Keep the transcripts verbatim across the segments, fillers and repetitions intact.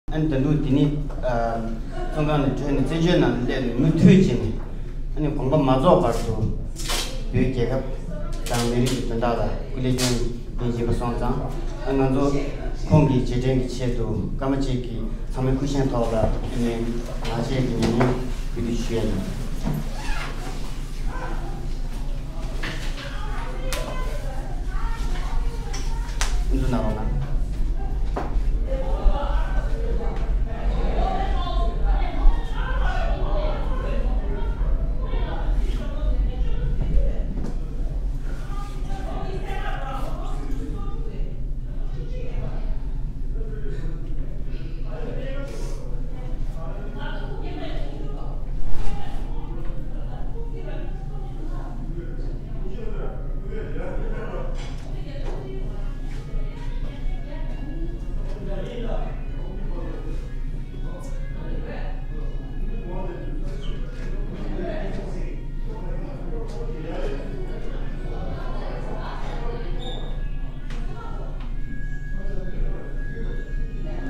ཨ་ནི་ད་དུང་དེ་ནི་བཙོན་ཁང་ནས་བྲོས་ནས་བཙན་བྱོལ་ནང་སླེབས་ནས་མུ་མཐུད་བྱས་ནས། ཨ་ནི་དགོངས་པ་མ་རྫོགས་བར་དུ་བོད་རྒྱལ་ཁབ་དང་མི་རིགས་ཀྱི་དོན་དག་ལ་སྐུ་ལས་བསྐྱོན་ཡིན་པ་སོང་ཙང་། ཨ་ང་ཚོ་ཁོང་གི་རྗེས་དྲན་གྱི་ཆེད་དུ་སྐར་མ་གཅིག་གི་ཚང་མའི་སྐུ་བཞེངས་ཐོག་ལ་ཨ་ནི་ངག་བཅད་ཀྱི་ཉམས་མྱོང་ཕུལ་དུ་ཞུ་ཡ་ཡིན།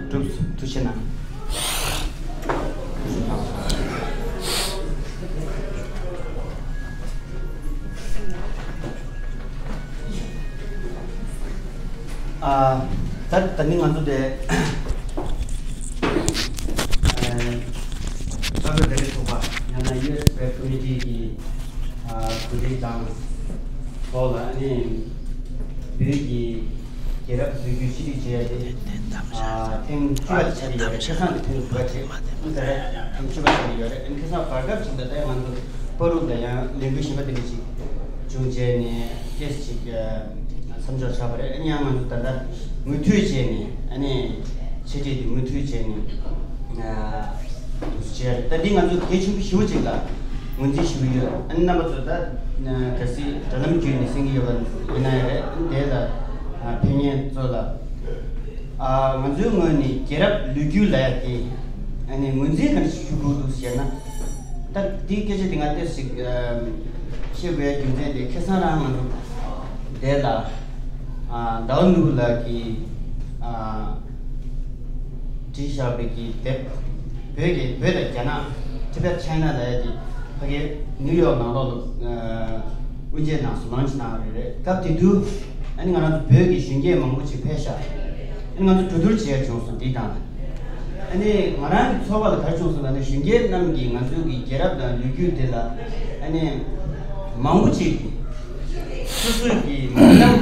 གྲུབ་སོང་། ཐུགས་རྗེ་གནང་། ཨ། ད་ད་ནི་ང་ཚོ་དེ་ཨ་ས་གནས་འབྲེལ་ཡོད་ཚོགས་པ་ཡང་ན་ཡུ་ཨེས་བེབ་ཀོ་མི་ཊི་གི་ཨ་གོ་སྒྲིག་དང་ཐོག་ལ་ཨ་ནི་བོད་ཀྱི་རྒྱལ་རབས་ལོ་རྒྱུས་ཕྱི་བསྒྲིགས་བྱས་ཏེ། ཨ་ཐེངས་བཅུ་པ་ཆགས་ཀྱི་ཡོད་རེད། ཁ་སང་གི་ཐེངས་དགུ་པ་བྱས། ཨ་ད་རེས་ཐེངས་བཅུ་པ་ཆགས་ཀྱི་ཡོད་རེད། ཨ་ནི་ཁ་སང་བར་སྐབས་ཅིག་ལ་ད་ང་ཚོ་བར་དུ་ལ་ཡང་ལས་འགུལ་གཞན་པ་དེ་འདྲ་ཅིག་བྱུང་བྱས་ནས་ཏོག་ཙམ་ཅིག་མཚམས་འཇོག་ཆགས་པ་རེད། ཨ་ནི་ཡང་ང་ཚོ་ད་ལྟ་མུ་མཐུད་བྱས་ནས་ཨ་ནི་འཆད་ཁྲིད་དེ་མུ་མཐུད་བྱས་ནས། ཨ་དུ་བྱས། ད་འདི་ང་ཚོ་གལ་ཆེན་པོ་ཞེ་པོ་ཅིག་ལ་ངོས་འཛིན་ཞུ་གི་ཡོད། ཨ་ནི་རྣམ་པ་ཚོ་ད་གལ་སྲིད་དྲ་ལམ་བརྒྱུད་ནས་གསན་གྱི་ཡོད་པ་ཡིན་ན་ཡང་རེད། ཨ་ནི་དེ་ལ་ཕན་ཉེན་ཚོ་ལ། ཨ་ང་ཚོའི་ངོས་ནས་རྒྱལ་རབས་ལོ་རྒྱུས་ལབ་ཡ་དེ་ཨ་ནི་ངོས་འཛིན་ག་འདྲ་ཞིག་ཞུ་དགོས་འདུག་ཟེར་ན། ད་འདིའི་སྐད་ཆ་དེ་ང་ཏོག་ཙམ་ཞིག་ཨ་བཤད་དགོས་ཡ་རྒྱུ་མཚན་དེ་ཁ་སང་རང་ང་ཚོ་དེ་ལ་ཨ་ཟླ་བ་ནོར་བུ་ལགས་ཀྱིས་ཨ་བྲིས་བཞག་པའི་གི་དེབ། བོད་ཀྱི་བོད་དང་རྒྱ་ནག Tibet China ལབ་ཡ་གི་ཕ་གིར་ནིའུ་ཡོག་ནང་ལོགས་ལ་ཨ་དབུ་འབྱེད་གནང་སོང་། ལོན་ཆི་གནང་བ་རེད། རེད། སྐབས་དེ་དུས་ཨ་ནི་ང་རང་ཚོ་བོད་ཀྱི་གཞོན་སྐྱེས་མང་པོ་ཅིག་ཕེབས་ཤག་ཨ་ནི་ང་ཚོ་གྲོས་བསྡུར་བྱས་བྱུང་སོང་། དེའི་སྟེང་ལ་ཨ་ནི་ང་རང་གི་ཚོར་བ་ལ་ག་རེ་བྱུང་སོང་ལབ་ན། གཞོན་སྐྱེས་རྣམས་ཀྱིས་ང་ཚོའི་གི་རྒྱལ་རབས་དང་ལོ་རྒྱུས་དེ་ལ་ཨ་ནི་མང་པོ་ཅིག་གིས་སོ་སོའི་གི་མདུན་ལམ་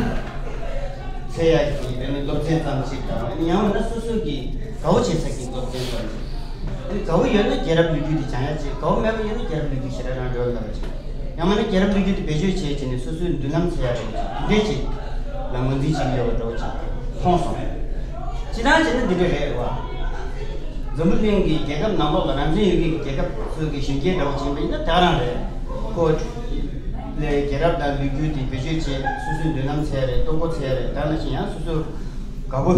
འཚོལ་ཡག་གི་ཨ་ནི་སློབ་ཚན་ཙམ་ཅིག་དང་། ཨ་ནི་ཡང་མིན་ན་སོ་སོའི་གི་དགའ་བོ་བྱེད་ས་གི་སློབ་ཚན་ཙམ་ཅིག་ཨ་ནི་དགའ་བོ་ཡོད་ན་རྒྱལ་རབས་ལོ་རྒྱུས་དེ་སྦྱང་ཡག་ཅིག་དགའ་བོ་མེད་པ་ཡིན་ན་རྒྱལ་རབས་ལོ་རྒྱུས་ཞེ་དྲག་རང་འགྲོ་ལབ་པ་ཅིག་ཡང་མིན་ན་རྒྱལ་རབས་ལོ་རྒྱུས་དེ་བེད་སྤྱོད་བྱས་བྱས་ནས་སོ་སོའི་མདུན་ལམ་འཚོལ་ཡག་རེད་ཅིག་དེ་འདྲས་ཅིག་ལ་ངོས་འཛིན་བྱེད་ཀྱི་ཡོད་པ་འདྲ་བོ་ཅིག་མཐོང་སོང་། སྤྱིར་བཏང་བྱས་ན་འདི་འདྲ་རེད་བ། འཛམ་བུ་གླིང་གི་རྒྱལ་ཁབ་ནང་ལོགས་ལ་རང་བཙན་ཡོད་མཁན་གྱི་རྒྱལ་ཁབ་ཚོའི་གི་གཞོན་སྐྱེས་འདྲ་བོ་ཅིག་ཡིན་པ་ཡིན་ན་དེ་ག་རང་རེད། ཁོ་ལས་རྒྱལ་རབས་དང་ལོ་རྒྱུས་དེ་བེད་སྤྱོད་བྱས། སོ་སོའི་མདུན་ལམ་འཚོལ་ཡག་རེད། ལྟོ་གོས་འཚོལ་ཡག་རེད། ད་ནང་བཞིན་ཡང་སོ་སོ་དགའ་པོ་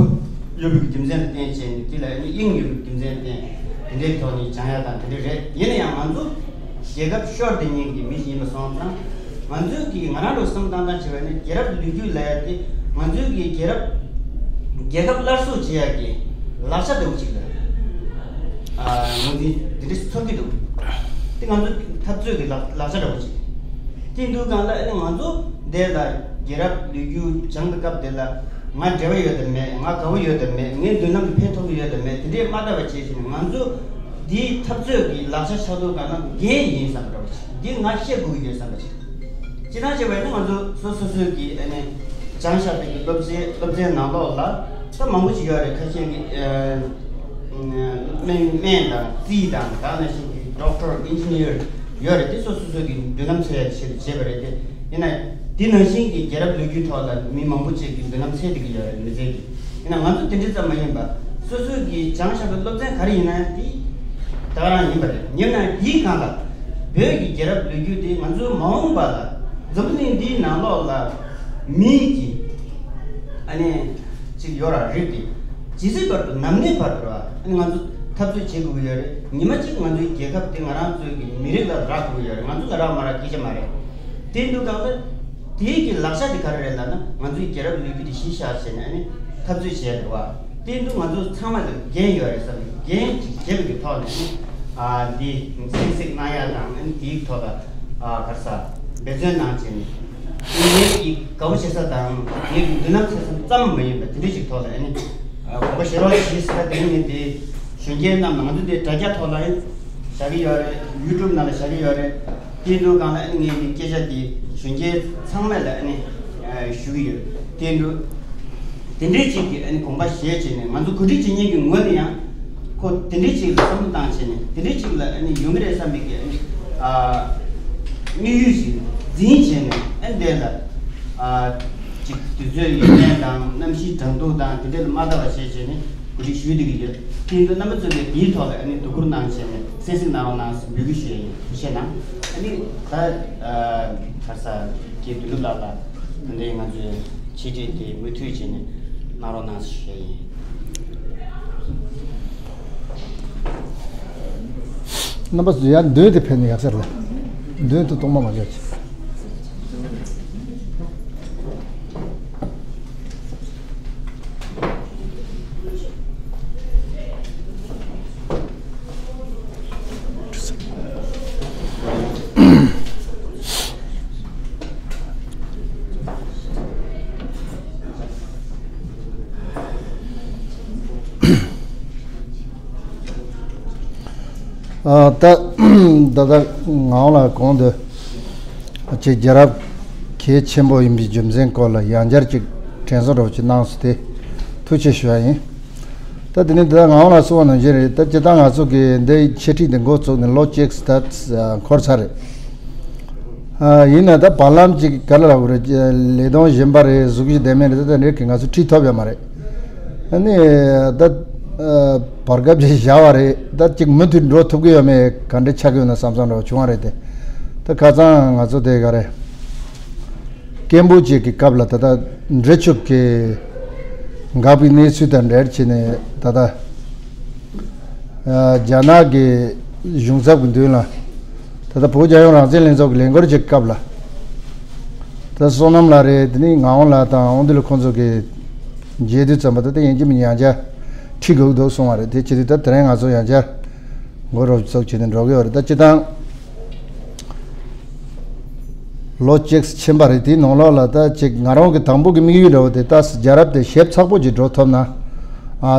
ཡོད་པའི་རྒྱུ་མཚན་ལ་བརྟེན་བྱས་ནས་དེ་ལ་ནི་དབྱིངས་ཡོད་པའི་རྒྱུ་མཚན་ལ་བརྟེན་དེ་འདྲའི་ཐོག་ནས་སྦྱང་ཡག་དང་དེ་འདྲ་རེད། ཡིན་ན་ཡང་ང་ཚོ་རྒྱལ་ཁབ་ཤོར་དེ་ཉིད་ཀྱི་མི་ཞིག་ཡིན་པ་སོང་ཙང་། ང་ཚོས་ཀྱིས་ང་རང་ལ་བསམ་བཏང་སྟངས་བྱས་པ་ནི་རྒྱལ་རབས་ལོ་རྒྱུས་ལབ་ཡག་དེ་ང་ཚོའི་གི་རྒྱལ་རབས་རྒྱལ་ཁབ་སླར་གསོ་བྱེད་ཡག་གི་ལག་ཆ་འདྲ་བོ་ཅིག་ལ་ཨ་ངོས་འཛིན་དེ་འདྲ་ཚོར་གྱི་འདུག་དེ་ང་ཚོ་འཐབ་རྩོད་ཀྱི་ལག་ལག་ཆ་འདྲ་བོ་ཅིག་དེ་འདུག་གང་ལ་ཨ་ནི་ང་ཚོ་འདི་ལ་རྒྱལ་རབས་ལོ་རྒྱུས་སྦྱང་བའི་སྐབས་དེ་ལ་ང་འབྲེལ་བ་ཡོད་དམ་མེད། ང་དགའ་བོ་ཡོད་དམ་མེད། ངའི་མདུན་ལམ་དུ་ཕན་ཐོགས་ཀྱི་ཡོད་དམ་མེད། དེ་འདྲའི་མ་འདྲ་བ་བྱས་བྱས་ནས་ང་ཚོ་འདིའི་འཐབ་རྩོད་ཀྱི་ལག་ཆ་ཆགས་འདུག་གང་ལ་འགན་ཡིན་བསམ་པ་འདྲ་བོ་ཅིག་འདི་ང་བཤད་དགོས་ཀྱི་ཡོད་བསམ་པ་ཅིག་སྤྱིར་བཏང་བྱས་པ་ཡིན་ན་ང་ཚོ་སོ་སོ་སོའི་གི་ཨ་ནི་སྦྱངས་བཞག་པའི་གི་སློབ་ཚན་སློབ་ཚན་ནང་ལོགས་ལ་ད་མང་པོ་ཞིག་ཡོད་རེད། ཁ་ཤས་ཀྱི་ཨ་སྨན་སྨན་དང་རྩིས་དང་། ད་ནང་བཞིན་གི་ཌོག་ཊར་ཨིན་ཇི་ནི་ཡར་ཡོད་རེད། དེ་སོ་སོ་སོ་གི་མདུན་ལམ་འཚོལ་ཡག་ཆེད་དུ་བྱས་པ་རེད་དེ། ཡིན་ན་དེ་ནང་བཞིན་གྱི་རྒྱལ་རབས་ལོ་རྒྱུས་ཐོག་ལ་མི་མང་པོ་ཅིག་གི་མདུན་ལམ་འཚོལ་བསྡད་ཀྱི་ཡོད་རེད། མི་ཚེ་གི། ཡིན་ན་ང་ཚོ་དེ་འདྲ་ཙམ་མ་ཡིན་པ། སོ་སོའི་གི་སྦྱངས་བཞག་པའི་སློབ་ཚན་ག་རེ་ཡིན་ན་དེ་ད་ག་རང་ཡིན་པ་རེད། ཡིན་ན་དེའི་སྒང་ལ་བོད་ཀྱི་རྒྱལ་རབས་ལོ་རྒྱུས་དེ་ང་ཚོའི་མ་འོངས་པ་ལ་འཛམ་བུ་གླིང་འདིའི་ནང་ལོགས་ལ་མིའི་གི་ཨ་ནི་ཅིག་ཡོད་ར་རིགས་དེ་ཇི་སྲིད་བར་དུ་ནམ་གནས་བར་དུ་ར་ཨ་ནི་ང་ཚོ་འཐབ་རྩོད་བྱེད་དགོས་ཀྱི་ཡོད་རེད། ཉི་མ་གཅིག་ང་ཚོའི་རྒྱལ་ཁབ་དེ་ང་རང་ཚོའི་གི་མི་རིགས་ལ་རག་དགོས་ཀྱི་ཡོད་རེད། ང་ཚོ་ལ་རག་མ་རག་སྐད་ཆ་མ་རེད། དེ་འདུག་གང་ལ། དེའི་གི་ལག་ཆ་དེ་ག་རེ་རེད་ལབ་ན། ང་ཚོའི་རྒྱལ་རབས་ལོ་རྒྱུས་དེ་གཞི་བཞག་བྱས་ནས་ཨ་ནི་འཐབ་རྩོད་བྱས་རེད་བ། དེ་འདུག་ང་ཚོ་ཚང་མ་ལ་འགན་ཡོད་རེད་བསམ་གི། འགན་ཅིག་བཞེས་པའི་ཐོག་ནས་ཨ་འདི་གསན་གཟིགས་གནང་ཡ་དང་ཨ་ནི་དེའི་ཐོག་ལ་ཨ་ག་རེ་ཟ་འབད་བརྩོན་གནང་བྱས་ནས་ངེད་ཀྱི་དགའ་པོ་བྱེད་ས་དང་ངེད་ཀྱི་མདུན་ལམ་བྱེད་ས་ཙམ་མ་ཡིན་པ་དེ་འདྲ་ཞིག་ཐོག་ལ་ཨ་ནི་ཨ་དགོངས་པ་བཞེས་རོགས་ཞེས་ཟེར་བ་དེ་ནི་དེ་གཞོན་སྐྱེས་རྣམས་ལ་ང་ཚོ་དེ་དྲ་རྒྱ་ཐོག་ལ་ཡང་བཞག་གི་ཡོད་རེད། ཡུ་ཊུབ་ནང་ལ་བཞག་གི་ཡོད་རེད། དེའི་འདུག་སྒང་ལ་ཨ་ནི་ངས་འདི་སྐད་ཆ་འདི་གཞོན་སྐྱེས་ཚང་མ་ལ་ཨ་ནི་ཨ་ཞུ་གི་ཡོད། དེ་འདུག་དེ་འདྲའི་ཅིག་གི་ཨ་ནི་དགོངས་པ་བཞེས་བྱས་ནས་ང་ཚོ་གོ་སྒྲིག་བྱེད་མཁན་གྱི་ངོས་ནས་ཡང་ཁོ་དེ་འདྲའི་ཅིག་ལ་བསམ་བློ་བཏང་བྱས་ནས་དེ་འདྲའི་ཅིག་ལ་ཨ་ནི་ཡོང་གི་རེད་བསམ་པའི་གི་ཨ་ནི་ཨ་དམིགས་ཡུལ་ཞིག་འཛིན་བྱས་ནས་ཨ་ནི་དེ་ལ་ཨ་ཅིག་དུས་ཚོད་ཡོད་མེད་དང་གནམ་གཤིས་གྲང་འདུག་དང་དེ་འདྲ་ལ་མ་ལྟ་བ་བྱས་བྱས་ནས་གོ་སྒྲིག་ཞུས་བསྡད་ཀྱི་ཡོད། དེ་འདུག་རྣམ་པ་ཚོས་དེ་དེའི་ཐོག་ལ་ཨ་ནི་དོ་ཁུར་གནང་བྱས་ནས་གསན་གཟིགས་གནང་རོགས་གནང་ཞེས་འབོད་སྐུལ་ཞུ་ཡ་ཡིན། ཐུགས་རྗེ་གནང་། ཨ་ནི་ད་ཨ་ག་རེ་ཟ་རྒན་དོན་གྲུབ་ལགས་ལ་ད་ལྟའི་ང་ཚོའི་འཆད་ཁྲིད་དེ་མུ་མཐུད་བྱས་ནས་གནང་རོགས་གནང་ཞུ་ཡ་ཡིན། རྣམ་པ་ཚོ་ཡར་མདུན་དེ་ཕེབས་ནས་ཡག་ས་རེད། མདུན་དུ་གཏོང་མ་མ་བྱ་ཆེ། ཨ་ད་ད་ད་ངག་དབང་ལགས་གོང་དུ་ཅིག་རྒྱལ་རབས་གལ་ཆེན་པོ་ཡིན་པའི་རྒྱུ་མཚན་སྐོར་ལ་ཡང་བསྐྱར་ཅིག་དྲན་གསོ་འདྲ་བོ་ཅིག་གནང་སོང་སྟེ་ཐུགས་རྗེ་ཆེ་ཞུ་བ་ཡིན། ད་དེ་ནས་ད་ངག་དབང་ལགས་གསུངས་པ་ནང་བཞིན་རེད། ད་སྤྱིར་བཏང་ང་ཚོ་གི་འདི་འཆད་ཁྲིད་འདི་འགོ་བཙུགས་ནས་ལོ་གཅིག་ད་འཁོར་ཚར་རེད། ཨ་ཡིན་ན་ད་བར་ལམ་ཅིག་ག་ལ་ལབ་དགོས་རེད། ལས་དོན་གཞན་པ་རེད། གཟུགས་གཞི་བདེ་མེད་རེད། ད་ད་འདྲའི་གི་ང་ཚོ་ཁྲིད་ཐུབ་ཡོད་མ་རེད། ཨ་ནི་ད་ཨ་བར་སྐབས་ཅིག་བཞག་པ་རེད། ད་ཅིག་མུ་མཐུད་འགྲོ་ཐུབ་ཀྱི་ཡོད་མེད་ག་འདྲ་ཆགས་ཀྱི་ཡོད་ན་བསམ་བསམ་འདྲ་བོ་བྱུང་བ་རེད་དེ། ད་ཁ་སང་ང་ཚོ་དེ་ག་རེ་སྐད་འབོད་ཅིག་གི་སྐབས་ལ་ད་ལྟ་འབྲི་ཆུ་གི་འགག་པའི་གནས་ཚུལ་དང་འབྲེལ་བྱས་ནས་ད་ལྟ་ཨ་རྒྱ་ནག་གི་གཞུང་ཚབ་ཀྱི་མདུན་ལ་ད་ལྟ་བོད་རྒྱལ་ཡོངས་རང་བཙན་ལྷན་ཚོགས་ཀྱི་ལས་འགུལ་ཅིག་སྐབས་ལ་ད་བསོད་ནམས་ལགས་རེད། དེ་ནས་ངག་དབང་ལགས་དང་འོང་དུས་ལ་ཁོང་ཚོ་གི་མཇལ་དུས་ཙམ་པ་ད་ལྟ་ཡིན་གཅིག་མིན་ཡང་བསྐྱར་ཁྲིད་དགོས་འདུག་གསུང་བ་རེད། དེ་བྱེད་དུས་ད་དེ་རིང་ང་ཚོ་ཡང་བསྐྱར་འགོ་རོབ་ཙོག་བྱས་ནས་འགྲོ་གི་ཡོད་རེད། ད་སྤྱིར་བཏང་ལོ་གཅིག་ཕྱིན་པ་རེད། དེའི་ནང་ལོགས་ལ་ད་ཅིག་ང་རང་གི་དང་པོ་གི་དམིགས་ཡུལ་འདྲ་བོ་དེ་ད་རྒྱལ་རབས་དེ་ཞིབ་ཚགས་པོ་ཅིག་འགྲོ་ཐུབ་ན་ཨ་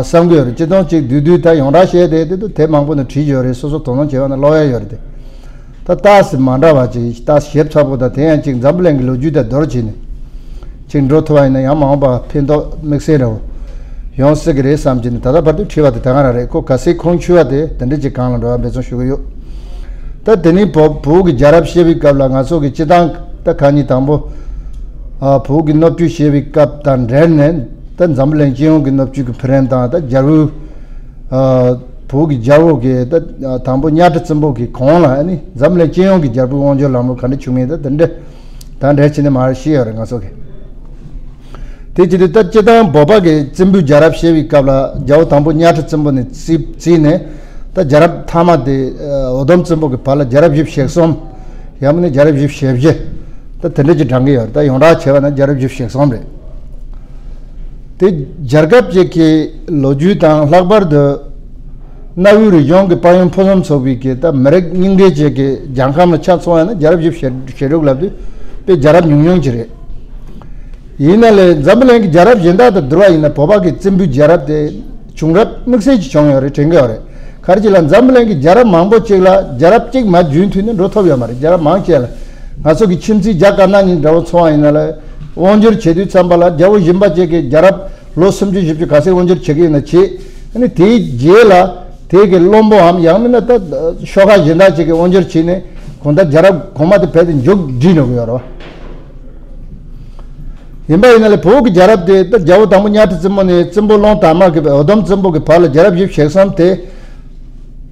བསམ་གི་ཡོད་རེད། སྤྱིར་བཏང་ཅིག་བསྡུས་བསྡུས་ད་ཡོངས་གྲགས་བཤད་དེ་དེ་དུ་དེབ་མང་པོ་ནས་བྲིས་ཡོད་རེད། སོ་སོ་དོ་སྣང་བྱས་པ་ན་ཀློག་ཡ་ཡོད་རེད་དེ། ད་ཏཱ་སི་མ་འདྲ་བ་ཅིག་ཏཱ་སི་ཞིབ་ཚགས་པོ་དང་དེ་ཡང་ཅིག་འཛམ་བུ་གླིང་གི་ལོ་རྒྱུས་དང་བསྡུར་བྱས་ནས་ཅིག་འགྲོ་ཐུབ་པ་ཡིན་ན་ཡང་མ་འོངས་པ་ཕན་ཐོགས་དམིགས་བསལ་འདྲ་བོ་ཡོང་སྲིད་ཀྱི་རེད་བསམ་གྱི་ནས། ད་ལྟ་བར་དུ་བྲིས་པ་དེ་ད་ག་རང་རེད། ཁོ་ག་ཚོད་ཁུངས་འཁྱོལ་བ་དེ་དེ་འདྲ་ཅིག་སྒང་ལ་འགྲོ་བ་འབད་བརྩོན་ཞུ་གི་ཡོད། ད་དེ་ནས་བོ་བོད་ཀྱི་རྒྱལ་རབས་བཤད་པའི་སྐབས་ལ་ང་ཚོ་གི་སྤྱི་བཏང་ད་ཁ་ཉིན་དང་པོ་ཨ་བོད་ཀྱི་སྣོད་བཅུད་བཤད་པའི་སྐབས་དང་འབྲེལ་ནས་ད་འཛམ་བུ་གླིང་སྤྱི་ཡོངས་ཀྱི་སྣོད་བཅུད་ཀྱི་འཕེལ་རིམ་དང་ད་རྒྱལ་པོའི་ཨ་བོད་ཀྱི་རྒྱལ་པོ་གི་ད་དང་པོ་གཉའ་ཁྲི་བཙན་པོ་གི་གོང་ལ་ཨ་ནི་འཛམ་གླིང་སྤྱི་ཡོངས་ཀྱི་རྒྱལ་པོའི་དབང་སྒྱུར་ལམ་ལུགས་ག་འདྲ་བྱུང་མིན་ད་དེ་འདྲ་དང་འབྲེལ་བྱས་ནས་མར་བཤད་ཡོད་རེད་ང་ཚོ་གི། དེ་བྱེད་དུས་ད་སྤྱིར་བཏང་བོད་པ་གི་བཙན་པོའི་རྒྱལ་རབས་བཤད་པའི་སྐབས་ལ་རྒྱལ་པོ་དང་པོ་གཉའ་ཁྲི་བཙན་པོ་ནས་བརྩིས་བརྩིས་ནས་ད་རྒྱལ་རབས་མཐའ་མ་དེ་ཨ་འུ་དུམ་བཙན་པོ་གི་བར་ལ་རྒྱལ་རབས་བཞི་བཅུ་ཞེ་གསུམ། ཡང་མིན་ན་རྒྱལ་རབས་བཞི་བཅུ་ཞེ་བཞི། ད་དེ་འདྲ་ཅིག་བགྲང་གི་ཡོད་རེད། ད་ཡོངས་གྲགས་བྱས་པ་ན་རྒྱལ་རབས་བཞི་བཅུ་ཞེ་གསུམ་རེད། དེ་རྒྱལ་ཁབ་ཅིག་གི་ལོ་རྒྱུས་དང་ལྷག་པར་དུ་གནའ་བོའི་རིག་གཞུང་གི་དཔལ་ཡོན་ཕུན་སུམ་ཚོགས་པའི་གི་ད་མི་རིགས་རྙིང་གྲས་ཅིག་གི་རྒྱལ་ཁམས་ལ་ཆ་མཚོན་ཡ་ན་རྒྱལ་རབས་བཞི་བཅུ་ཞེ་དྲུག་ལབ་དུས་དཔེ་རྒྱལ་རབས་ཉུང་ཉུང་ཅིག་རེད། ཡིན་ན་ལས་འཛམ་བུ་གླིང་གི་རྒྱལ་རབས་གཞན་དག་དང་བསྡུར་བ་ཡིན་ན་བོད་པ་གི་བཙན་པོའི་རྒྱལ་རབས་དེ་བྱུང་རབས་དམིགས་བསལ་ཅིག་བྱུང་ཡོད་རེད་དྲན་གི་ཡོད་རེད། ག་རེ་ཅིག་ལ་འཛམ་བུ་གླིང་གི་རྒྱལ་རབས་མང་པོ་ཅིག་ལ་རྒྱལ་རབས་གཅིག་མར་རྒྱུན་མཐུད་ནས་འགྲོ་ཐུབ་ཡོད་མ་རེད། རྒྱལ་རབས་མང་ཆེ་ལ་ང་ཚོ་གི་ཁྱིམ་མཚེས་རྒྱ་དཀར་ནག་གཉིས་འདྲ་བོ་མཚོན་པ་ཡིན་ན་ལ་དབང་སྒྱུར་བྱེད་དུས་ཙམ་པ་ལ་རྒྱལ་པོ་གཞན་པ་ཅིག་གི་རྒྱལ་རབས་ལོ་སུམ་ཅུ་བཞི་བཅུ་ག་ཚད་དབང་སྒྱུར་བྱེད་ཀྱི་ཡོད་ན་བྱེད། ཨ་ནི་དེའི་རྗེས་ལ་དེ་གི་བློན་པོའམ་ཡང་མིན་ན་ད་ཤོག་ཁག་གཞན་དག་ཅིག་གི་དབང་སྒྱུར་བྱས་ནས་གང་ལྟར་རྒྱལ་རབས་གོང་མ་དེ་རྦད་དེ་མཇུག་སྒྲིལ་འགྲོ་གི་ཡོད་རེད་བ། ཡིན་པ་ཡིན་ན་ལས་བོད་ཀྱི་རྒྱལ་རབས་དེ་ད་རྒྱལ་པོ་དང་པོ་གཉའ་ཁྲི་བཙན་པོ་ནས་བཙན་པོ་ཀླུ་དར་མ་གི་འུ་དུམ་བཙན་པོ་གི་བར་ལ་རྒྱལ་རབས་བཞི་བཅུ་ཞེ་གསུམ་དེ་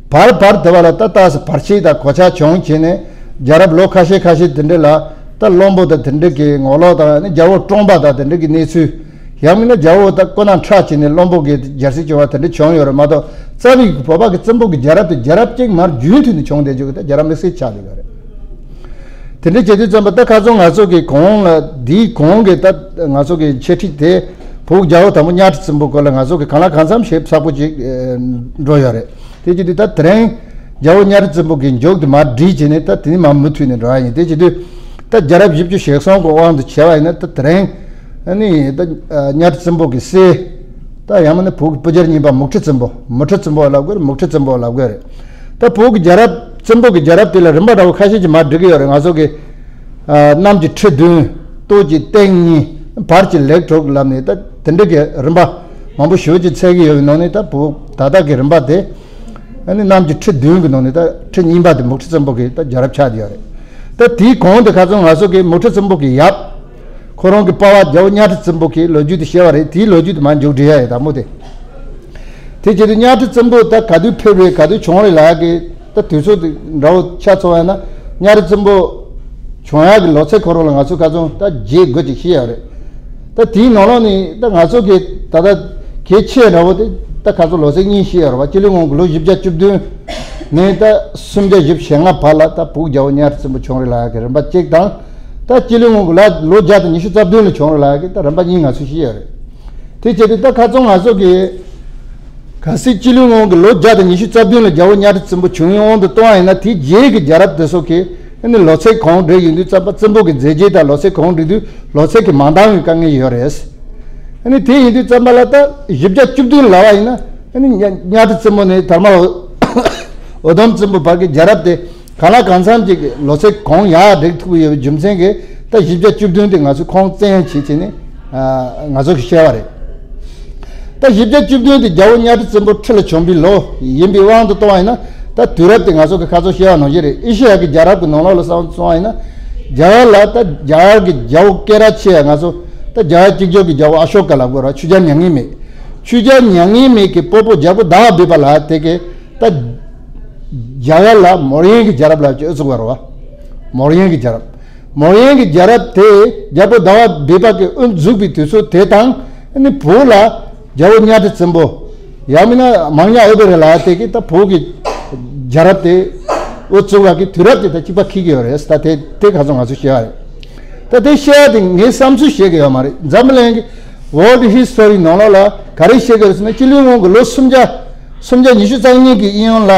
བར་བར་དེ་བ་ལ་ད་ཏོག་ཙམ་བར་ཆད་དང་གོད་ཆག་བྱུང་བྱས་ནས་རྒྱལ་རབས་ལོ་ཁ་ཤས་ཁ་ཤས་དེ་འདྲ་ལ་ད་བློན་པོ་དང་དེ་འདྲ་གི་ངོ་ལོག་དང་ནི་རྒྱལ་པོ་བཀྲོངས་པ་དང་དེ་འདྲ་གི་གནས་ཚུལ། ཡང་མིན་ན་རྒྱལ་པོ་ད་ཁོ་ན་ཁྲག་བྱས་ནས་བློན་པོ་གི་རྒྱལ་སྲིད་སྐྱོང་བ་དེ་འདྲ་བྱུང་ཡོད་རེད་མ་གཏོགས་རྩ་བའི་བོད་པ་གི་བཙན་པོ་གི་རྒྱལ་རབས་དེ་རྒྱལ་རབས་གཅིག་མར་རྒྱུན་མཐུད་ནས་བྱུང་བསྡད་རྒྱུ་གི་ད་རྒྱལ་རབས་དམིགས་བསལ་ཆགས་བསྡད་ཡོད་རེད། དེ་འདྲ་བྱེད་དུས་ཙམ་པ་ད་ཁ་སང་ང་ཚོ་གི་གོང་ལ་འདིའི་གོང་གི་ད་ང་ཚོ་གི་འཆད་ཁྲིད་དེ་ བོད་རྒྱལ་པོ་དང་པོ་གཉའ་ཁྲི་བཙན་པོའི་སྐོར་ལ་ང་ཚོ་གི་གང་ལ་གང་འཚམ་ཞིབ་ཚགས་པོ་ཅིག་ཨེ་འགྲོ་ཡོད་རེད། དེ་བྱེད་དུས་ད་དེ་རིང་རྒྱལ་པོ་གཉའ་ཁྲི་བཙན་པོ་གི་མཇུག་དེ་མར་བསྒྲིལ་བྱས་ནས་ད་དེ་ནས་མར་མུ་མཐུད་ནས་འགྲོ་ཡ་ཡིན། དེ་བྱེད་དུས་ད་རྒྱལ་རབས་བཞི་བཅུ་ཞེ་གསུམ་གི་དབང་དུ་བྱས་པ་ཡིན་ན། ད་དེ་རིང་ཨ་ནི་ད་གཉའ་ཁྲི་བཙན་པོ་གི་སྲས། ད་ཡང་མིན་ན་བོད་ཀྱི་སྤུ་རྒྱལ་གཉིས་པ་མུ་ཁྲི་བཙན་པོ། མུ་ཁྲི་བཙན་པོ་ལབ་དགོས་རེད། མུ་ཁྲི་བཙན་པོ་ལབ་དགོས་རེད། ད་བོད་ཀྱི་རྒྱལ་རབས་བཙན་པོ་གི་རྒྱལ་རབས་དེ་ལ་རིམ་པ་འདྲ་བོ་ཁ་ཤས་ཀྱིས་མར་སྒྲིག་གི་ཡོད་རེད། ང་ཚོ་གི་ཨ་གནམ་གྱི་ཁྲི་བདུན། སྟོད་ཀྱི་སྟེང་གཉིས། བར་གྱི་ལེགས་དྲུག་ལབ་ནས། ད་དེ་འདྲ་གི་རིམ་པ་མང་པོ་ཞེ་པོ་ཅིག་འཚོལ་གྱི་ཡོད་པའི་ནང་ནས། ད་བོད་ད་ལྟ་གི་རིམ་པ་དེ་ཨ་ནི་གནམ་གྱི་ཁྲི་བདུན་གྱི་ནང་ནས་ད་ཁྲི་གཉིས་པ་དེ་མུ་ཁྲི་བཙན་པོ་གི་ད་རྒྱལ་རབས་ཆགས་བསྡད་ཡོད་རེད། ད་དེའི་གོང་དུ་ཁ་སང་ང་ཚོ་གི་མུ་ཁྲི་བཙན་པོ་གི་ཡབ། ཁོ་རང་གི་པ་ཕ་རྒྱལ་པོ་གཉའ་ཁྲི་བཙན་པོ་གི་ལོ་རྒྱུས་དེ་བཤད་པ་རེད། དེའི་ལོ་རྒྱུས་དེ་མར་མཇུག་སྒྲིལ་ཡ་ཡིན་དང་པོ་དེ། དེ་བྱེད་དུས་གཉའ་ཁྲི་བཙན་པོ་ད་ག་དུས་ཕེབས་རེད། ག་དུས་བྱུང་རེད་ལབ་ཡ་གི་ད་དུས་ཚོད་དེ་འདྲ་བོ་ཆ་མཚོན་པ་ཡིན་ན། གཉའ་ཁྲི་བཙན་པོ་བྱུང་ཡ་གི་ལོ་ཚད་ཁོ་རང་ལ་ང་ཚོས་ཁ་སང་ད་བརྒྱད་དགུ་ཅིག་ཤེས་ཡ་རེད། ད་དེའི་ནང་ལོགས་ནས་ད་ང་ཚོ་གི་ད་ལྟ་གལ་ཆེ་འདྲ་བོ་དེ་ད་ཁ་སང་ལོ་ཚད་གཉིས་ཤེས་ཡ་རེད་བ། སྤྱི་ལོའི་སྔོན་གྱི་ལོ་བཞི་བརྒྱ་བཅུ་བདུན་ནས་ད་སུམ་བརྒྱ་བཞི་བཅུ་ཞེ་ལྔ་བར་ལ་ད་བོད་རྒྱལ་པོ་གཉའ་ཁྲི་བཙན་པོ་བྱུང་རེད་ལབ་ཡ་གི་རིམ་པ་གཅིག་དང་། ད་སྤྱི་ལོའི་སྔོན་གྱི་ལ་ལོ་བརྒྱ་དང་ཉི་ཤུ་རྩ་བདུན་ལ་བྱུང་རེད་ལབ་ཡ་གི་ད་རིམ་པ་གཉིས་ང་ཚོས་ཤེས་ཡ་རེད། དེ་བྱས་ཏེ་ད་ཁ་སང་ང་ཚོ་གིས་གལ་སྲིད་སྤྱི་ལོའི་སྔོན་གྱི་ལོ་བརྒྱ་དང་ཉི་ཤུ་རྩ་བདུན་ལ་རྒྱལ་པོ་གཉའ་ཁྲི་བཙན་པོ་བྱུང་བའི་དབང་དུ་གཏོང་བ་ཡིན་ན། དེའི་རྗེས་ཀྱི་རྒྱལ་རབས་དེ་ཚོ་གི་ཨ་ནི་ལོ་ཚད་གང་བསྒྲིགས་ཡོང་དུས་ཙམ་པ། བཙན་པོ་གི་མཛད་རྗེས་དང་ལོ་ཚད་གང་བསྒྲིགས་དུས་ལོ་ཚད་ཀྱི་མ་འདང་བའི་དཀའ་ངལ་ཡོད་རེད། ཨ་ནི་དེ་ཡིན་དུས་ཙམ་པ་ལ་ད་བཞི་བརྒྱ་བཅུ་བདུན་ལབ་པ་ཡིན་ན། ཨ་ནི་གཉའ་གཉའ་ཁྲི་བཙན་པོ་ནས་དར་མ་འོ་དམ་བཙན་པོ་བར་གྱི་རྒྱལ་རབས་དེ་གང་ལ་གང་འཚམ་ཅིག་ལོ་ཚད་གང་ཡག་སྒྲིག་ཐུབ་ཀྱི་ཡོད་པའི་རྒྱུ་མཚན་གྱིས། ད་བཞི་བརྒྱ་བཅུ་བདུན་དེ་ང་ཚོས་ཁུངས་བཙན་བྱས་བྱས་ནས་ཨ་ང་ཚོ་གིས་བཤད་པ་རེད། ད་བཞི་བརྒྱ་བཅུ་བདུན་དེ་རྒྱལ་པོ་གཉའ་ཁྲི་བཙན་པོ་ཁྲི་ལ་བྱོན་པའི་ལོ་ཡིན་པའི་དབང་དུ་གཏོང་བ་ཡིན་ན། ད་དུས་རབས་དེ་ང་ཚོ་གིས་ཁ་སང་བཤད་པ་ནང་བཞིན་རེད། ཨེ་ཤེ་ཡ་གི་རྒྱལ་རབས་ཀྱི་ནང་ལོགས་ལ་བསམ་བློ་བཏང་བ་ཡིན་ན། རྒྱ་གར་ལ་ད་རྒྱ་གར་གྱི་རྒྱལ་པོ་སྐད་གྲགས་ཆེ་ཡ། ང་ཚོ་ད་རྒྱ་གར་གཅིག་གྱུར་གྱི་རྒྱལ་པོ་ཨ་ཤོ་ཀ་ལབ་དགོས་རེད་བ། ཆོས་རྒྱལ་མྱ་ངན་མེད། ཆོས་རྒྱལ་མྱ་ངན་མེད་ཀྱི་སྤོ་བོ་རྒྱལ་པོ་ཟླ་བ་བྷེ་བྷ་ལབ་དེ་གིས་ད་རྒྱ་གར་ལ་མོར་ཡན་གྱི་རྒྱལ་རབས་ལབ་ཅིག་དབུ་བཙུགས་པ་རེད་བ། མོར་ཡན་གྱི་རྒྱལ་རབས། མོར་ཡན་གྱི་རྒྱལ་རབས་དེ་རྒྱལ་པོ་ཟླ་བ་བྷེ་བྷ་གིས་དབུ་འཛུགས་པའི་དུས་ཚོད་དེ་དང་། ཨ་ནི་བོད་ལ་རྒྱལ་པོ་གཉའ་ཁྲི་བཙན་པོ། ཡང་མིན་ན་མང་ཉག་ཨུ་དུ་ར་ལབ་དེ་གིས་ད་བོད་ཀྱི་རྒྱལ་རབས་དེ་དབུ་བཙུགས་པ་གི་དུས་རབས་དེ་ད་གཅིག་པ་འཁེལ་གྱི་ཡོད་རེད། ད་དེ་དེ་ཁ་སང་ང་ཚོས་བཤད་ཡ་རེད། ད་དེ་བཤད་ཡ་དེ་ངས་བསམ་ཚུལ་བཤད་ཀྱི་ཡོད་མ་རེད། འཛམ་གླིང་གི་World History ནང་ལོགས་ལ་ག་རེ་བཤད་ཀྱི་ཡོད་ཟེར་ན། སྤྱི་ལོའི་སྔོན་གྱི་ལོ་སུམ་བརྒྱ་སུམ་བརྒྱ་ཉི་ཤུ་རྩ་གཉིས་ཀྱི་ཨིན་ཡོན་ལ་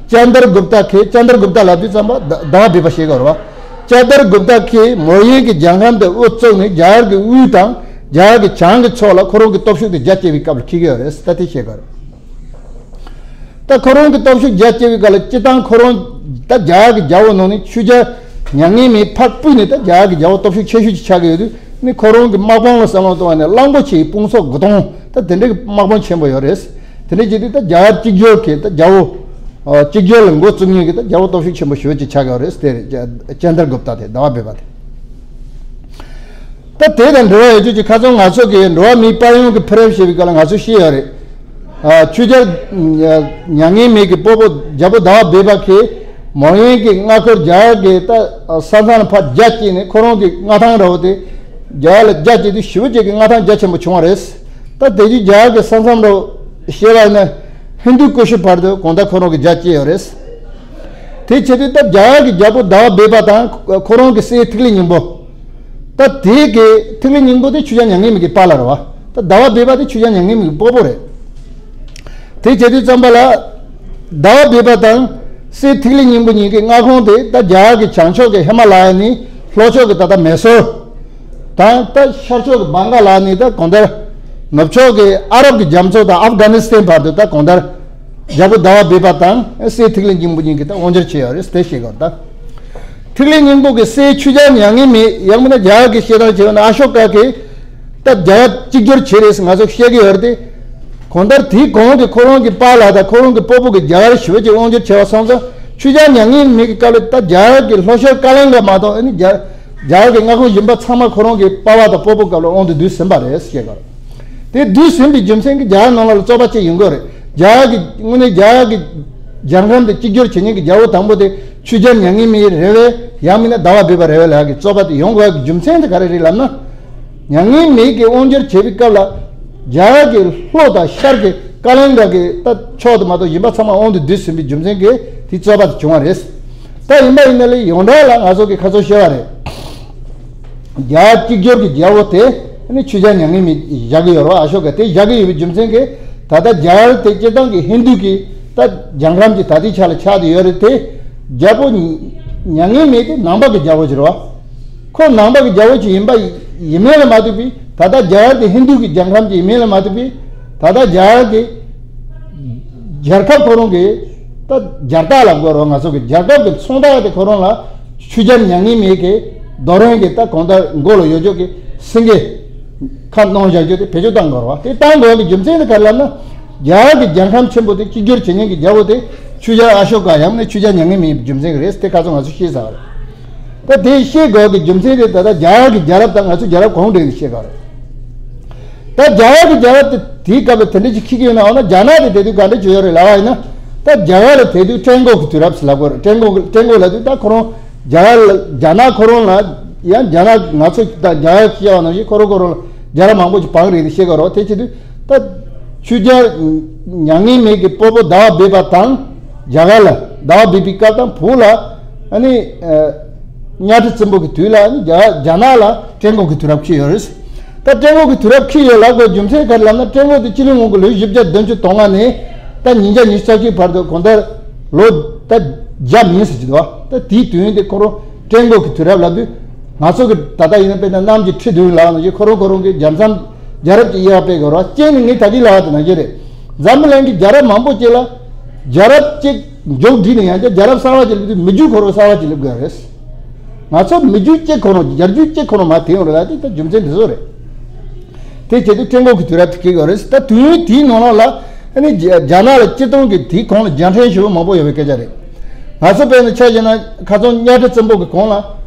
ཅན་དར་གུབ་ཏ་ཁེ། ཅན་དར་གུབ་ཏ་ལབ་དུས་ཙམ་པ་ཟླ་བ་བྷེ་བྷ་བཤད་ཀྱི་ཡོད་རེད་བ། ཅན་དར་གུབ་ཏ་ཁེ་མོར་ཡན་གྱི་རྒྱལ་ཁམས་དེ་དབུ་བཙུགས་ནས་རྒྱ་གར་གྱི་དབུས་དང་རྒྱ་གར་གྱི་བྱང་གི་ཕྱོགས་ལ་ཁོ་རང་གི་སྟོབས་ཤུགས་དེ་རྒྱ་བསྐྱེད་པའི་སྐབས་ལ་འཁེལ་གྱི་ཡོད་རེད། ད་དེ་བཤད་ཀྱི་ཡོད་རེད། ད་ཁོ་རང་གི་སྟོབས་ཤུགས་རྒྱ་བསྐྱེད་པའི་སྐབས་ལ་སྤྱིར་བཏང་ཁོ་རང་ད་རྒྱ་གར་གྱི་རྒྱལ་པོ་ནང་ནས་ཆོས་རྒྱལ་མྱ་ངན་མེད་ཕར་ཕུད་ནས་ད་རྒྱ་གར་གྱི་རྒྱལ་པོ་སྟོབས་ཤུགས་ཆེ་ཤོས་ཅིག་ཆགས་ཀྱི་ཡོད་དུས། ནི་ཁོ་རང་གི་དམག་དཔུང་ལ་བསམ་བློ་གཏོང་བ་ནི་གླང་པོ་ཆེའི་དཔུང་ཚོགས་དགུ་སྟོང་ད་དེ་འདྲའི་གི་དམག་དཔུང་ཆེན་པོ་ཡོད་རེད། དེ་འདྲ་བྱས་དུས་ད་རྒྱ་གར་གཅིག་གྱུར་གྱི་ད་རྒྱལ་པོ་ཨ་གཅིག་གྱུར་ལ་འགོ་བཙུགས་མཁན་གྱི་ད་རྒྱལ་པོ་སྟོབས་ཤུགས་ཆེན་པོ་ཞེ་པོ་ཅིག་ཆགས་ཀྱི་ཡོད་རེད་ཟེར་རེད། ཅན་དར་གུབ་ཏ་དེ་ཟླ་བ་བྷེ་བྷ་དེ། ད་དེ་དང་འབྲེལ་བ་ཡོད་རྒྱུ་ཅིག་ཁ་སང་ང་ཚོ་གིས་འགྲོ་བ་མིའི་དཔལ་ཡོན་གྱི་འཕེལ་རིམ་ཞེས་པའི་སྐབས་ལ་ང་ཚོས་ཤེས་ཡོད་རེད། ཨ་ཆོས་རྒྱལ་མྱ་ངན་མེད་ཀྱི་སྤོ་བོ་རྒྱལ་པོ་ཟླ་བ་བྷེ་བྷ་གིས་མོར་ཡན་གྱི་མངའ་ཁུལ་རྒྱ་གར་གྱི་ད་ས་མཚམས་ཕར་རྒྱ་བསྐྱེད་ནས་ཁོ་རང་གི་མངའ་ཐང་འདྲ་བོ་དེ་རྒྱ་གར་ལ་རྒྱ་བསྐྱེད་དུས་ཞེ་པོ་ཅིག་གི་མངའ་ཐང་རྒྱ་ཆེན་པོ་བྱུང་བ་རེད། ད་དེ་དུས་རྒྱ་གར་གྱི་ས་མཚམས་འདྲ་བོ་བཤད་པ་ཡིན་ན་ཧིན་རྡུ་ཀུ་ཤུ་བར་དུ་གང་ལྟར་ཁོ་རང་གིས་རྒྱ་བསྐྱེད་ཡོད་རེད། དེ་བྱེད་དུས་ད་རྒྱ་གར་གྱི་རྒྱལ་པོ་ཟླ་བ་བྷེ་བྷ་དང་ཁོ་རང་གི་སྲས་ཐིག་ལེ་སྙིང་པོ། ད་དེ་གི་ཐིག་ལེ་སྙིང་པོ་དེ་ཆོས་རྒྱལ་མྱ་ངན་མེད་ཀྱི་པཱ་ལགས་རེད་བ། ད་ཟླ་བ་བྷེ་བྷ་དེ་ཆོས་རྒྱལ་མྱ་ངན་མེད་ཀྱི་སྤོ་བོ་རེད། དེ་བྱེད་དུས་ཙམ་པ་ལ་ཟླ་བ་བྷེ་བྷ་དང་སྲས་ཐིག་ལེ་སྙིང་པོ་གཉིས་ཀྱི་མངའ་ཁོངས་དེ་ད་རྒྱ་གར་གྱི་བྱང་ཕྱོགས་ཀྱི་ཧི་མ་ལ་ཡ་ནས་ལྷོ་ཕྱོགས་ཀྱི་ད་ལྟ་མེ་སོར་དང་། ད་ཤར་ཕྱོགས་ཀྱི་བྷང་ག་ལ་ནས་ད་གང་ལྟར་ནུབ་ཕྱོགས་ཀྱི་ཨ་རབ་ཀྱི་རྒྱ་མཚོ་དང་ཨབ་གྷ་ནི་སི་ཐན་བར་དུ་ད་གང་ལྟར་རྒྱལ་པོ་ཟླ་བ་བྷེ་བྷ་དང་སྲས་ཐིག་ལེ་སྙིང་པོ་གཉིས་ཀྱིས་ད་དབང་སྒྱུར་བྱས་ཡོད་རེད། དེ་ཤེས་དགོས་ད། ཐིག་ལེ་སྙིང་པོ་གི་སྲས་ཆོས་རྒྱལ་མྱ་ངན་མེད། ཡང་མིན་ན་རྒྱ་གར་གྱི་བཤད་སྟངས་བྱས་པ་ན་ཨ་ཤོ་ཀ་གིས་ད་རྒྱ་གར་གཅིག་གྱུར་བྱས་རེད་ཟེར་ང་ཚོ་བཤད་ཀྱི་ཡོད་རེད་དེ། གང་ལྟར་དེའི་གོང་གི་ཁོ་རང་གི་པཱ་ལགས་དང་ཁོ་རང་གི་སྤོ་བོ་གི་རྒྱ་གར་ཞི་བ་ཅིག་དབང་སྒྱུར་བྱས་པ་སོང་ཙང་། ཆོས་རྒྱལ་མྱ་ངན་མེད་ཀྱི་སྐབས་ལ་ད་རྒྱ་གར་གྱི་ལྷོ་ཤར་ཀ་ལིང་ག་མ་གཏོགས་ཨ་ནི་རྒྱ་རྒྱ་གར་གྱི་མངའ་ཁོངས་གཞན་པ་ཚང་མ་ཁོ་རང་གི་པ་ཕ་དང་སྤོ་བོ་སྐབས་ལ་དབང་དུ་བསྡུས་ཟིན་པ་རེད་ཟེར་བ། དེ་བསྡུས་ཟིན་པའི་རྒྱུ་མཚན་གྱིས་རྒྱ་གར་ནང་ལ་རྩོད་པ་བྱེད་ཡོང་གི་རེད། རྒྱ་གར་གྱི་དངོས་གནས་རྒྱ་གར་གྱི་རྒྱལ་ཁམས་དེ་གཅིག་གྱུར་བྱེད་མཁན་གྱི་རྒྱལ་པོ་དང་པོ་དེ་ཆོས་རྒྱལ་མྱ་ངན་མེད་རེད་པས། ཡང་མིན་ན་ཟླ་བ་བྷེ་བྷ་རེད་པས་ལབ་ཀྱི་རྩོད་པ་དེ་ཡོང་དགོས་ཀྱི་རྒྱུ་མཚན་དེ་ག་རེ་རེད་ལབ་ན། མྱ་ངན་མེད་ཀྱིས་དབང་སྒྱུར་བྱེད་པའི་སྐབས་ལ་རྒྱ་གར་གྱི་ལྷོ་དང་ཤར་གྱི་ཀ་ལིང་ག་གི་ད་ཕྱོགས་དེ་མ་གཏོགས་གཞན་པ་ཚང་མ་དབང་དུ་བསྡུས་ཟིན་པའི་རྒྱུ་མཚན་གྱིས་དེ་རྩོད་པ་དེ་བྱུང་བ་རེད། ད་ཡིན་པ་ཡིན་ན་ལས་ཡོངས་གྲགས་ལ་ང་ཚོ་གིས་ཁ་སང་བཤད་པ་རེད། རྒྱ་གར་གཅིག་གྱུར་གྱི་རྒྱལ་པོ་དེ་ ནི་ཆོས་རྒྱལ་མྱ་ངན་མེད་བཞག་གི་ཡོད་རེད་བ། ཨ་ཤོ་ཀ་དེ་བཞག་གི་ཡོད་པའི་རྒྱུ་མཚན་གྱིས་ད་ལྟ་རྒྱ་གར་དེ་སྤྱིར་བཏང་གི་ཧིན་རྡུ་གི་ད་རྒྱལ་ཁམས་ཀྱི་ད་ལྟའི་ཆ་ལ་ཆགས་བསྡད་ཡོད་རེད་དེ། རྒྱལ་པོ་མྱ་ངན་མེད་དེ་ནང་པ་གི་རྒྱལ་པོ་ཅིག་རེད་བ། ཁོ་ནང་པ་གི་རྒྱལ་པོ་ཅིག་ཡིན་པ་ཡིན་མིན་ལ་མ་ལྟོས་པའི་ད་ལྟ་རྒྱ་གར་དེ་ཧིན་རྡུ་གི་རྒྱལ་ཁམས་ཅིག་ཡིན་མིན་ལ་མ་ལྟོས་པའི་ད་ལྟ་རྒྱ་གར་གི་རྒྱལ་ཁབ་ཁོ་རང་གི་ད་རྒྱལ་རྟགས་ལབ་དགོས་རེད་བ། ང་ཚོ་གི་རྒྱལ་ཁབ་གི་མཚོན་རྟགས་དེ་ཁོ་རང་ལ་ཆོས་རྒྱལ་མྱ་ངན་མེད་ཀྱི་རྡོ་རིང་གི་ད་གང་ལྟར་མགོ་ལ་ཡོད་ཆོག་གི་སེང་གེ་ཁ་གནོན་བཞག་རྒྱུ་དེ་བེད་སྤྱོད་བཏང་དགོས་རེད་བ། དེ་བཏང་དགོས་ཀྱི་རྒྱུ་མཚན་དེ་ག་རེ་ལབ་ན། རྒྱ་གར་གྱི་རྒྱལ་ཁམས་ཆེན་པོ་དེ་གཅིག་གྱུར་བྱེད་མཁན་གྱི་རྒྱལ་པོ་དེ་ཆོས་རྒྱལ་ཨ་ཤོ་ཀ་ཡང་ན་ཆོས་རྒྱལ་མྱ་ངན་མེད་རྒྱུ་མཚན་གྱིས་རེད། དེ་ཁ་ཚོ་ང་ཚོ་ཤེས་ཚར་བ་རེད། ད་དེ་ཤེས་དགོས་ཀྱི་རྒྱུ་མཚན་དེ་ད་ལྟ་རྒྱ་གར་གྱི་རྒྱལ་རབས་དང་ང་ཚོ་རྒྱལ་རབས་གང་འདྲ་ཡིན་ཤེས་དགོས་རེད། ད་རྒྱ་གར་གྱི་རྒྱལ་རབས་དེ་དེའི་སྐབས་ལ་དེ་འདྲ་ཞིག་འཁྱེར་གྱི་ཡོད་ན། འོ་ན་རྒྱ་ནག་དེ་དེ་དུས་ག་འདྲ་བྱས་ཡོད་རེད་ལབ་པ་ཡིན་ན། ད་རྒྱ་གར་ལ་དེ་དུས་ཀྲན་གོ་གི་དུས་རབས་སུ་ལབ་དགོས་རེད། ཀྲན་གོ་གི་ཀྲན་གོ་ལབ་དུས་ད་ཁོ་རང་རྒྱ་གར་ལ་རྒྱ་ནག་ཁོ་རང་ལ་ཡང་རྒྱ་ནག་ང་ཚོ་ད་རྒྱ་གར་ཤེས་པ་ནང་བཞིན་ཁོ་རང་ཁོ་རང་ལ་རྒྱལ་རབས་མང་པོ་ཞིག་བང་རེད་དེ་ཤེས་དགོས་རེད། དེ་བྱེད་དུས་ད་ཆོས་རྒྱལ་མྱ་ངན་མེད་ཀྱི་སྤོ་བོ་ཟླ་བ་བེ་པ་དང་རྒྱ་གར་ལ་ཟླ་བ་བེ་པའི་སྐབས་དང་བོད་ལ་ཨ་ནི་ཨ་གཉའ་ཁྲི་བཙན་པོ་གི་དུས་ལ་ཨ་ནི་རྒྱ་རྒྱ་ནག་ལ་ཀྲན་གོ་གི་དུས་རབས་འཁེལ་ཡོད་རེད། ད་ཀྲན་གོ་གི་དུས་རབས་འཁེལ་ཡོད་ལབ་དགོས་རྒྱུ་མཚན་ག་རེ་ལབ་ན། ཀྲན་གོ་དེ་སྤྱི་ལོའི་སྔོན་གྱི་ལོ་བཞི་བརྒྱ་བདུན་ཅུ་དོན་ལྔ་ནས་ད་ཉིས་བརྒྱ་ཉི་ཤུ་རྩ་གཅིག་བར་དུ་གང་ལྟར་ལོ་ད་བརྒྱ་མིན་ཟེར་གྱི་འདུག་ད་དེའི་དུས་ཡུན་དེ་ཁོ་རང་ཀྲན་གོ་གི་དུས་རབས་ལབ་དུས། ང་ཚོ་གི་ད་ལྟ་ཡིན་ན་དཔེར་ན་གནམ་གྱི་ཁྲི་བདུན་ལབ་ནང་བཞིན་ཁོ་རང་ཁོ་རང་གི་རྒྱལ་མཚམས་རྒྱལ་རབས་ཀྱི་དབྱེ་བ་སྤེལ་དགོས་རེད་བ། སྤྱིར་ནི་ངས་ད་གིན་ལབ་པ་དེ་ནང་བཞིན་རེད། འཛམ་བུ་གླིང་གི་རྒྱལ་རབས་མང་པོ་ཅིག་ལ་རྒྱལ་རབས་གཅིག་མཇུག་བསྒྲིལ་ནས་ཡང་བསྐྱར་རྒྱལ་རབས་གསར་བ་ཅིག་སླེབས་དུས་མི་རྒྱུད་ཁོ་རང་གསར་བ་ཅིག་སླེབས་དགོས་རེད། ང་ཚོ་མི་རྒྱུད་གཅིག་ཁོ་རང་རྒྱལ་རྒྱུད་གཅིག་ཁོ་རང་མར་དེད་ཡོང་རེད་ལ། དེ་ད་རྒྱུ་མཚན་འདི་ཚོ་རེད། དེ་བྱེད་དུས་ཀྲན་གོ་གི་དུས་རབས་དེ་འཁེལ་དགོས་རེད། ད་དུས་ཡུན་དེའི་ནང་ལོགས་ལ་ཨ་ནི་རྒྱ་རྒྱ་ནག་ལ་སྤྱིར་བཏང་གི་དེའི་གོང་ལ་རྒྱལ་ཕྲན་ཞེ་པོ་མང་པོ་ཡོད་པའི་སྐད་ཆ་རེད། ང་ཚོ་དཔེར་ན་ཆ་བཞག་ན་ཁ་སང་གཉའ་ཁྲི་བཙན་པོ་གི་གོང་ལ་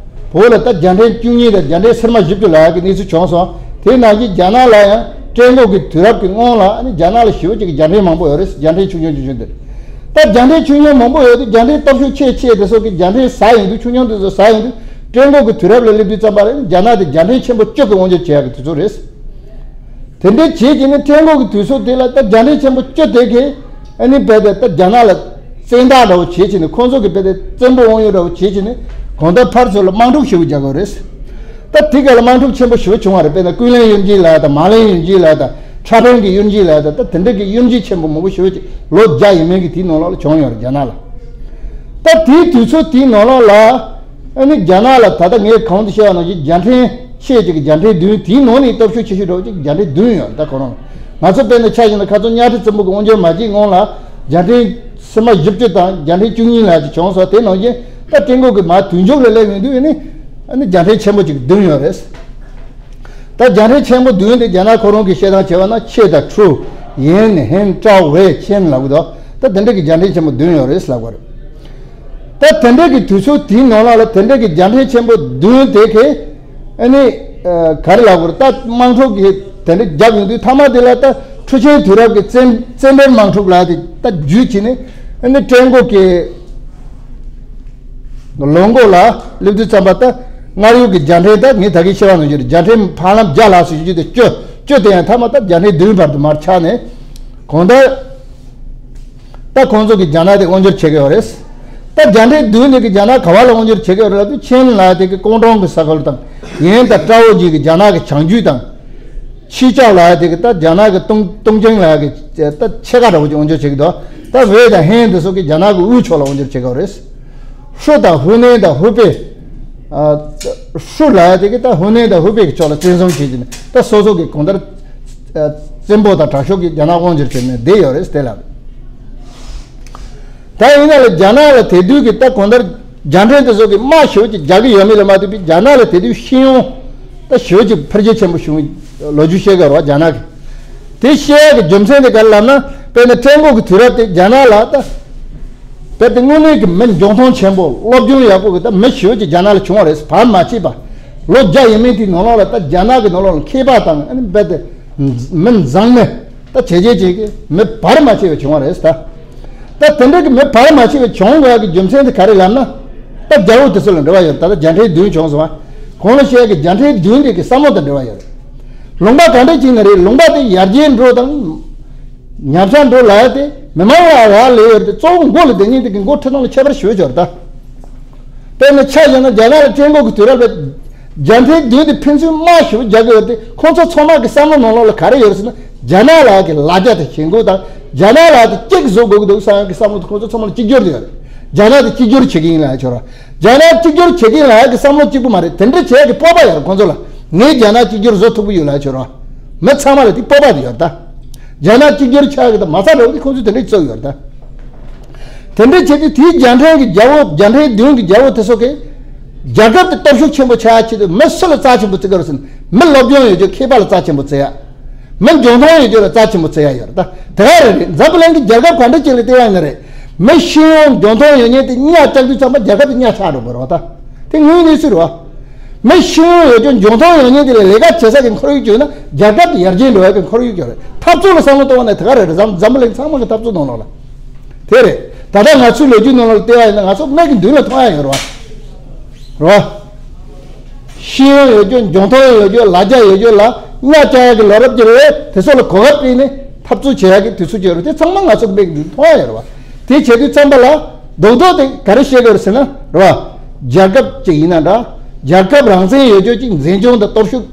བོད་ལ་ད་རྒྱལ་ཕྲན་བཅུ་གཉིས་དང་རྒྱལ་ཕྲན་སིལ་མ་བཞི་བཅུ་ལབ་ཡག་གི་གནས་ཚུལ་བྱུང་སོང་། དེ་ནང་བཞིན་རྒྱ་ནག་ལ་ཡང་ཀྲན་གོ་གི་དུས་རབས་ཀྱི་སྔོན་ལ་ཨ་ནི་རྒྱ་ནག་ལ་ཞེ་པོ་ཅིག་གི་རྒྱལ་ཕྲན་མང་པོ་ཡོད་རེད། རྒྱལ་ཕྲན་ཆུང་ཆུང་ཆུང་ཆུང་དེ་རེད། ད་རྒྱལ་ཕྲན་ཆུང་ཆུང་མང་པོ་ཡོད་དུས་རྒྱལ་ཕྲན་སྟོབས་ཤུགས་ཆེ་ཆེ་དེ་ཚོ་གི་རྒྱལ་ཕྲན་ཟ་ཡོང་དུས་ཆུང་ཆུང་དེ་ཚོ་ཟ་ཡོང་དུས་ཀྲན་གོ་གི་དུས་རབས་ལ་སླེབས་དུས་ཙམ་པ་ལ་རྒྱ་ནག་དེ་རྒྱལ་ཕྲན་ཆེན་པོ་བཅུ་གི་དབང་སྒྱུར་བྱེད་ཡག་གི་དུས་ཚོད་རེད། དེ་འདྲའི་བྱེད་ཀྱི་ནི་ཀྲན་གོ་གི་དུས་ཚོད་དེ་ལ་ད་རྒྱལ་ཕྲན་ཆེན་པོ་བཅུ་དེ་གིས་ཨ་ནི་རྦད་དེ་ད་རྒྱ་ནག་ལ་བཙན་བདག་འདྲ་བོ་བྱེད་ཀྱི་ནི་ཁོང་ཚོ་གི་རྦད་དེ་བཙན་པོ་དབང་ཡོད་འདྲ་བོ་བྱེད་ཀྱི་ནི་གང་ལྟར་ཕར་ཚུར་ལ་དམག་འཁྲུག་ཞེ་པོ་རྒྱག་དགོས་རེད། ད་དེ་ག་ལ་དམག་འཁྲུག་ཆེན་པོ་ཞེ་པོ་བྱུང་བ་རེད། དཔེར་ན་ཀུན་ལན་གཡུལ་འགྱེད་ལབ་ཡག་དང་མཱ་ལེན་གཡུལ་འགྱེད་ལབ་ཡག་དང་ཁྲ་ཕན་གྱི་གཡུལ་འགྱེད་ལབ་ཡག་དང་ད་དེ་འདྲ་གི་གཡུལ་འགྱེད་ཆེན་པོ་མང་པོ་ཞེ་པོ་ཅིག་ལོ་བརྒྱ་ཡས་མས་ཀྱི་དེའི་ནང་ལོགས་ལ་བྱུང་ཡོད་རེད་རྒྱ་ནག་ལ། ད་དེའི་དུས་ཚོད་དེའི་ནང་ལོགས་ལ་ཨ་ནི་རྒྱ་ནག་ལ་ད་ལྟ་ངས་གོང་དུ་བཤད་པ་ནང་བཞིན་རྒྱལ་ཕྲན་ཆེ་ཅིག་གི་རྒྱལ་ཕྲན་བདུན། དེའི་ནང་ནས་སྟོབས་ཤུགས་ཆེ་ཤོས་འདྲ་བོ་ཅིག་རྒྱལ་ཕྲན་བདུན་ཡོད་རེད། ད་ཁོ་རང་ང་ཚོ་དཔེར་ན་ཆ་བཞག་ན་ཁ་སང་གཉའ་ཁྲི་བཙན་པོ་གི་དབང་སྒྱུར་མ་བྱས་སྔོན་ལ་རྒྱལ་ཕྲན་སིལ་མ་བཞི་བཅུ་དང་རྒྱལ་ཕྲན་བཅུ་གཉིས་ལབ་ཡག་ཅིག་བྱུང་སོང་། དེ་ནང་བཞིན་ད་ཀྲན་གོ་གི་མར་དུས་མཇུག་ལ་སླེབས་ཡོང་དུས་ཨ་ནི་ཨ་ནི་རྒྱལ་ཕྲན་ཆེན་པོ་ཅིག་བདུན་ཡོད་རེད། ད་རྒྱལ་ཕྲན་ཆེན་པོ་བདུན་དེ་རྒྱ་ནག་ཁོ་རང་གིས་བཤད་སྟངས་བྱས་པ་ན་ཆེ་དང་ཁྲུ། ཡན་ཧན་ཀྲའོ་ཝེ་ཆིན་ལབ་གི་འདུག་ད་དེ་འདྲ་གི་རྒྱལ་ཕྲན་ཆེན་པོ་བདུན་ཡོད་རེད་ལབ་དགོས་རེད། ད་དེ་འདྲ་གི་དུས་ཚོད་དེའི་ནང་ལ་ལ་དེ་འདྲ་གི་རྒྱལ་ཕྲན་ཆེན་པོ་བདུན་དེ་གི་ཨ་ནི་ཨ་ག་རེ་ལབ་དགོས་རེད། ད་དམག་འཁྲུག་གི་དེ་འདྲ་བརྒྱབ་ཡོང་དུས་མཐའ་མ་དེ་ལ་ད་ཁྲུ་ཆིང་དུས་རབས་ཀྱི་བཙན་བཙན་པོའི་དམག་འཁྲུག་ལབ་ཡག་དེ་ད་བརྒྱུད་བྱས་ནས་ཨ་ནི་ཀྲན་གོ་གི་ལོ་འགོ་ལ་སླེབས་དུས་ཙམ་པ་ད་སྔར་ཡོད་ཀྱི་རྒྱལ་ཕྲན་ད་ངས་ད་གིན་བཤད་པ་ནང་བཞིན་རྒྱལ་ཕྲན་ཧ་ལམ་བརྒྱ་ལྷག་ཙམ་ཡོད་རྒྱུ་དེ་བཅུ་བཅུ་དེ་ཡང་མཐའ་མ་ད་རྒྱལ་ཕྲན་བདུན་བར་དུ་མར་ཆག་ནས་གང་ལྟར་ད་ཁོང་ཚོ་གིས་རྒྱ་ནག་དེ་དབང་སྒྱུར་བྱེད་ཀྱི་ཡོད་རེད། ད་རྒྱལ་ཕྲན་བདུན་དེ་གིས་རྒྱ་ནག་ག་བ་ལ་དབང་སྒྱུར་བྱེད་ཀྱི་ཡོད་རེད་ལབ་དུས་ཆིན་ལབ་ཡག་དེ་གི་ཀོང་ཀྲོང་གི་ས་ཁུལ་དང་ཡན་དང་ཀྲའོ་ཅི་གི་རྒྱ་ནག་གི་བྱང་རྒྱུད་དང་། ཆི་ཅའོ་ལབ་ཡག་དེ་གི་ད་རྒྱ་ནག་གི་ཏུང་ཏུང་ཅིང་ལབ་ཡག་གི་ད་ཕྱེད་ཀ་འདྲ་བོ་ཅིག་དབང་སྒྱུར་བྱེད་ཀྱི་འདུག་ད་ཝེ་དང་ཧན་དེ་ཚོ་གིས་རྒྱ་ནག་གི་དབུས་ཕྱོགས་ལ་དབང་སྒྱུར་བྱེད་ཀྱི་ཡོད་རེད། ཧྲུ་དང་ཧུའུ་ནན་དང་ཧུའུ་པེ། ཨ། ཧྲུ་ལབ་ཡག་དེ་གིས་ད་ཧུའུ་ནན་དང་ཧུའུ་པེ་གི་ཕྱོགས་ལ་བཙན་བཟུང་བྱེད་ཀྱི་ནི་ད་སོ་སོ་གི་གང་ལྟར་ཨ་བཙན་པོ་དང་དྲག་ཤོས་ཀྱིས་རྒྱ་ནག་དབང་སྒྱུར་བྱས་ནས་བསྡད་ཡོད་རེད་དེ་ལ། ད་ཡིན་ན་ལ་རྒྱ་ནག་ལ་དེ་དུས་ཀྱི་ད་གང་ལྟར་རྒྱལ་ཕྲན་དེ་ཚོ་གིས་དམག་ཞེ་པོ་ཅིག་རྒྱག་གི་ཡོད་མེད་ལ་མ་ལྟོས་པའི་རྒྱ་ནག་ལ་དེ་དུས་ཤེས་ཡོན་ད་ཞེ་པོ་ཅིག་འཕེལ་རྒྱས་ཆེན་པོ་བྱུང་བའི་ལོ་རྒྱུས་བཤད་གི་ཡོད་རེད་བ། རྒྱ་ནག་གི་དེ་བཤད་ཡག་གི་རྒྱུ་མཚན་དེ་ག་རེ་ལབ་ན། དཔེར་ན་ཀྲན་གོ་གི་དུས་རབས་དེ་རྒྱ་ནག་ལ་ད་དཔེ་དེ་དངོས་གནས་ཀྱི་མི་འཇོན་ཐང་ཆེན་པོ་སློབ་སྦྱོང་ཡག་པོ་གི་ད་མི་ཞེ་པོ་ཅིག་རྒྱ་ནག་ལ་བྱུང་བ་རེད། བར་མ་ཆད་པ་ལོ་བརྒྱ་ཡས་མས་དེའི་ནང་ལོགས་ལ་ད་རྒྱ་ནག་གི་ནང་ལོགས་ལ་མཁས་པ་དང་ཨ་ནི་དཔེ་དེ་མི་མཛངས་མི་ད་བྱས་རྗེས་ཅན་གྱི་མི་བར་མ་ཆད་པ་བྱུང་བ་རེད་ད། ད་དེ་འདྲ་གི་མི་བར་མ་ཆད་པ་བྱུང་དགོས་ཡག་གི་རྒྱུ་མཚན་དེ་ག་རེ་ལབ་ན། ད་རྒྱལ་པོ་དེ་ཚོ་ལ་འབྲེལ་བ་ཡོད་རེད། ད་ལྟ་རྒྱལ་ཕྲན་བདུན་བྱུང་སོང་བ། གོང་ལ་བཤད་ཡག་གི་རྒྱལ་ཕྲན་བདུན་དེ་གི་བསམ་བློ་དང་འབྲེལ་བ་ཡོད་རེད། ལུང་པ་ག་འདྲ་ཅིག་ནས་རེད། ལུང་པ་དེ་ཡར་རྒྱས་འགྲོ་དང་ཉམས་ཆག་འགྲོ་ལབ་ཡག་དེ་མི་མང་ལ་རག་ལས་ཡོད་རེད་དེ། གཙོ་བོ་མགོ་ལ་བསྡད་མཁན་དེ་གི་མགོ་ཁྲི་སྟེང་ལ་ཁྱད་པར་ཞེ་པོ་ཅིག་ཡོད་རེད་ད། དཔེར་ན་ཆ་བཞག་ན་རྒྱ་ནག་ལ་ཀྲན་གོ་གི་དུས་རབས་ལ་ རྒྱ་འཕྲེལ་བདུན་དེ་ཕན་ཚུན་དམའ་ཞེ་པོ་རྒྱག་གི་ཡོད་དེ། ཁོང་ཚོ་ཚང་མ་གི་བསམ་བློ་ནང་ལོགས་ལ་ག་རེ་ཡོད་རེད་ཟེར་ན། རྒྱ་ནག་ལ་གི་ལ་རྒྱ་དེ་ཞེན་ཁོག་དང་། རྒྱ་ནག་ལ་དེ་གཅིག་བཟོ་དགོས་ཀྱི་འདུག་བསམ་གི་བསམ་བློ་དེ་ཁོང་ཚོ་ཚང་མ་ལ་གཅིག་གྱུར་དེ་ཡོད་རེད། རྒྱ་ནག་དེ་གཅིག་གྱུར་བྱེད་ཀྱི་ཡིན་ལབ་ཡ་ཁྱོད་རང་། རྒྱ་ནག་གཅིག་གྱུར་བྱེད་ཀྱི་ཡིན་ལབ་ཡ་གི་བསམ་བློ་གཅིག་པུ་མ་རེད། དེ་འདྲ་བྱེད་ཡ་གི་སྤོབས་པ་ཡོད་རེད་ཁོང་ཚོ་ལ། ངས་རྒྱ་ནག་གཅིག་གྱུར་བཟོ་ཐུབ་ཀྱི་ཡོད་ལབ་ཡ་ཁྱོད་རང་། མི་ཚང་མ་ལ་དེ་སྤོབས་པ་དེ་ཡོད་རེད་ད། རྒྱ་ནག་གཅིག་གྱུར་ཆགས་ཀྱི་ད་མ་ཚད་རེད་བ། དེ་ཁོང་ཚོས་དེ་འདྲ་བཟོ་གི་ཡོད་རེད་ད། དེ་འདྲ་བྱས་ཏེ་དེའི་རྒྱ་འཕྲེལ་གྱི་རྒྱལ་པོ། རྒྱ་འཕྲེལ་བདུན་གྱི་རྒྱལ་པོ་དེ་ཚོ་གིས་རྒྱལ་ཁབ་དེ་སྟོབས་ཤུགས་ཆེན་པོ་ཆགས་ཆེད་དུ་མི་སུ་ལ་རྩ་ཆེན་པོ་བརྩི་གི་རེད་ཟེར་ན། མི་སློབ་སྦྱོང་ཡོད་རྒྱུ་མཁས་པ་ལ་རྩ་ཆེན་པོ་བརྩི་ཡ། མི་འཇོན་ཐང་ཡོད་རྒྱུ་ལ་རྩ་ཆེན་པོ་བརྩི་ཡ་ཡོད་རེད་ད། དེ་ག་རེ་རེད། འཛམ་བུ་གླིང་གི་རྒྱལ་ཁབ་ག་འདྲ་ཅིག་ལ་བལྟས་ཡ་ཡིན་ན་རེད། མི་ཤེས་ཡོན་འཇོན་ཐང་ཡོད་མཁན་དེ་གཉའ་བཅག་དུས་ཙམ་པ་རྒྱལ་ཁབ་དེ་གཉའ་ཆག་འགྲོ་གི་རེད་བ་ད། དེ་དངོས་གནས་སུ་རེད་བ། མི་ཤེས་ཡོན་ཡོད་རྒྱུ་འཇོན་ཐང་ཡོད་མཁན་དེ་ལ་ལས་ཀ་བྱེད་ས་གི་ཁོར་ཡུག་བྱུང་ན་རྒྱལ་ཁབ་དེ་ཡར་རྒྱས་འགྲོ་ཡ་གི་ཁོར་ཡུག་ཡོད་རེད། འཐབ་རྩོད་ལ་བསམ་བློ་གཏོང་བ་ན་དེ་ག་རེ་རེད། འཛམ་འཛམ་བུ་གླིང་ཚང་མ་གི་འཐབ་རྩོད་ནང་ལོགས་ལ། དེ་རེད། ད་ལྟ་ང་ཚོའི་ལོ་རྒྱུས་ནང་ལ་བལྟས་པ་ཡིན་ན་ང་ཚོ་མིག་གི་མདུན་ལ་མཐོང་ཡ་ཡོད་རེད་བ། རེད་བ། ཤེས་ཡོན་ཡོད་རྒྱུ། འཇོན་ཐང་ཡོད་རྒྱུ། ལ་རྒྱ་ཡོད་རྒྱུ་ལ་གཉའ་བཅག་ཡ་གི་ལོ་རབས་ཀྱི་རེད། དེ་ཚོ་ལ་གོ་སྐབས་སྤྲད་ནས་འཐབ་རྩོད་བྱེད་ཡ་གི་དུས་ཚོད་ཅིག་ཡོད་རེད། དེ་ཚང་མ་ང་ཚོ་མིག་གི་མདུན་མཐོང་ཡ་ཡོད་རེད་བ། དེ་བྱེད་དུས་ཙམ་པ་ལ་རྡོག་རྡོག་དེ་ག་རེ་བཤད་དགོས་རེད་ཟེར་ན་རེད་བ། རྒྱལ་ཁབ་ཅིག་ཡིན་ན་འདྲ། རྒྱལ་ཁབ་རང་བཙན་ཡོད་རྒྱུ་ཅིག་འཛིན་སྐྱོང་དང་སྟོབས་ཤུགས་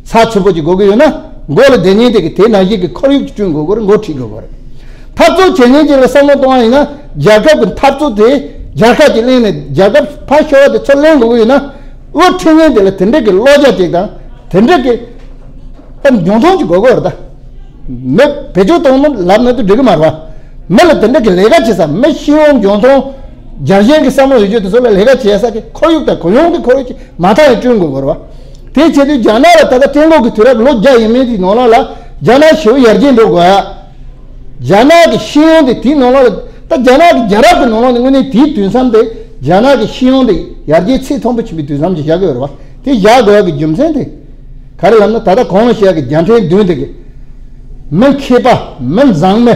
ཚགས་ཚུད་པོ་ཅིག་དགོས་ཀྱི་ཡོད་ན། མགོ་ལ་བསྡད་མཁན་དེ་གི་དེ་ནང་བཞིན་གྱི་ཁོར་ཡུག་ཅིག་བསྐྲུན་དགོས་ཀྱི་རེད། འགོ་ཁྲིད་དགོས་ཀྱི་རེད། འཐབ་རྩོད་བྱེད་མཁན་ཅིག་ལ་བསམ་བློ་གཏོང་བ་ཡིན་ན། རྒྱལ་ཁབ་ཀྱི་འཐབ་རྩོད་དེ་རྒྱལ་ཁ་ཅིག་ལེན་ནས་རྒྱལ་ཁབ་ཕར་ཤོར་བ་དེ་ཚུར་ལེན་དགོས་ཀྱི་ཡོད་ན། དབུ་ཁྲིད་མཁན་དེ་ལ་དེ་འདྲ་གི་བློ་རྒྱ་ཅིག་དང་དེ་འདྲ་གི་ད་འཇོན་ཐང་ཅིག་དགོས་ཀྱི་རེད་ད། མི་བེད་སྤྱོད་གཏོང་ན་ལབ་ན་དེ་འགྲིག་གི་མ་རེད་བ། མི་ལ་དེ་འདྲ་གི་ལས་ཀ་བྱེད་ས། མི་ཤེས་ཡོན་འཇོན་ཐང་རྒྱལ་ཞེན་གྱི་བསམ་བློ་ཡོད་རྒྱུ་དེ་ཚོ་ལ་ལས་ཀ་བྱེད་ས་གི་ཁོར་ཡུག་དང་གུ་ཡངས་ཀྱི་ཁོར་ཡུག་ཅིག་མ་མཐའ་ཡང་བསྐྲུན་དགོས་ཀྱི་རེད་བ། དེ་བྱེད་དུས་རྒྱ་ནག་ལ་ད་ལྟ་ཀྲུང་གོ་གི་དུས་རབས་ལོ་བརྒྱ་ཡས་མས་དེའི་ནང་ལོགས་ལ་རྒྱ་ནག་ཞེ་པོ་ཡར་རྒྱས་འགྲོ་དགོས་ཡ། རྒྱ་ནག་གི་ཤེས་ཡོན་དེ་དེའི་ནང་ལོགས་ལ། ད་རྒྱ་ནག་གི་རྒྱལ་རབས་ཀྱི་ནང་ལོགས་ནས་དངོས་གནས་དེའི་དུས་མཚམས་དེ་རྒྱ་ནག་གི་ཤེས་ཡོན་དེ་ཡར་རྒྱས་ཚད་མཐོན་པོ་ཕྱིན་པའི་དུས་མཚམས་ཅིག་བཞག་གི་ཡོད་རེད་བ། དེ་བཞག་དགོས་ཡ་གི་རྒྱུ་མཚན་དེ་ག་རེ་ལབ་ན། ད་ལྟ་གོང་ལ་བཤད་ཡ་གི་རྒྱ་འཕྲེལ་བདུན་དེ་གི་མི་མཁས་པ། མི་མཛངས་མི།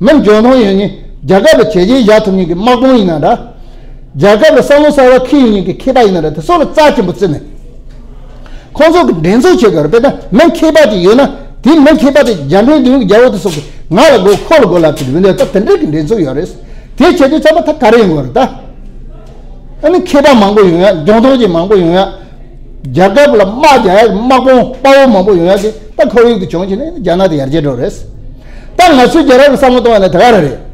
མི་འཇོན་ཐང་ཡོད་མཁན། རྒྱལ་ཁབ་ལ་བྱས་རྗེས་བཞག་ཐུབ་མཁན་གྱི་དམག་དཔོན་ཡིན་ན་འདྲ། རྒྱལ་ཁབ་ལ་བསམ་བློ་གསར་བ་འཁྱེར་ཡོང་མཁན་གྱི་མཁས་པ་ཡིན་ན་འདྲ། དེ་ཚོ་ལ་རྩ་ཆེན་པོ་བརྩི་ནས། ཁོང་ཚོ་གི་འགྲན་ཚོགས་བྱེད་དགོས་རེད། དཔེར་ན་མི་མཁས་པ་ཅིག་ཡོད་ན། དེའི་མི་མཁས་པ་དེ་རྒྱ་འཕྲེལ་བདུན་གྱི་རྒྱལ་པོ་དེ་ཚོ་གི་ང་ལ་དགོས། ཁོ་ལ་དགོས་ལབ་ཀྱི་འདུག་འདི་ད་དེ་འདྲ་གི་འགྲན་ཚོགས་ཡོད་རེད། དེ་བྱེད་དུས་ཚང་མ་ད་ག་རེ་ཡོང་དགོས་རེད་ད། ཨ་ནི་མཁས་པ་མང་པོ་ཡོང་ཡ། འཇོན་ཐང་ཅན་མང་པོ་ཡོང་ཡ། རྒྱལ་ཁབ་ལ་དམག་རྒྱག་ཡ་གི་དམག་དཔོན་དཔའ་བོ་མང་པོ་ཡོང་ཡ་གི་ད་ཁོར་ཡུག་དེ་བྱུང་བྱས་ནས་རྒྱ་ནག་དེ་ཡར་རྒྱས་འགྲོ་རེད། ད་ང་ཚོའི་རྒྱལ་རབས་ལ་བསམ་བློ་གཏོང་བ་ན་དེ་ག་རེ་རེད།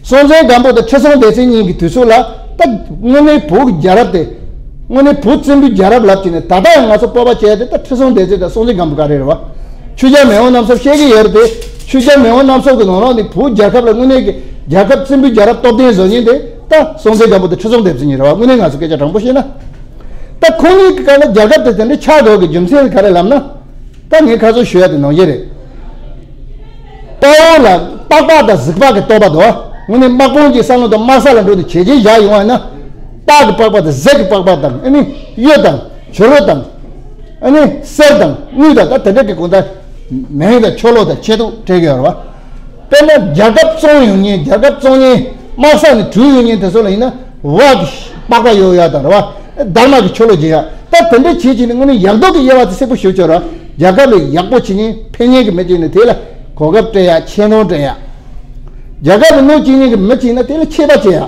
སྲོང་བཙན་སྒམ་པོ་དང་ཁྲི་སྲོང་ལྡེ་བཙན་གཉིས་ཀྱི་དུས་ཚོད་ལ་ད་དངོས་གནས་བོད་ཀྱི་རྒྱལ་རབས་དེ། དངོས་གནས་བོད་བཙན་པོའི་རྒྱལ་རབས་ལབ་ཀྱི་ནས་ད་ལྟ་ཡང་ང་ཚོ་སྤོབས་པ་བྱས་ཏེ་ད་ཁྲི་སྲོང་ལྡེ་བཙན་དང་སྲོང་བཙན་སྒམ་པོ་ག་རེ་རེད་བ། ཆོས་རྒྱལ་མེས་དབོན་རྣམ་གསུམ་བཤད་ཀྱི་ཡོད་རེད་དེ། ཆོས་རྒྱལ་མེས་དབོན་རྣམ་གསུམ་གྱི་ནང་ལོགས་ནས་བོད་རྒྱལ་ཁབ་ལ་དངོས་གནས་ཀྱི་རྒྱལ་ཁབ་བཙན་པོའི་རྒྱལ་རབས་སྟོབས་ལྡན་བཟོ་མཁན་དེ་ད་སྲོང་བཙན་སྒམ་པོ་དང་ཁྲི་སྲོང་ལྡེ་བཙན་གཉིས་རེད་བ། དངོས་གནས་ང་ཚོ་སྐད་ཆ་དྲང་པོ་བཤད་ན། ད་ཁོང་གཉིས་ཀྱི་སྐབས་ལ་རྒྱལ་ཁབ་དེ་དེ་འདྲ་ཆགས་འགྲོ་གི་རྒྱུ་མཚན་ག་རེ་ལབ་ན། ད་ངས་ཁ་སང་ཞུ་ཡ་དེ་ནང་བཞིན་རེད། དཔའ་བོ་ལ་སྟག་ལྤགས་དང་གཟིག་ལྤགས་ཀྱི་རྟོག་པ་དང་། དངོས་གནས་དམག་དཔོན་གྱི་བསམ་བློ་དང་དམག་ས་ལ་འགྲོ་དུས་བྱས་རྗེས་བཞག་ཡོང་བ་ཡིན་ན། སྟག་གི་པགས་པ་དང་གཟིག་གི་པགས་པ་དང་། ཨ་ནི་གཡུ་དང་བྱུ་རུ་དང་། ཨ་ནི་གསེར་དང་དངུལ་དང་། ད་དེ་འདྲ་གི་གོང་ད་མེ་དང་ཆུ་ལོག་དང་ཆེ་དུག་སྤྲད་ཀྱི་ཡོད་རེད་བ། དཔེར་ན་རྒྱལ་ཁབ་བཙོང་ཡོང་མཁན། རྒྱལ་ཁབ་བཙོང་མཁན། དམག་ས་ནས་བྲོས་ཡོང་མཁན་དེ་ཚོ་ལ་ཡིན་ན་ཝ་གི་པགས་པ་གཡོག་ཡ་དང་རེད་བ། སྡར་མ་གི་ཆུ་ལོག་སྦྱིན་ཡ། ད་དེ་འདྲ་བྱེད་བྱེད་ནས་དངོས་གནས་ཡག་མདོག་གི་དབྱེ་བ་དེ་གསལ་པོ་ཞེ་པོ་ཅིག་ཡོད་རེད། རྒྱལ་ཁབ་ལ་ཡག་པོ་བྱེད་མཁན་ཕན་མཁན་གྱི་མི་ཅིག་ནི་དེ་ལ་གོ་སྐབས་སྤྲད་ཡ། ཆེ་མཐོང་སྤྲད་ཡ། རྒྱལ་ཁབ་ལ་གནོད་སྐྱེལ་མཁན་གྱི་མི་ཅིག་ན་དེ་ལ་ཆད་པ་བཅད་ཡ།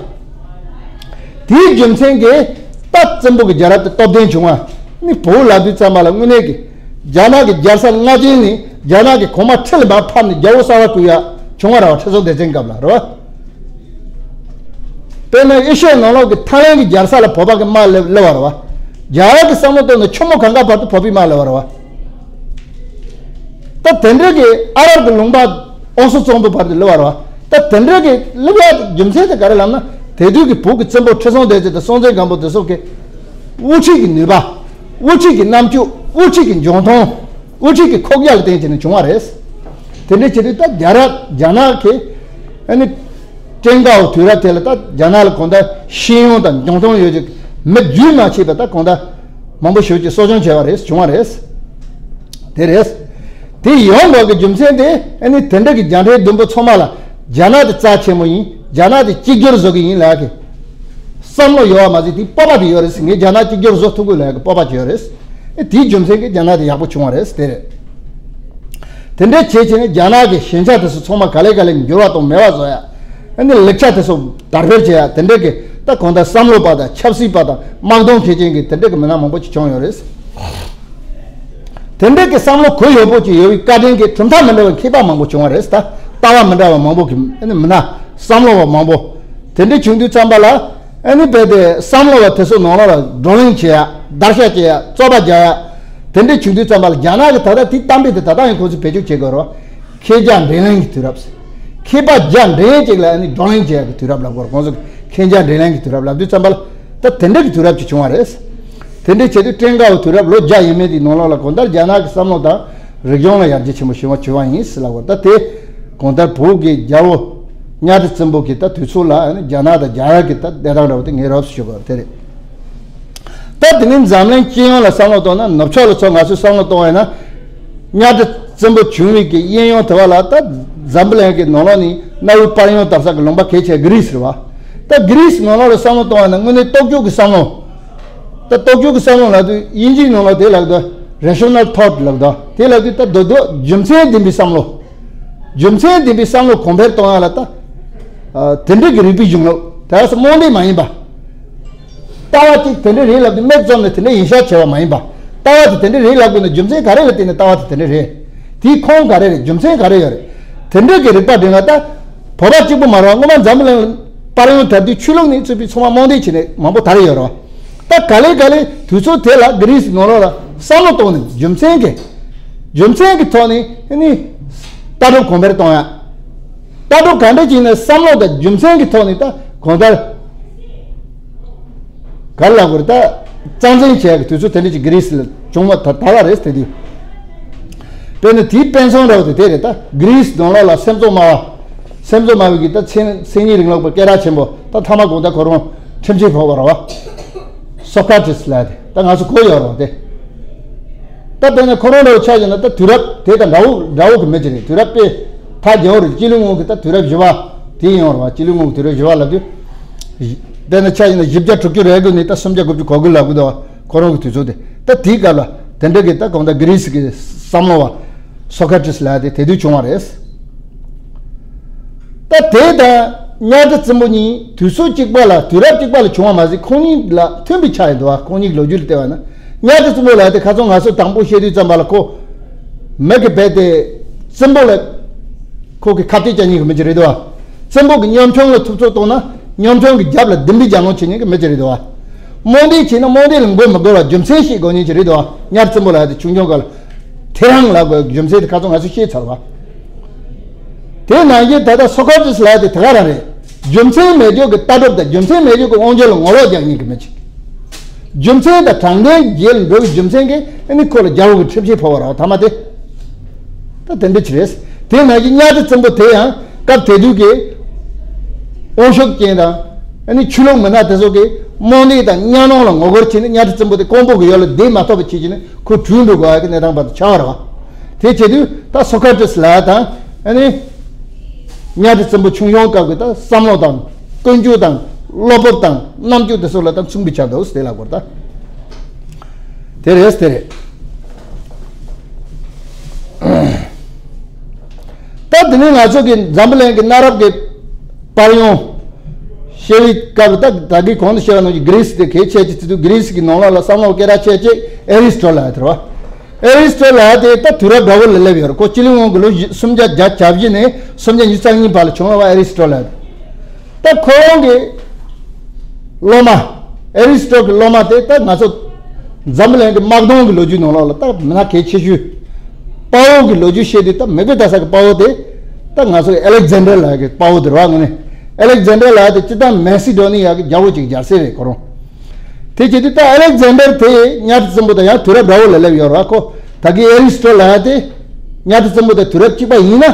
དེའི་རྒྱུ་མཚན་གྱིས་ད་བཙན་པོ་གི་རྒྱལ་རབས་དེ་སྟོབས་ལྡན་བྱུང་བ། ནི་བོད་ལབ་དུས་ཙམ་པ་ལ་དངོས་གནས་ཀྱི་རྒྱ་ནག་གི་རྒྱལ་ས་ལྔ་ཆེན་ནས་རྒྱ་ནག་གི་གོང་མ་ཁྲི་ལ་མར་ཕབ་ནས་རྒྱལ་པོ་གསར་པ་བསྐོས་ཡ་བྱུང་བ་རེད་བ། ཁྲི་སྲོང་ལྡེ་བཙན་སྐབས་ལ་རེད་བ། དཔེར་ན་ཨེ་ཤི་ཡའི་ནང་ལོགས་ཀྱི་ཐའི་ལན་གྱི་རྒྱལ་ས་ལ་བོད་པ་གི་དམག་སླེབས་སླེབས་པ་རེད་བ། རྒྱ་གར་གྱི་བསམ་བློ་བཏང་ན་ཆུ་མོ་གངྒཱ་བར་དུ་བོད་པའི་དམག་སླེབས་པ་རེད་བ། ད་དེ་འདྲ་གི་ཨ་རབ་ཀྱི་ལུང་པ་ཨོ་སོ་ཙོང་པོ་བར་དུ་སླེབས་པ་རེད་བ། ད་དེ་འདྲ་གི་སླེབས་ཡ་རྒྱུ་མཚན་དེ་ག་རེ་ལབ་ན། དེ་དུས་ཀྱི་བོད་ཀྱི་བཙན་པོ་ཁྲི་སྲོང་ལྡེ་བཙན་དང་སྲོང་བཙན་སྒམ་པོ་དེ་ཚོ་གི་དབུ་ཁྲིད་ཀྱི་ནུས་པ། དབུ་ཁྲིད་ཀྱི་རྣམ་དཔྱོད། དབུ་ཁྲིད་ཀྱི་འཇོན་ཐང་། དབུ་ཁྲིད་ཀྱི་ཁོག་རྒྱ་ལ་བརྟེན་བྱས་ནས་བྱུང་བ་རེད། དེ་འདྲའི་ཆེད་དུ་ད་རྒྱ་རབས་རྒྱ་ནག་གི་ཨ་ནི་ཀྲུང་གོའི་དུས་རབས་དེ་ལ་ད་རྒྱ་ནག་ལ་གང་ལྟར་ཤེས་ཡོན་དང་འཇོན་ཐང་ཡོད་ཀྱི་མི་རྒྱུན་མ་ཆད་པ་ད་གང་ལྟར་མང་པོ་ཞིག་གིས་གསོ་སྐྱོང་བྱས་པ་རེད། བྱུང་བ་རེད། དེ་རེད། དེ་ཡོང་དགོས་ཀྱི་རྒྱུ་མཚན་དེ་ཨ་ནི་དེ་འདྲ་གི་རྒྱ་འཕྲེལ་བདུན་པོ་ཚང་མ་ལ་རྒྱ་ནག་དེ་རྩ་ཆེན་མོ་ཡིན། རྒྱ་ནག་དེ་གཅིག་གྱུར་བཟོ་གི་ཡིན་ལབ་ཀྱི་བསམ་བློ་ཡོད་པ་མ་ཟད་དེའི་སྤོབས་པ་དེ་ཡོད་རེད། ངས་རྒྱ་ནག་གཅིག་གྱུར་བཟོ་ཐུབ་ཀྱི་ལབ་ཀྱི་སྤོབས་པ་ཅིག་ཡོད་རེད། དེའི་རྒྱུ་མཚན་གྱིས་རྒྱ་ནག་དེ་ཡག་པོ་བྱུང་བ་རེད། དེ་རེད། དེ་འདྲ་བྱས་བྱས་ནས་རྒྱ་ནག་གི་ཞན་ཆ་དེ་ཚོ་ཚང་མ་ག་ལེ་ག་ལེ་འགྱུར་བ་གཏོང་མེད་པ་བཟོ་ཡ། ཨ་ནི་ལེགས་ཆ་དེ་ཚོ་དར་སྤེལ་བྱེད་ཡ། དེ་འདྲ་གི་ད་གང་ལྟར་བསམ་བློ་པ་དང་ཆབ་སྲིད་པ་དང་དམག་དོན་མཁས་ཅན་གྱི་དེ་འདྲ་གི་མི་སྣ་མང་པོ་ཅིག་བྱུང་ཡོད་རེད། དེ་འདྲའི་གི་བསམ་བློ་གུ་ཡངས་པོ་ཅིག་ཡོད་པའི་བཀའ་དྲིན་གྱིས་གྲུབ་མཐའ་མི་འདྲ་བའི་མཁས་པ་མང་པོ་བྱུང་བ་རེད། ད་ལྟ་བ་མི་འདྲ་བ་མང་པོ་གི་ཨ་ནི་མི་སྣ་བསམ་བློ་བ་མང་པོ་དེ་འདྲ་བྱུང་དུས་ཙམ་པ་ལ། ཨ་ནི་རྦད་དེ་བསམ་བློ་བ་དེ་ཚོ་ནང་ལོགས་ལ་བགྲོ་གླེང་བྱེད་ཡ། བརྡར་ཤ་བཅད་ཡ། རྩོད་པ་རྒྱག་ཡ། དེ་འདྲ་བྱུང་དུས་ཙམ་པ་ལ་རྒྱ་ནག་གི་ད་ལྟ་དེ་གཏམ་དཔེ་དེ་ད་ལྟ་ཡང་ཁོ་ཚོས་བེད་སྤྱོད་བྱེད་དགོས་རེད་བ། མཁས་རྒྱ་འགྲན་གླེང་གི་དུས་རབས། མཁས་པ་བརྒྱ་འགྲན་གཅིག་ལ་ཨ་ནི་བགྲོ་གླེང་བྱེད་ཡ་གི་དུས་རབས་ལབ་དགོས་རེད། ཁོང་ཚོ་མཁས་རྒྱ་འགྲན་གླེང་གི་དུས་རབས་ལབ་དུས་ཙམ་པ་ལ་ད་དེ་འདྲ་གི་དུས་རབས་ཅིག་བྱུང་བ་རེད། དེ་འདྲ་བྱེད་དུས་ཀྲེང་ཀའོ་དུས་རབས་ལོ་བརྒྱ་ཡས་མས་དེའི་ནང་ལོགས་ལ་གང་ལྟར་རྒྱ་ནག་གི་བསམ་བློ་དང་རིག་གཞུང་ལ་ཡར་རྒྱས་ཆེན་པོ་བྱུང་བ་བྱུང་བ་ཡིན་ཟེར་ལབ་དགོས་རེད། ད་དེ་གང་ལྟར་བོད་ཀྱི་རྒྱལ་པོ་གཉའ་ཁྲི་བཙན་པོ་གི་ད་དུས་ཚོད་ལ་ཨ་ནི་རྒྱ་ནག་དང་རྒྱ་གར་གྱི་ད་གནས་སྟངས་འདྲ་བོ་དེ་ངས་རོབ་ཞུ་དགོས་རེད། དེ་རེད། ད་དེ་ནས་འཛམ་གླིང་སྤྱི་ཡོངས་ལ་བསམ་བློ་གཏོང་ན། ནུབ་ཕྱོགས་ལ་ཚོ་ང་ཚོས་བསམ་བློ་གཏོང་བ་ཡིན་ན། གཉའ་ཁྲི་བཙན་པོ་བྱུང་བའི་གི་གཡས་གཡོན་དེ་བ་ལ་ད་འཛམ་བུ་གླིང་གི་ནང་ལོགས་ནས་གནའ་བོའི་དཔལ་ཡོན་དར་ས་གི་ལུང་པ་གལ་ཆེ་གྷི་རི་སི་རེད་བ། ད་གྷི་རི་སི་ནང་ལོགས་ལ་བསམ་བློ་གཏོང་བ་ཡིན་ན་དངོས་གནས་སྟོབས་འབྱོར་གྱི་བསམ་བློ། ད་སྟོབས་འབྱོར་གྱི་བསམ་བློ་ལབ་དུས་དབྱིན་ཇིའི་ནང་ལ་དེ་ལབ་དུས་rational thought ལབ་དུས་དེ་ལབ་དུས་ད་རྡོག་རྡོག་རྒྱུ་མཚན་ལྡན་པའི་བསམ་བློ། རྒྱུ་མཚན་ལྡན་པའི་བསམ་བློ་གོང་འཕེལ་གཏོང་ཡ་ལ་ད། ཨ། དེ་འདྲ་གི་རིག་པའི་གཞུང་ལུགས་དེ་རྨོངས་དད་མ་ཡིན་པ། ལྟ་བ་གཅིག་དེ་འདྲ་རེད་ལབ་དུས་མིག་བཙུམ་ནས་དེ་འདྲ་ཡིན་ཤག་བྱས་པ་མ་ཡིན་པ། ལྟ་བ་དེ་དེ་འདྲ་རེད་ལབ་དགོས་ན་རྒྱུ་མཚན་ག་རེ་ལ་བརྟེན་ནས་ལྟ་བ་དེ་དེ་འདྲ་རེད། དེའི་ཁུངས་ག་རེ་རེད། རྒྱུ་མཚན་ག་རེ་ཡོད་རེད། དེ་འདྲ་གི་རིག་པ་འདྲ་ན་ད། བོད་པ་གཅིག་པུ་མ་རེད། སྔོན་མ་འཛམ་བུ་གླིང་ལ་དཔལ་ཡོན་དར་དུས་ཆོས་ལུགས་ནས་ཚུད་པའི་ཚང་མ་རྨོངས་དད་བྱས་ནས་མང་པོ་དར་ཡོད་རེད་བ། ད་ག་ལེ་ག་ལེ་དུས་ཚོད་དེ་ལ་གྷི་རི་སི་ནང་ལོགས་ལ་བསམ་བློ་གཏོང་ནས་རྒྱུ་མཚན་གྱི། རྒྱུ་མཚན་གྱི་ཐོག་ནས་ནི། ལྟ་གྲུབ་གོང་འཕེལ་གཏོང་ཡ། ལྟ་གྲུབ་ག་འདྲ་ཅིག་ནས་བསམ་བློ་དང་རྒྱུ་མཚན་གྱི་ཐོག་ནས་ད་གང་ལྟར། ག་རེ་ལབ་དགོས་རེད། ད་རྩ་འཛིན་བྱས་ཀྱི་དུས་ཚོད་དེ་འདྲ་ཅིག་གྷི་རི་སི་ལ་བྱུང་བ་ད་ད་ག་རེད་དེ་དུས། དཔེར་ན་དེའི་དཔེ་མཚོན་འདྲ་བོ་དེ་དེ་རེད། ད་གྷི་རི་སི་ནང་ལོགས་ལ་སེམས་ཚོར་སྨྲ་བ། སེམས་ཚོར་སྨྲ་བའི་གི་ད་མཚན་མཚན་ཉིད་རིང་ལུགས་པ་སྐད་གྲགས་ཆེན་པོ་ད་ཐ་མ་གོང་ད་ཁོ་རང་ཁྲིམས་ཆད་ཕོག་པ་རེད་བ། སོ་ཀ་ཏི་སི་ལབ་དེ་ད་ང་ཚོ་གོ་ཡོད་རེད་བ་དེ། ད་དཔེར་ན་ཁོ་རང་འདྲ་བོ་ཆ་བཞག་ན་ད་དུས་རབས་དེ་དང་འདྲ་བོ་འདྲ་བོ་གི་མི་ཅིག་རེད། དུས་རབས་དཔེ་ཐག་རྒྱལ་བོ་རེད། སྤྱི་ལོའི་སྔོན་གྱི་ད་དུས་རབས་བཞི་པ་དེ་ཡིན་པ་རེད་བ། སྤྱི་ལོའི་སྔོན་གྱི་དུས་རབས་བཞི་པ་ལབ་དུས། དཔེར་ན་ཆ་བཞག་ན་བཞི་བརྒྱ་དྲུག་ཅུ་རེ་དགུ་ནས་ད་སུམ་བརྒྱ་དགུ་བཅུ་གོ་དགུ་ལབ་གི་འདུག་བ། ཁོ་རང་གི་དུས་ཚོད་དེ། ད་དེའི་སྐབས་ལ་དེ་འདྲ་གི་ད་གང་ལྟར་གྷི་རི་སི་གི་བསམ་བློ་བ་སོ་ཀ་ཏི་སི་ལབ་དེ་དེ་དུས་བྱུང་བ་རེད། ད་དེ་དང་གཉའ་ཁྲི་བཙན་པོ་གཉིས་དུས་ཚོད་གཅིག་པ་ལ་དུས་རབས་གཅིག་པ་ལ་བྱུང་བ་མ་ཟད་ཁོང་གཉིས་ལ་མཐུན་པའི་ཆ་ཡང་འདུག་བ། ཁོང་གཉིས་ཀྱི་ལོ་རྒྱུས་ལ་བལྟས་པ་ན་གཉའ་ཁྲི་བཙན་པོ་ལབ་དེ་ཁ་སང་ང་ཚོས་དང་པོ་བཤད་དུས་ཙམ་པ་ལ་ཁོ་མི་གི་རྦད་དེ་བཙན་པོ་ལ་ཁོ་གི་ཁ་གཏད་བཅག་མཁན་གྱི་མི་ཅིག་རེད་འདུག་བ། བཙན་པོ་གི་ཉམ་ཆུང་ལ་ཐུབ་ཚོད་གཏོང་ན་ཉམ་ཆུང་གི་རྒྱབ་ལ་ལྡིང་དཔེ་རྒྱག་ལོང་བྱེད་མཁན་གྱི་མི་ཅིག་རེད་འདུག་བ། རྨོངས་དད་བྱས་ན་རྨོངས་དད་ལ་མགོ་མི་སྒུར་བ་རྒྱུ་མཚན་ཤེས་དགོས་མཁན་ཅིག་རེད་འདུག་བ། གཉའ་ཁྲི་བཙན་པོ་ལབ་དེ་ཆུང་ཆུང་སྐབས་ལ་ཐེ་རང་ལབ་དགོས་རྒྱུ་མཚན་དེ་ཁ་སང་ང་ཚོས་ཤེས་ཚར་བ། དེ་ནང་བཞིན་ད་ལྟ་སོ་ཀ་ཏི་སི་ལབ་དེ་དེ་ག་རང་རེད། རྒྱུ་མཚན་མེད་རྒྱུ་གི་ལྟ་གྲུབ་དང་རྒྱུ་མཚན་མེད་རྒྱུ་གི་དབང་སྒྱུར་ལ་ངོ་ལོག་རྒྱག་མཁན་གྱི་མི་ཅིག་རྒྱུ་མཚན་དང་དྲང་བདེན་བརྒྱུད་ལ་འགྲོ་བའི་རྒྱུ་མཚན་གྱིས་ཨ་ནི་ཁོ་ལ་རྒྱལ་པོ་གི་ཁྲིམས་ཆད་ཕོག་པ་རེད་བ། ཐ་མ་དེ། ད་དེ་འདྲ་ཅིག་རེད། དེ་ནང་བཞིན་གཉའ་ཁྲི་བཙན་པོ་དེ་ཡང་སྐབས་དེ་དུས་ཀྱི་དབང་ཤུགས་ཅན་དང་ཨ་ནི་ཆོས་ལུགས་མི་སྣ་དེ་ཚོ་གིས་རྨོངས་དད་དང་གཉའ་གནོན་ལ་ངོ་རྒོལ་བྱས་ནས་གཉའ་ཁྲི་བཙན་པོ་དེ་ཀོང་པོ་གི་ཡུལ་ལ་བསྡད་མ་ཐུབ་པ་བྱས་བྱས་ནས་ཁོ་བྲོས་འགྲོ་དགོས་ཡ་གི་གནས་སྟངས་བར་དུ་ཆགས་པ་རེད་བ། དེ་བྱེད་དུས་ད་སོ་ཀ་ཏི་སི་ལབ་དང་ཨ་ནི། གཉའ་ཁྲི་བཙན་པོ་ཆུང་ཆུང་སྐབས་ཀྱི་ད་བསམ་བློ་དང་ཀུན་སྤྱོད་དང་བློ་སྤོབས་དང་རྣམ་དཔྱོད་དེ་ཚོ་ལ་ད་མཚུངས་པའི་ཆ་འདུག་དེ་ལ་གོ་ད། དེ་རེད་དེ་རེད། ད་དེ་ནས་ང་ཚོ་གི་འཛམ་བུ་གླིང་གི་གནའ་རབས་ཀྱི་དཔལ་ཡོན་བཤད་པའི་སྐབས་ད་ད་གིན་གོང་དུ་བཤད་པ་ནང་བཞིན་གྷི་རི་སི་དེ་གལ་ཆེ་ཆེ་བརྩི་དུས་གྷི་རི་སི་གི་ནང་ལོགས་ལ་བསམ་བློ་སྐད་གྲགས་ཆེ་ཆེ་ཨེ་རི་སི་ཊོ་ལབ་ཡ་དེ་རེད་བ། ཨེ་རི་སི་ཊོ་ལབ་ཡ་དེ་ད་དུས་རབས་འདྲ་བོ་ལ་སླེབས་ཡོད་རེད། ཁོ་སྤྱི་ལོའི་སྔོན་གྱི་ལོ་བཞི་སུམ་བརྒྱ་བརྒྱད་ཅུ་གྱ་བཞི་ནས་སུམ་བརྒྱ་ཉི་ཤུ་རྩ་གཉིས་བར་ལ་བྱུང་བ་ཨེ་རི་སི་ཊོ་ལབ་ཡ་དེ། ད་ཁོ་རང་གི་སློབ་མ། ཨེ་རི་སི་ཊོ་གི་སློབ་མ་དེ་ད་ང་ཚོ་འཛམ་བུ་གླིང་གི་དམག་དོན་གྱི་ལོ་རྒྱུས་ནང་ལོགས་ལ་ད་མི་སྣ་གལ་ཆེ་ཤོས། དཔའ་བོ་གི་ལོ་རྒྱུས་བཤད་དུས་ད་མི་གི་ད་ས་གི་དཔའ་བོ་དེ་ད་ང་ཚོ་ཨེ་ལེག་ཛན་ཌར་ལབ་ཡ་གི་དཔའ་བོ་དེ་རེད་བ། དངོས་གནས་ཨེ་ལེག་ཛན་ཌར་ལབ་ཡ་དེ་སྤྱིར་བཏང་མེ་སི་ཌོ་ནི་ཡ་གི་རྒྱལ་པོ་ཅིག་རྒྱལ་སྲས་རེད་ཁོ་རང་། དེ་བྱེད་དུས་ད་ཨེ་ལེག་ཛན་ཌར་དེ་གཉའ་ཁྲི་བཙན་པོ་དང་ཡང་དུས་རབས་འདྲ་བོ་ལ་སླེབས་ཡོད་རེད་བ། ཁོ་ད་གིན་ཨེ་རི་སི་ཊོ་ལབ་ཡ་དེ་གཉའ་ཁྲི་བཙན་པོ་དང་དུས་རབས་གཅིག་པ་ཡིན་ན།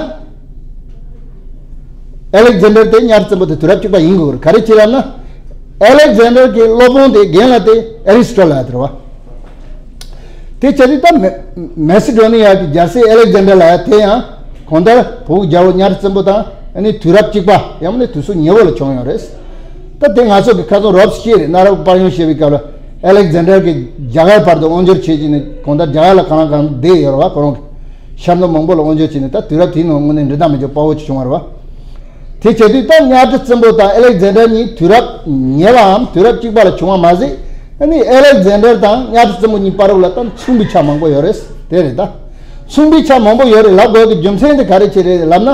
ཨེ་ལེག་ཛན་ཌར་དེ་གཉའ་ཁྲི་བཙན་པོ་དང་དུས་རབས་གཅིག་པ་ཡིན་དགོས་རེད། ག་རེ་བྱས་ལབ་ན། ཨེ་ལེག་ཛན་ཌར་གྱི་སློབ་དཔོན་དེ་རྒན་ལགས་དེ་ཨེ་རི་སི་ཊོ་ལབ་ཡ་དེ་རེད་བ། དེ་བྱས་དུས་ད་མེ་མེ་སི་ཌོ་ནི་ཡ་གི་རྒྱལ་སྲས་ཨེ་ལེག་ཛན་ཌར་ལབ་ཡ་དེ་ཡང་གང་ལྟར་བོད་ཀྱི་རྒྱལ་པོ་གཉའ་ཁྲི་བཙན་པོ་དང་ཨ་ནི་དུས་རབས་གཅིག་པ་ཡང་ན་དུས་ཚོད་ཉེ་བོ་ལ་བྱུང་ཡོད་རེད། ད་དེ་ང་ཚོ་གི་ཁ་སང་རོབ་ཤེས་རེད། གནའ་རབས་དཔལ་ཡོན་བཤད་པའི་སྐབས་ལ་ཨེ་ལེག་ཛན་ཌར་གྱིས་རྒྱ་གར་བར་དུ་དབང་སྒྱུར་བྱས་ཀྱི་ནི་གང་ལྟར་རྒྱ་གར་ལ་གང་ལ་གང་བསྡད་ཡོད་རེད་བ། ཁོ་རང་གི་ཤར་ནུབ་མང་པོ་ལ་དབང་སྒྱུར་བྱས་ནས་ད་དུས་རབས་དེའི་ནང་དངོས་གནས་འགྲན་ཟླ་མེད་ཀྱི་དཔའ་བོ་ཅིག་བྱུང་བ་རེད་བ། དེ་བྱས་དུས་ད་གཉའ་ཁྲི་བཙན་པོ་དང་ཨེ་ལེག་ཛན་ཌར་གཉིས་དུས་རབས་ཉེ་བའམ་དུས་རབས་གཅིག་པ་ལ་བྱུང་བ་མ་ཟད། ཨ་ནི་ཨེ་ལེག་ཛན་ཌར་དང་གཉའ་ཁྲི་བཙན་པོ་གཉིས་བར་ལ་ད་མཚུངས་པའི་ཆ་མང་པོ་ཡོད་རེད། དེ་རེད་ད། མཚུངས་པའི་ཆ་མང་པོ་ཡོད་རེད་ལབ་དགོས་ཀྱི་རྒྱུ་མཚན་དེ་ག་རེ་བྱས་རེད་ལབ་ན།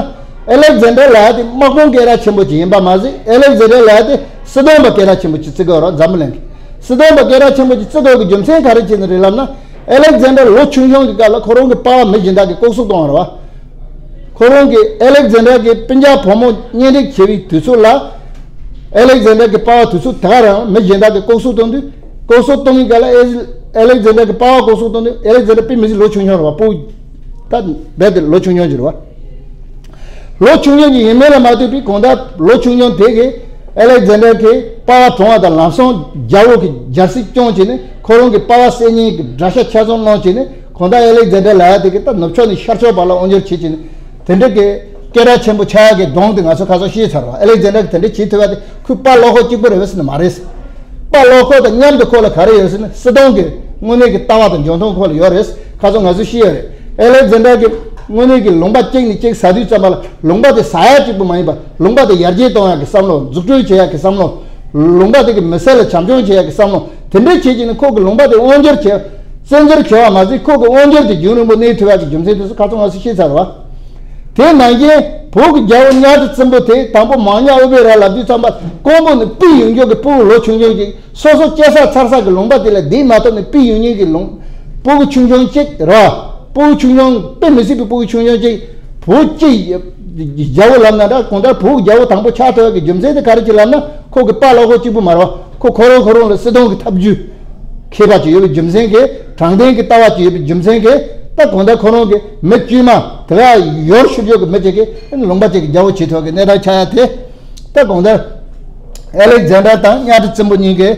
ཨེ་ལེག་ཛན་ཌར་ལབ་ཡ་དེ་དམག་དཔོན་སྐད་གྲགས་ཆེན་པོ་ཅིག་ཡིན་པ་མ་ཟད། ཨེ་ལེག་ཛན་ཌར་ལབ་ཡ་དེ་སྲིད་དོན་པ་སྐད་གྲགས་ཆེན་པོ་ཅིག་བརྩི་དགོས་རེད། འཛམ་བུ་གླིང་གི་སྲིད་དོན་པ་སྐད་གྲགས་ཆེན་པོ་ཅིག་བརྩི་དགོས་ཀྱི་རྒྱུ་མཚན་ག་རེ་བྱས་ནས་རེད་ལབ་ན། ཨེ་ལེག་ཛན་ཌར་ལོ་ཆུང་ཆུང་གི་སྐབས་ལ་ཁོ་རང་གི་པ་ཕ་མི་གཞན་དག་གིས་ལྐོག་གསོད་གཏོང་བ་རེད་བ། ཁོ་རང་གི་ཨེ་ལེག་ཛན་ཌར་གྱི་སྤུན་ཀྱག་བུ་མོ་གཉེན་སྒྲིག་བྱས་པའི་དུས་ཚོད་ལ། ཨེ་ལེག་ཛན་ཌར་གྱི་པ་ཕ་དུས་ཚོད་དེ་ག་རང་མི་གཞན་དག་གིས་ལྐོག་གསོད་གཏོང་དུས། ལྐོག་གསོད་གཏོང་བའི་སྐབས་ལ་ཨེ་ཨེ་ལེག་ཛན་ཌར་གྱི་པ་ཕ་ལྐོག་གསོད་གཏོང་དུས། ཨེ་ལེག་ཛན་ཌར་དཔེ་མི་སྲིད་ལོ་ཆུང་ཆུང་རེད་བ། སྤུ་ད་རྦད་དེ་ལོ་ཆུང་ཆུང་ཅིག་རེད་བ། ལོ་ཆུང་ཆུང་ཅིག་ཡིན་མིན་ལ་མ་ལྟོས་པའི་གང་ལྟར་ལོ་ཆུང་ཆུང་དེ་གིས་ཨེ་ལེག་ཛན་ཌར་གྱི་པ་ཕ་གྲོངས་པ་དང་ལམ་སང་རྒྱལ་པོ་གི་རྒྱལ་སྲིད་སྐྱོང་བྱས་ནས་ཁོ་རང་གི་པ་ཕ་བསད་ཉེས་ཀྱི་དགྲ་ཤ་ཆ་ཚང་གནང་བྱས་ནས། གང་ལྟར་ཨེ་ལེག་ཛན་ཌར་ལབ་ཡ་དེ་གིས་ད་ནུབ་ཕྱོགས་ནས་ཤར་ཕྱོགས་བར་ལ་དབང་སྒྱུར་བྱེད་ཀྱི་ནི། དེ་འདྲ་གི་སྐད་གྲགས་ཆེན་པོ་ཆགས་ཡ་གི་སྒྲུང་དེ་ང་ཚོ་ཁ་སང་ཤེས་ཚར་བ། ཨེ་ལེག་ཛན་ཌར་གྱིས་དེ་འདྲ་བྱེད་ཐུབ་ཡ་དེ་ཁོའི་པ་བློ་ཁོག་གཅིག་པུ་རེད་པས་ཟེར་ན་མ་རེད། པ་བློ་ཁོག་དང་མཉམ་དུ་ཁོ་ལ་ག་རེ་ཡོད་ཟེར་ན། སྲིད་དོན་གྱི་དངོས་གནས་ཀྱི་ལྟ་བ་དང་འཇོན་ཐང་ཁོ་ལ་ཡོད་རེད། ཁ་སང་ང་ཚོས་ཤེས་ཡོད་རེད། ཨེ་ལེག་ཛན་ཌར་གྱིས་དངོས་གནས་ཀྱི་ལུང་པ་གཅིག་ནས་གཅིག་ཟ་དུས་ཙམ་པ་ལ། ལུང་པ་དེ་ཟ་ཡ་གཅིག་པུ་མ་ཡིན་པ། ལུང་པ་དེ་ཡར་རྒྱས་གཏོང་ཡ་གི་བསམ་བློ། འཛུགས་སྐྲུན་བྱེད་ཡ་གི་བསམ་བློ། ལུང་པ་དེ་གི་མི་སེར་ལ་བྱམས་སྐྱོང་བྱེད་ཡ་གི་བསམ་བློ། དེ་འདྲ་བྱེད་ཀྱི་ནི་ཁོ་གི་ལུང་པ་དེ་དབང་སྒྱུར་བྱེད། བཙན་འཛུལ་བྱེད་པ་མ་ཟད། ཁོ་གི་དབང་སྒྱུར་དེ་རྒྱུན་རིང་པོ་གནས་ཐུབ་ཡ་གི་རྒྱུ་མཚན་དེ་ཚོ་ཁ་སང་ང་ཚོས་ཤེས་ཚར་བ། དེ་ནང་བཞིན་བོད་ཀྱི་རྒྱལ་པོ་གཉའ་ཁྲི་བཙན་པོ་དེ་དང་པོ་མང་ཉག་ཨུ་བེ་ར་ལབ་དུས་ཙམ་པ། ཀོང་པོ་ནས་ཕུད་ཡོང་རྒྱུ་གི་ཕྲུ་གུ་ལོ་ཆུང་ཆུང་ཅིག་སོ་སོ་སྐྱེ་ས་འཚར་ས་གི་ལུང་པ་དེ་ལ་བསྡད་མ་ཐུབ་ནས་ཕུད་ཡོང་མཁན་གྱི་ལུང་། ཕྲུ་གུ་ཆུང་ཆུང་ཅིག་རེད་བ། ཕྲུ་གུ་ཆུང་ཆུང་དཔེ་མི་སྲིད་པའི་ཕྲུ་གུ་ཆུང་ཆུང་ཅིག་བོད་ཀྱི་རྒྱལ་པོ་ལབ་ན་འདྲ། གང་ལྟར་བོད་ཀྱི་རྒྱལ་པོ་དང་པོ་ཆགས་ཐུབ་ཡ་གི་རྒྱུ་མཚན་དེ་ག་རེ་ཅིག་ལབ་ན། ཁོ་གི་པ་བློ་ཁོག་གཅིག་པུ་མ་རེད་བ། ཁོ་ཁོ་རང་ཁོ་རང་ལ་སྲིད་དོན་གྱི་ཐབས་ཇུས་མཁས་པ་ཅིག་ཡོད་པའི་རྒྱུ་མཚན་གྱིས། དྲང་བདེན་གྱི་ལྟ་བ་ཅིག་ཡོད་པའི་རྒྱུ་མཚན་གྱིས། ད་གང་ལྟར་ཁོ་རང་གི་མི་དཀྱུས་མ་དེ་ག་ཡོར་ཤུར་ཡོད་ཀྱི་མི་ཅིག་གིས་ལུང་པ་ཅིག་གི་རྒྱལ་པོ་བྱེད་ཐུབ་ཡ་གི་གནས་སྟངས་ཆགས་ཡ་དེ། ད་གང་ལྟར་ཨེ་ལེག་ཛན་ཌར་དང་གཉའ་ཁྲི་བཙན་པོ་གཉིས་ཀྱི་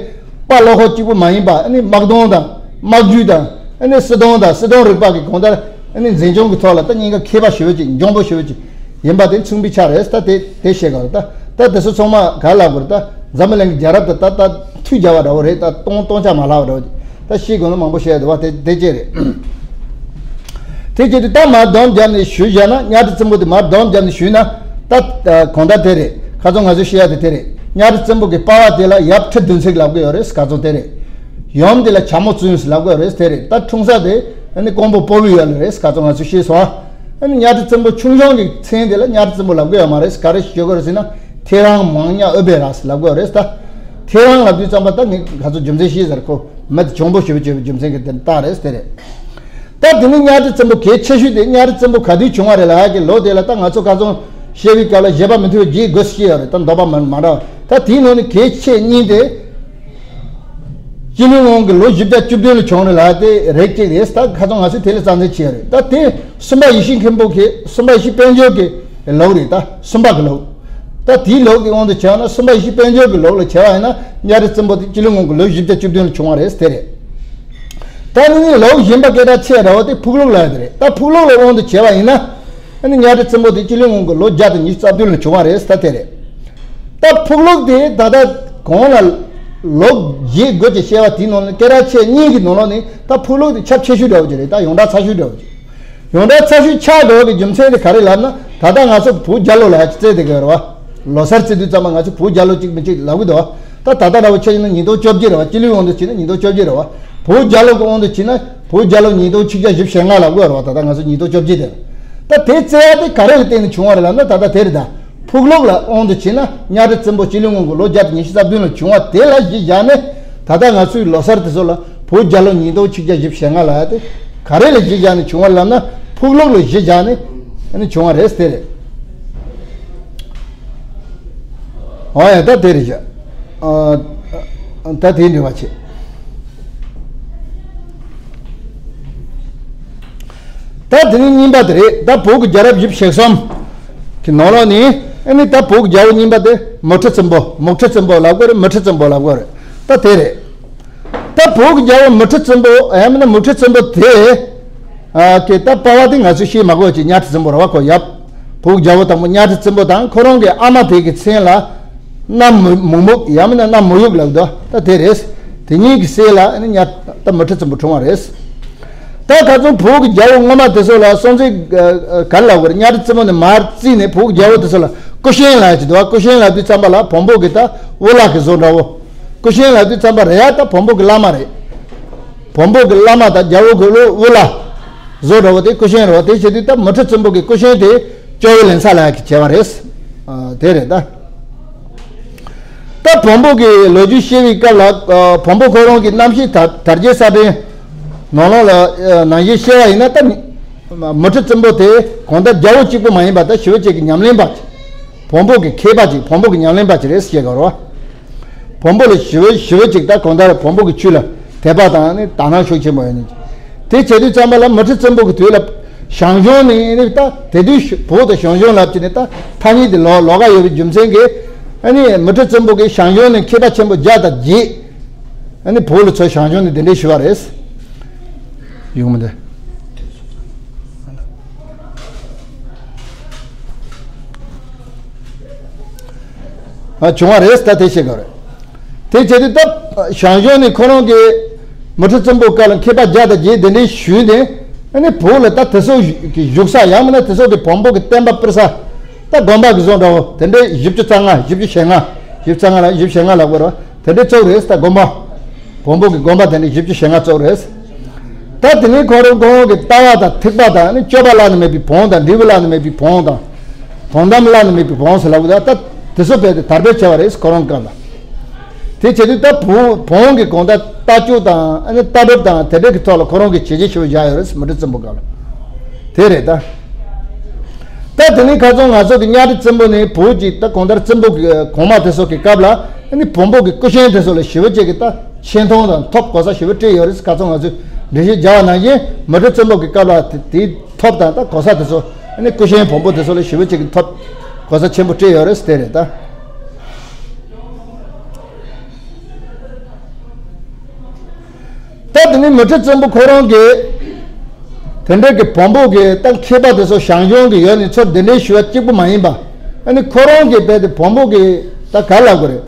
པ་བློ་ཁོག་གཅིག་པུ་མ་ཡིན་པ། ཨ་ནི་དམག་དོན་དང་དམག་ཇུས་དང་། ཨ་ནི་སྲིད་དོན་དང་སྲིད་དོན་རིག་པ་གི་གང་ལྟར་ཨ་ནི་འཛིན་སྐྱོང་གི་ཐོག་ལ་ད་གཉིས་ཀ་མཁས་པ་ཞེ་པོ་ཅིག་འཇོན་པོ་ཞེ་པོ་ཅིག་ཡིན་པ་དེ་མཚུངས་པའི་ཆ་རེད། ད་དེ་དེ་ཤེས་དགོས་རེད། ད་ད་དེ་ཚོ་ཚང་མ་ག་ལབ་དགོས་རེད། ད་འཛམ་བུ་གླིང་གི་རྒྱལ་རབས་དེ་ད་ད་མཐུད་རྒྱག་པ་འདྲ་བོ་རེད། ད་སྟོང་སྟོང་ཆ་མ་ལྷག་པ་འདྲ་བོ་ཅིག་ད་ཤེས་དགོས་ན་མང་པོ་བཤད་འདུག་བ། དེ་དེ་ཅི་རེད། དེ་བྱས་ཏེ་ད་མར་སྡོམ་བརྒྱབ་ནས་ཞུས་བཞག་ན། གཉའ་ཁྲི་བཙན་པོ་དེ་མར་སྡོམ་བརྒྱབ་ནས་ཞུས་ན། ད་གང་ལྟར་དེ་རེད། ཁ་སང་ང་ཚོས་བཤད་ཡ་དེ་དེ་རེད། གཉའ་ཁྲི་བཙན་པོ་གི་པ་ཕ་དེ་ལ་ཡབ་ཁྲི་བདུན་ཚིགས་ལབ་གི་ཡོད་རེད། ཁ་སང་དེ་རེད། ཡུམ་དེ་ལ་བྱ་མོ་བཙུན་ལབ་གི་ཡོད་རེད། དེ་རེད། ད་འཁྲུངས་ས་དེ་ཨ་ནི་ཀོང་པོ་སྤོ་བོའི་ཡུལ་རེད། ཁ་སང་ང་ཚོས་ཤེས་སོང་། ཨ་ནི་གཉའ་ཁྲི་བཙན་པོ་ཆུང་ཆུང་གི་མཚན་དེ་ལ་གཉའ་ཁྲི་བཙན་པོ་ལབ་གི་ཡོད་མ་རེད། ག་རེ་ཞུ་གི་རེད་ཟེར་ན། ཐེའུ་རང་མང་ཉག་ཨུ་བེ་ར་ལབ་གི་ཡོད་རེད། ད་ཐེའུ་རང་ལབ་དུས་ཙམ་པ་ད་ངས་ཁ་སང་རྒྱུ་མཚན་ཤེས་ཚར། ཁོ་མི་དེ་གྱོང་པོ་ཞེ་པོ་ཅིག་ཡོད་པའི་རྒྱུ་མཚན་གྱིས་དེ་རྟགས་རེད། དེ་རེད། ད་དེ་ནི་གཉའ་ཁྲི་བཙན་པོ་གལ་ཆེ་ཤོས་དེ། གཉའ་ཁྲི་བཙན་པོ་ག་དུས་བྱུང་བ་རེད་ལབ་ཡ་གི་ལོ་དེ་ལ་ད་ང་ཚོ་ཁ་སང་བཤད་པའི་སྐབས་ལ་བཞེད་པ་མི་མཐུན་པ་བརྒྱད་དགོས་ཞེས་ཡོད་རེད། ད་འདོད་པ་མ་མ་འདྲ་བ། ད་དེའི་ནང་ནས་གལ་ཆེ་གཉིས་དེ། སྤྱི་ལོའི་སྔོན་གྱི་ལོ་བཞི་བརྒྱ་བཅུ་བདུན་ལ་བྱུང་རེད་ལབ་ཡ་དེ་རེད་ཅིག་རེད། ད་ཁ་སང་ང་ཚོས་དེ་ལ་རྩ་འཛིན་བྱས་ཡོད་རེད། ད་དེ་སུམ་པ་ཡེ་ཤེས་མཁན་པོ་གི། སུམ་པ་ཡེ་ཤེས་དཔལ་འབྱོར་གྱི་ལུགས་རེད། ད་སུམ་པ་གི་ལུགས། ད་དེའི་ལུགས་ཀྱི་དབང་དུ་བྱས་ན། སུམ་པ་ཡེ་ཤེས་དཔལ་འབྱོར་གྱི་ལུགས་ལ་བྱས་པ་ཡིན་ན། གཉའ་ཁྲི་བཙན་པོ་དེ་སྤྱི་ལོའི་སྔོན་གྱི་ལོ་བཞི་བརྒྱ་བཅུ་བདུན་ལ་བྱུང་བ་རེད། དེ་རེད། ད་ནི་ལུགས་གཞན་པ་སྐད་གྲགས་ཆེ་བ་འདྲ་བོ་དེ་ཕུག་ལུགས་ལབ་ཡ་དེ་རེད། ད་ཕུག་ལུགས་ལ་དབང་དུ་བྱས་པ་ཡིན་ན། ཨ་ནི་གཉའ་ཁྲི་བཙན་པོ་དེ་སྤྱི་ལོའི་སྔོན་གྱི་ལོ་བརྒྱ་དང་ཉི་ཤུ་རྩ་བདུན་ལ་བྱུང་བ་རེད། ད་དེ་རེད། ད་ཕུག་ལུགས་དེ་ད་ལྟ་གོང་ལ་ལུགས་བཞེད་དགོས་ཀྱི་བཤད་པ་དེའི་ནང་ནས། སྐད་གྲགས་ཆེ་གཉིས་ཀྱི་ནང་ལོགས་ནས་ད་ཕུག་ལུགས་དེ་ཁྱབ་ཆེ་ཤོས་འདྲ་བོ་ཅིག་རེད། ད་ཡོངས་གྲགས་ཚ་ཤོས་འདྲ་བོ་ཅིག་ཡོངས་གྲགས་ཚ་ཤོས་ཆགས་དགོས་པའི་རྒྱུ་མཚན་དེ་ག་རེ་ལབ་ན། ད་ལྟ་ང་ཚོ་བོད་རྒྱལ་ལོ་ལ་ཡ་ཅིག་བརྩི་བསྡད་ཀྱི་ཡོད་རེད་བ། ལོ་གསར་བརྩི་དུས་ཙམ་པ་ང་ཚོ་བོད་རྒྱལ་ལོ་གཅིག་མིན་གཅིག་ལབ་ཀྱི་འདུག་བ། ད་ད་ལྟ་འདྲ་བོ་ཆ་བཞག་ན་ཉིས་སྟོང་བཅོ་བརྒྱད་རེད་བ། སྤྱི་ལོའི་དབང་དུ་བྱས་ན་ཉིས་སྟོང་བཅོ་བརྒྱད་རེད་བ། བོད་རྒྱལ་ལོ་གི་དབང་དུ་བྱས་ན་བོད་རྒྱལ་ལོ་ཉིས་སྟོང་ཆིག་བརྒྱ་བཞི་བཅུ་ཞེ་ལྔ་ལབ་ཀྱི་ཡོད་རེད་བ། ད་ལྟ་ང་ཚོ་ཉིས་སྟོང་བཅོ་བརྒྱད་དེ། ད་དེ་བརྩི་ཡ་དེ་ག་རེ་ལ་བརྟེན་ནས་བྱུང་བ་རེད་ལབ་ན། ད་ལྟ་དེ་རེད་ད། ཕུག་ལུགས་ལ་དབང་དུ་བྱས་ན། གཉའ་ཁྲི་བཙན་པོ་སྤྱི་ལོའི་སྔོན་གྱི་ལོ་བརྒྱ་དང་ཉི་ཤུ་རྩ་བདུན་ལ་བྱུང་བ་དེ་ལ་གཞི་བཞག་ནས། ད་ལྟ་ང་ཚོའི་ལོ་གསར་དེ་ཚོ་ལ་བོད་རྒྱལ་ལོ་ཉིས་སྟོང་ཆིག་བརྒྱ་བཞི་བཅུ་ཞེ་ལྔ་ལབ་ཡ་དེ་ག་རེ་ལ་གཞི་བཞག་ནས་བྱུང་བ་ལབ་ན། ཕུག་ལུགས་ལ་གཞི་བཞག་ནས་ཨ་ནི་བྱུང་བ་རེད། དེ་རེད། འོ་ཡ། ད་དེ་རེད་བཞག་ཨ། ད་དེ་འདྲ་བ་བྱེད། ད་དེ་ནི་གཉིས་པ་དེ་རེད། ད་བོད་ཀྱི་རྒྱལ་རབས་བཞི་བཅུ་ཞེ་གསུམ་གྱི་ནང་ལོགས་ནས། ཨ་ནི་ད་བོད་ཀྱི་རྒྱལ་པོ་གཉིས་པ་དེ་མུ་ཁྲི་བཙན་པོ། མུ་ཁྲི་བཙན་པོ་ལབ་དགོས་རེད། མུ་ཁྲི་བཙན་པོ་ལབ་དགོས་རེད། ད་དེ་རེད། ད་བོད་ཀྱི་རྒྱལ་པོ་མུ་ཁྲི་བཙན་པོ། ཡང་མིན་ན་མུ་ཁྲི་བཙན་པོ་དེ། ཨ། གི་ད་པ་ཕ་དེ་ང་ཚོས་ཤེས་མ་དགོས་ཀྱི། གཉའ་ཁྲི་བཙན་པོ་རེད་བ། ཁོ་ཡབ། བོད་ཀྱི་རྒྱལ་པོ་དང་པོ་གཉའ་ཁྲི་བཙན་པོ་དང་། ཁོ་རང་གི་ཨ་མ་དེ་གི་མཚན་ལ་གནམ་མུ་མུག་མུག་ཡང་མིན་ན་གནམ་མུ་ཡུག་ལབ་འདུག་ད་དེ་རེད། དེ་གཉིས་ཀྱི་སྲས་ལ་ཨ་ནི་གཉའ་ད་མུ་ཁྲི་བཙན་པོ་འཁྲུངས་པ་རེད། ད་ཁ་སང་བོད་ཀྱི་རྒྱལ་པོ་སྔོན་མ་དེ་ཚོ་ལ་སྲོང་བཙན་ག་ལ་བར་གཉའ་ཁྲི་བཙན་པོ་ནས་མར་བརྩིས་ནས་བོད་ཀྱི་རྒྱལ་པོ་དེ་ཚོ་ལ་སྐུ་ཞབས་ལབ་ཀྱི་འདུག་སྐུ་ཞབས་ལབ་དུས་ཙམ་པ་ལ་བོན་པོ་གི་ད་འུ་ལག་གི་བཟོ་འདྲ་བོ། སྐུ་གཤེན་ལབ་དུས་ཙམ་པ་རེད་ཡ། ད་བོན་པོ་གི་བླ་མ་རེད། བོན་པོ་གི་བླ་མ་དང་རྒྱལ་པོ་གི་དབུ་དབུ་བླ་བཟོ་འདྲ་བོ་དེ་སྐུ་གཤེན་རེད་བ། དེ་བྱེད་དུས་ད་མུ་ཁྲི་བཙན་པོ་གི་སྐུ་གཤེན་དེ་ཇོ་བོ་ལྷ་ས་ལ་ཡ་གི་བྱས་པ་རེད། ཨ། དེ་རེད་ད། ད་བོན་པོ་གི་ལོ་རྒྱུས་བཤད་པའི་སྐབས་ལ། ཨ། བོན་པོ་ཁོ་རང་གི་རྣམ་ཤེས་དར་དར་རྒྱས་ས་སྟེང་ནང་ལོགས་ལ། ཨ། ནང་བཞིན་བཤད་པ་ཡིན་ན། ད་མུ་ཁྲི་བཙན་པོ་དེ་གང་ལྟར་རྒྱལ་པོ་གཅིག་པུ་མ་ཡིན་པ། ད་ཞི་བ་ཅན་གྱི་ཉམས་ལེན་པ་ཅིག་བོན་པོ་གི་མཁས་པ་ཅིག་བོན་པོ་གི་ཉམས་ལེན་པ་ཅིག་རེད་ཟེར་གི་རེད་བ། བོན་པོ་ལ་ཞི་བ་ཞི་བ་ཅིག་ད་གང་ལྟར་བོན་པོ་གི་ཆོས་ལ་དད་པ་དང་ནི་དག་སྣང་ཤུགས་ཆེན་པོ་ཡོད་ནི། དེ་བྱེད་དུས་ཙམ་པ་ལ་མུ་ཁྲི་བཙན་པོ་གི་དུས་ལ་ཞང་ཞུང་ནི་ནི་ད་དེ་དུས་བོད་དུ་ཞང་ཞུང་ལབ་ཀྱི་ནི་ད་ཐ་སྙད་དེ་ལོགས་ལོགས་ཀ་ཡོད་པའི་རྒྱུ་མཚན་གྱིས། ཨ་ནི་མུ་ཁྲི་བཙན་པོ་གིས་ཞང་ཞུང་ནས་མཁས་པ་ཆེན་པོ་བརྒྱ་དང་བརྒྱད། ཨ་ནི་བོད་ལ་ཚུར་ཞང་ཞུང་ནས་གདན་འདྲེན་ཞུས་པ་རེད། ཡོང་མི་འདུག་ཨ། བྱུང་བ་རེད། ད་དེ་བཤད་དགོས་རེད། དེ་བྱས་དུས་ད་ཞང་ཞུང་ནས་ཁོ་རང་གིས་མུ་ཁྲི་བཙན་པོའི་སྐབས་ལ་མཁས་པ་བརྒྱ་དང་བརྒྱད་གདན་འདྲེན་ཞུས་ནས། ཨ་ནི་བོད་ལ་ད་དེ་ཚོ་གི་བཞུགས་ས་ཡང་མིན་ན་དེ་ཚོ་གི་བོན་པོ་གི་བསྟན་པ་སྤེལ་ས་ད་དགོན་པ་གི་བཟོ་འདྲ་བོ་དེ་འདྲའི་བཞི་བཅུ་རྩ་ལྔ། བཞི་བཅུ་ཞེ་ལྔ། བཞི་བཅུ་རྩ་ལྔ་ལ་བཞི་བཅུ་ཞེ་ལྔ་ལབ་དགོས་རེད་བ། དེ་འདྲའི་བཙུགས་རེད། ད་དགོན་པ་བོན་པོ་གི་དགོན་པ་དེ་འདྲའི་བཞི་བཅུ་ཞེ་ལྔ་བཙུགས་རེད། ད་དེ་ནས་ཁོ་རང་ཁོ་རང་གི་ལྟ་བ་དང་ཐེག་པ་དང་ནི་སྤྱོད་པ་བརླག་ནས་མེད་པའི་བོན་དང་འབྲས་བུ་བརླག་ནས་མེད་པའི་བོན་དང་། དོན་དམ་བརླག་ནས་མེད་པའི་བོན་ཟེར་ལབ་དགོས། ད་ད་དེ་ཚོ་རྦད་དེ་དར་སྤེལ་བྱས་པ་རེད། ཁོ་རང་སྐབས་ལ། དེ་བྱེད་དུས་ད་བོན་བོན་གྱི་གང་ལྟར་ལྟ་སྤྱོད་དང་ཨ་ནི་ལྟ་གྲུབ་དང་དེ་འདྲ་གི་ཐོག་ལ་ཁོ་རང་གི་བྱས་རྗེས་ཆེ་བོ་བཞག་ཡོད་རེད། མུ་ཁྲི་བཙན་པོ་སྐབས་ལ། དེ་རེད་ད། ད་དེ་ནས་ཁ་སང་ང་ཚོ་གི་གཉའ་ཁྲི་བཙན་པོ་ནས་བོད་ཀྱི་ད་གང་ལྟར་བཙན་པོ་གི་གོང་མ་དེ་ཚོ་གི་སྐབས་ལ་ཨ་ནི་བོན་པོ་གི་སྐུ་གཤེན་དེ་ཚོ་ལ་ཞི་བ་ཅན་གྱི་ད་ཆེ་མཐོང་དང་ཐོབ་གོ་ས་ཞེ་པོ་སྤྲད་ཡོད་རེད། ཁ་སང་ང་ཚོས་འགྲེལ་བཤད་བརྒྱབ་པ་ནང་བཞིན་མུ་ཁྲི་བཙན་པོ་གི་སྐབས་ལ་དེ་དེའི་ཐོབ་དང་ད་གོ་ས་དེ་ཚོ་ཨ་ནི་སྐུ་གཤེན་བོན་པོ་དེ་ཚོ་ལ་ཞི་བ་ཅན་གྱི་ཐོབ་གོ་ས་ཆེན་པོ་སྤྲད་ཡོད་རེད། དེ་རེད་ད། ད་དེ་ནི་མུ་ཁྲི་བཙན་པོ་ཁོ་རང་གིས་དེ་འདྲ་གི་བོན་པོ་གི་ད་མཁས་པ་དེ་ཚོ་ཞང་ཞུང་གི་ཡོད་ནི་ཚོ་གདན་འདྲེན་ཞུ་བ་གཅིག་པུ་མ་ཡིན་པ། ཨ་ནི་ཁོ་རང་གིས་རྦད་དེ་བོན་པོ་གི་ད་ག་ལབ་དགོས་རེད།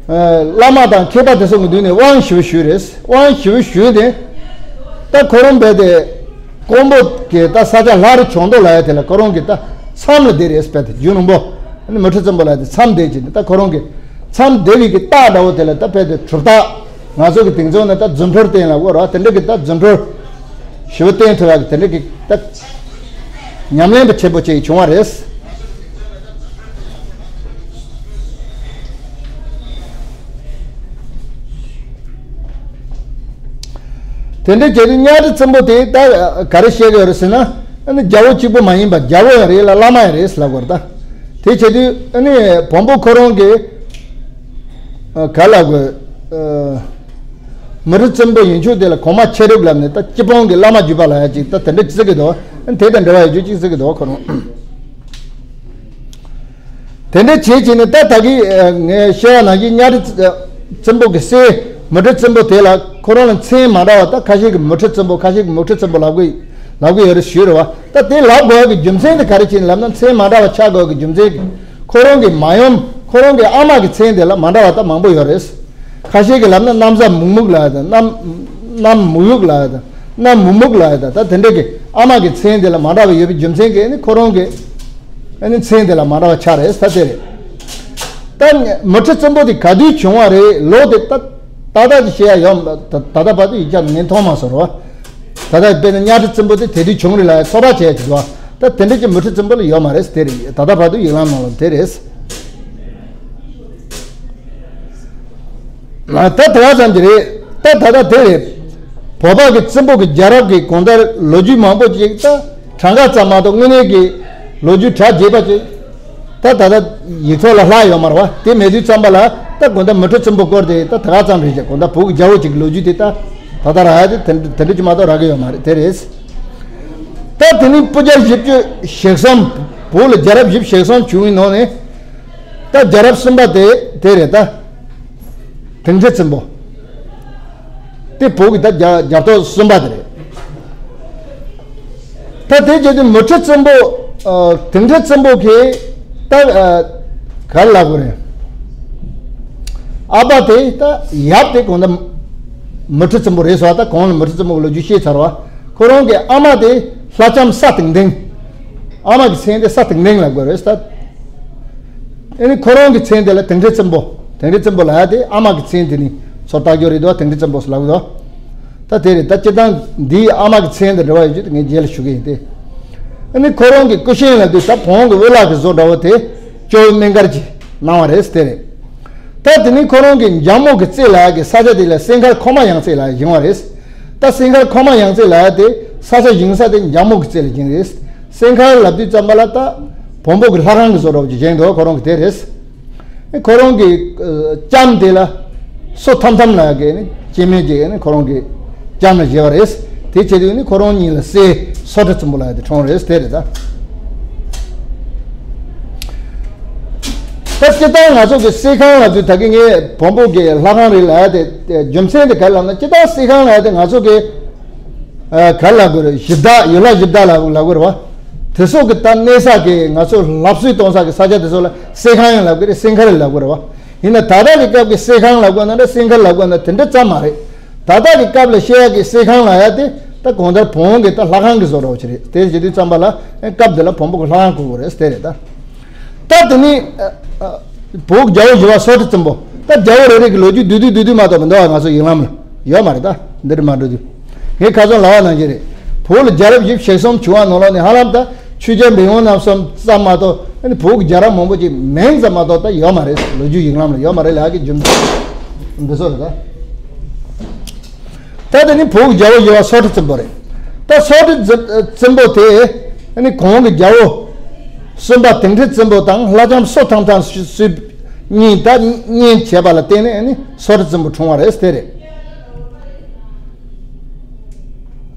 ཨ། བླ་མ་དང་མཁས་པ་དེ་ཚོ་གི་མདུན་ནས་དབང་ཞེ་པོ་ཞུས་རེད། དབང་ཞེ་པོ་ཞུས་ཏེ། ད་ཁོ་རང་རྦད་དེ། ཀོང་པོ་གི་ད་ས་ཆ་ལྷ་རི་ལྗང་མདོག་ལབ་ཡ་དེ་ལ་ཁོ་རང་གི་ད་མཚམས་ལ་བསྡད་རེད་ཟེར་ཏེ། རྒྱུ་ནོམ་པོ་ནི་མུ་ཁྲི་བཙན་པོ་ལ་དེ་མཚམས་བསྡད་ཅིག་ནི་ད་ཁོ་རང་གི་མཚམས་བསྡད་པའི་གི་རྟགས་འདྲ་བོ་དེ་ལ་ད་རྦད་དེ་གྲུབ་རྟགས། ང་ཚོ་གི་དེང་སང་ནི་ད་རྫུ་འཕྲུལ་བསྟན་ལ་གོ་ར། དེ་འདྲ་གི་ད་རྫུ་འཕྲུལ་ཞེ་པོ་བསྟན་ཐུབ་ཡ་གི་དེ་འདྲ་གི་ད་ཉམས་ལེན་པ་ཆེན་པོ་ཅིག་བྱུང་བ་རེད། དེ་འདྲའི་བྱས་དུས་གཉའ་ཁྲི་བཙན་པོ་དེ་ད་ག་རེ་བཤད་ཀྱི་ཡོད་རེད་ཟེར་ན། ཨ་ནི་རྒྱལ་པོ་གཅིག་པུ་མ་ཡིན་པ་རྒྱལ་པོ་ཡང་རེད་ལ་བླ་མ་ཡང་རེད་ལབ་དགོས་རེད་ད། དེ་བྱས་དུས་ཨ་ནི་བོན་པོ་ཁོ་རང་གིས་ག་ལབ་དགོས། མུ་ཁྲི་བཙན་པོ་ཡིན་ཆོག་དེ་ལ་གོང་མ་ཆེ་སྒྲུབ་ལབ་ནས་ད་སྤྱི་སྤུངས་ཀྱི་བླ་མ་བརྒྱུད་པ་ལབ་ཡ་ཅིག་ད་དེ་འདྲ་ཅིག་ཟེར་གི་འདུག་ཨ་ནི་དེ་དང་འབྲེལ་བ་ཡོད་རྒྱུ་ཅིག་ཟེར་གི་འདུག་ཁོ་རང་། དེ་འདྲ་བྱེད་ཅིག་ནི་ད་ད་གི་ངས་བཤད་པ་ནང་བཞིན་གཉའ་ཁྲི་བཙན་པོ་གི་སྲས་མུ་ཁྲི་བཙན་པོ་དེ་ལ་ཁོ་རང་ལ་མཚན་མ་འདྲ་བ། ད་ཁ་ཤས་ཀྱིས་མུ་ཁྲི་བཙན་པོ། ཁ་ཤས་ཀྱིས་མུ་ཁྲི་བཙན་པོ་ལབ་གི་ལབ་གི་ཡོད་རེད་ཞུས་རེད་བ། ད་དེ་ལབ་དགོས་ཀྱི་རྒྱུ་མཚན་དེ་ག་རེ་བྱས་ནས་ལབ་ན། མཚན་མ་འདྲ་བ་ཆགས་དགོས་ཀྱི་རྒྱུ་མཚན་གྱིས་ཁོ་རང་གི་མ་ཡུམ་ཁོ་རང་གི་ཨ་མ་གི་མཚན་དེ་ལ་མ་འདྲ་བ་ད་མང་པོ་ཡོད་རེད། ཁ་ཤས་ཀྱིས་ལབ་ན་གནམ་ས་མུག་མུག་ལབ་ཡ་དང་། གནམ་གནམ་མུག་ཡུག་ལབ་ཡ་དང་། གནམ་མུག་མུག་ལབ་ཡ་དང་། ད་དེ་འདྲ་གི་ཨ་མ་གི་མཚན་དེ་ལ་མ་འདྲ་བ་ཡོད་པའི་རྒྱུ་མཚན་གྱིས་ནི་ཁོ་རང་གི་ཨ་ནི་མཚན་དེ་ལ་མ་འདྲ་བ་ཆགས་རེད། ད་དེ་རེད། ད་མུ་ཁྲི་བཙན་པོ་དེ་ག་དུས་བྱུང་བ་རེད། ལོ་དེ་ད་ད་ལྟ་ཅིག་བཤད་ཡ་ཡོད་མ། ད་ད་ལྟ་བར་དུ་ཡིག་ཆ་ནང་ངས་མཐོང་མ་སོང་རོ། ད་ལྟ་དཔེར་ན་གཉའ་ཁྲི་བཙན་པོ་དེ་དེ་དུས་བྱུང་རེད་ལབ་ཡ་ཚོད་དཔག་བྱས་ཡ་ཅིག་འདུག་ད་དེ་འདྲ་ཅིག་མུ་ཁྲི་བཙན་པོ་ལ་ཡོད་མ་རེད། དེ་རེད། ད་ལྟ་བར་དུ་ཡིག་ལམ་ནང་ལ་དེ་རེད། ད་དེ་ག་ཙམ་གྱི་རེད། ད་ད་ལྟ་དེ་རེད། བོད་པ་གི་བཙན་པོ་གི་རྒྱལ་རབས་ཀྱི་གང་ལྟར་ལོ་རྒྱུས་མང་པོ་ཅིག་ད་གྲངས་ཀ་ཙམ་མ་གཏོགས་དངོས་གནས་ཀྱི་ལོ་རྒྱུས་གྲ་རྒྱས་པ་ཅིག་ད་ད་ལྟ་ཡིག་ཐོག་ལ་ལྷག་ཡོད་མ་རེད་བ། དེ་མེད་དུས་ཙམ་པ་ལ་ད་གང་ལྟར་མུ་ཁྲི་བཙན་པོ་སྐོར་དེ་ད་དེ་ག་ཙམ་རེད་ཅེས། གང་ལྟར་བོད་ཀྱི་རྒྱལ་པོ་ཅིག་གི་ལོ་རྒྱུས་དེ་ད་ད་ལྟ་རག་ཡ་དེ་དེ་འདྲ་ཅིག་མ་གཏོགས་རག་གི་ཡོད་མ་རེད། དེ་རེད། ད་དེ་ནི་སྤུ་རྒྱལ་བཞི་བཅུ་ཞེ་གསུམ། བོད་ལ་རྒྱལ་རབས་བཞི་བཅུ་ཞེ་གསུམ་བྱུང་བའི་ནང་ནས། ད་རྒྱལ་རབས་གསུམ་པ་དེ་དེ་རེད་ད། དིང་ཁྲི་བཙན་པོ། དེ་བོད་ཀྱི་ད་རྒྱ་རྒྱལ་ཐོབ་གསུམ་པ་དེ་རེད། ད་དེ་བྱས་དུས་མུ་ཁྲི་བཙན་པོ། ཨ། དིང་ཁྲི་བཙན་པོ་གི་ད། ཨ། ག་རེ་ལབ་དགོས་རེད། ཨ་ཕ་དེ་ད་ཡབ་དེ་གང་ལྟར་མུ་ཁྲི་བཙན་པོ་རེད་ཟེར་བ། ད་གོང་ལ་མུ་ཁྲི་བཙན་པོ་གི་ལོ་རྒྱུས་བཤད་ཚར་བ། ཁོ་རང་གི་ཨ་མ་དེ་ལྷ་ལྕམ་ས་དིང་དིང་། ཨ་མ་གི་མཚན་དེ་ས་དིང་དིང་ལབ་དགོས་རེད་ད། ཨ་ནི་ཁོ་རང་གི་མཚན་དེ་ལ་དིང་ཁྲི་བཙན་པོ། དིང་རི་བཙན་པོ་ལབ་ཡ་དེ་ཨ་མ་གི་མཚན་དེ་ནི་ཚུར་བཏགས་རྒྱུ་རེད་དོ། དིང་རི་བཙན་པོ་ཟེར་ལབ་གི་འདུག་ད་དེ་རེད། ད་སྤྱིར་བཏང་འདིའི་ཨ་མ་གི་མཚན་དང་འབྲེལ་བ་ཡོད་རྒྱུ་དེ་ངས་རྗེས་ལ་ཞུ་གི་ཡིན་ཏེ། ཨ་ནི་ཁོ་རང་གི་སྐུ་ཞབས་ལབ་དུས་ད་བོང་གི་འོད་ལག་གི་བཟོ་འདྲ་བོ་དེ་ཇོ་བོ་སྨན་མཁར་གྱིས་གནང་བ་རེད་ཟེར་དེ་རེད། ད་དེ་ནི་ཁོ་རང་གི་འཇམ་མོ་གི་རྩེ་ལབ་ཡ་གི་ས་ཆ་དེ་ལ་སྲས་མཁར་ཁོག་མ་ཡང་རྩེ་ལབ་ཡ་བཞེངས་པ་རེད། ད་སྲས་མཁར་ཁོག་མ་ཡང་རྩེ་ལབ་ཡ་དེ་ས་ཆ་བཞེངས་ས་དེ་འཇམ་མོ་གི་རྩེ་ལ་བཞེངས་རེད། སྲས་མཁར་ལབ་དུས་ཙམ་པ་ལ་ད་བོན་པོ་གི་ལྷ་ཁང་གི་བཟོ་འདྲ་བོ་ཅིག་བཞེངས་འདུག་ཁོ་རང་གི་དེ་རེད། ཁོ་རང་གི་ལྕམ་དེ་ལ་སོ་ཐམ་ཐམ་ལབ་ཡ་གི་ནི་སྐྱེ་དམན་གྱིས་ནི་ཁོ་རང་གི་ལྕམ་ལ་བཞེས་པ་རེད། དེ་བྱེད་དུས་ནི་ཁོ་རང་གཉིས་ལ་སྲས་སོ་ཁྲི་བཙུན་པོ་ལབ་ཡ་དེ་འཁྲུངས་རེད་དེ་རེད་ད། ད་སྤྱིར་བཏང་ང་ཚོ་གི་གསེར་ཁང་ལབ་དུས་ད་གི་ངས་བོན་པོ་གི་ལྷ་ཁང་རེད་ལབ་ཡ་དེ་རྒྱུ་མཚན་དེ་ག་རེ་ལབ་ན། སྤྱིར་བཏང་གསེར་ཁང་ལབ་ཡ་དེ་ང་ཚོ་གི་ཨ་ག་རེ་ལབ་དགོས་རེད། གཞི་བདག་ཡུལ་ལྷ་གཞི་བདག་ལབ་ལབ་དགོས་རེད་བ། དེ་ཚོ་གི་ད་གནས་ས་གི་ང་ཚོ་ལྷ་གསོལ་གཏོང་ས་གི་ས་ཆ་དེ་ཚོ་ལ་གསེར་ཁང་ཡང་ལབ་དགོས་རེད། གསེར་མཁར་ཡང་ལབ་དགོས་རེད་བ། ཡིན་ན་ད་ལྟ་གི་སྐབས་ཀྱི་གསེར་ཁང་ལབ་དགོས་ན་འདྲ་གསེར་མཁར་ལབ་དགོས་ན་དེ་འདྲ་ཙམ་མ་རེད། ད་ལྟ་གི་སྐབས་ལ་བཤད་ཡ་གི་གསེར་ཁང་ལབ་ཡ་དེ་ད་གང་ལྟར་བོན་གི་ད་ལྷ་ཁང་གི་བཟོ་འདྲ་བོ་ཅིག་རེད། དེ་བྱེད་དུས་ཙམ་པ་ལ་སྐབས་དེ་ལ་བོན་པོ་གི་ལྷ་ཁང་གོ་དགོས་རེད་དེ་རེད་ད། ད་དེ་ནི་ཨ་ཨ་བོད་རྒྱལ་པོ་བཞི་པ་སོ་ཁྲི་བཙུན་པོ། ད་རྒྱལ་པོ་རེ་རེ་གི་ལོ་རྒྱུས་བསྡུས་བསྡུས་བསྡུས་བསྡུས་མ་གཏོགས་མི་འདུག་ང་ཚོ་ཡིག་ལམ་ལ་ཡོད་མ་རེད། ད་འདི་རེད་མ་འགྲོ་དུས། ངས་ཁ་སང་ལབ་པ་ནང་བཞིན་རེད། བོད་ལ་རྒྱལ་རབས་བཞི་བཅུ་ཞེ་གསུམ་བྱུང་བ་ནང་ལོགས་ནས་ཧ་ལམ་ད་ཆོས་རྒྱལ་འབངས་ཡོངས་རྣམ་གསུམ་ཙམ་མ་གཏོགས་ཨ་ནི་བོད་ཀྱི་རྒྱལ་རབས་མང་པོ་ཅིག་མིང་ཙམ་མ་གཏོགས་ད་ཡོད་མ་རེད། ལོ་རྒྱུས་ཡིག་ལམ་ལ་ཡོད་མ་རེད་ལབ་ཡ་གི་རྒྱུ་མཚན་འདི་ཚོ་རེད་ད། ད་དེ་ནི་བོད་ཀྱི་རྒྱལ་པོ་ཞི་བ་སོ་ཁྲི་བཙུན་པོ་རེད། ད་སོ་ཁྲི་བཙུན་པོ་དེ་ཨ་ནི་གོང་གི་རྒྱལ་པོ་གསུམ་པ་དིང་ཁྲི་བཙུན་པོ་དང་ལྷ་ལྕམ་སོ་ཐམ་ཐམ་སུ་གཉིས་ད་གཉེན་བྱས་པ་ལ་བརྟེན་ནས་ཨ་ནི་སོ་ཁྲི་བཙུན་པོ་འཁྲུངས་པ་རེད་དེ་རེད།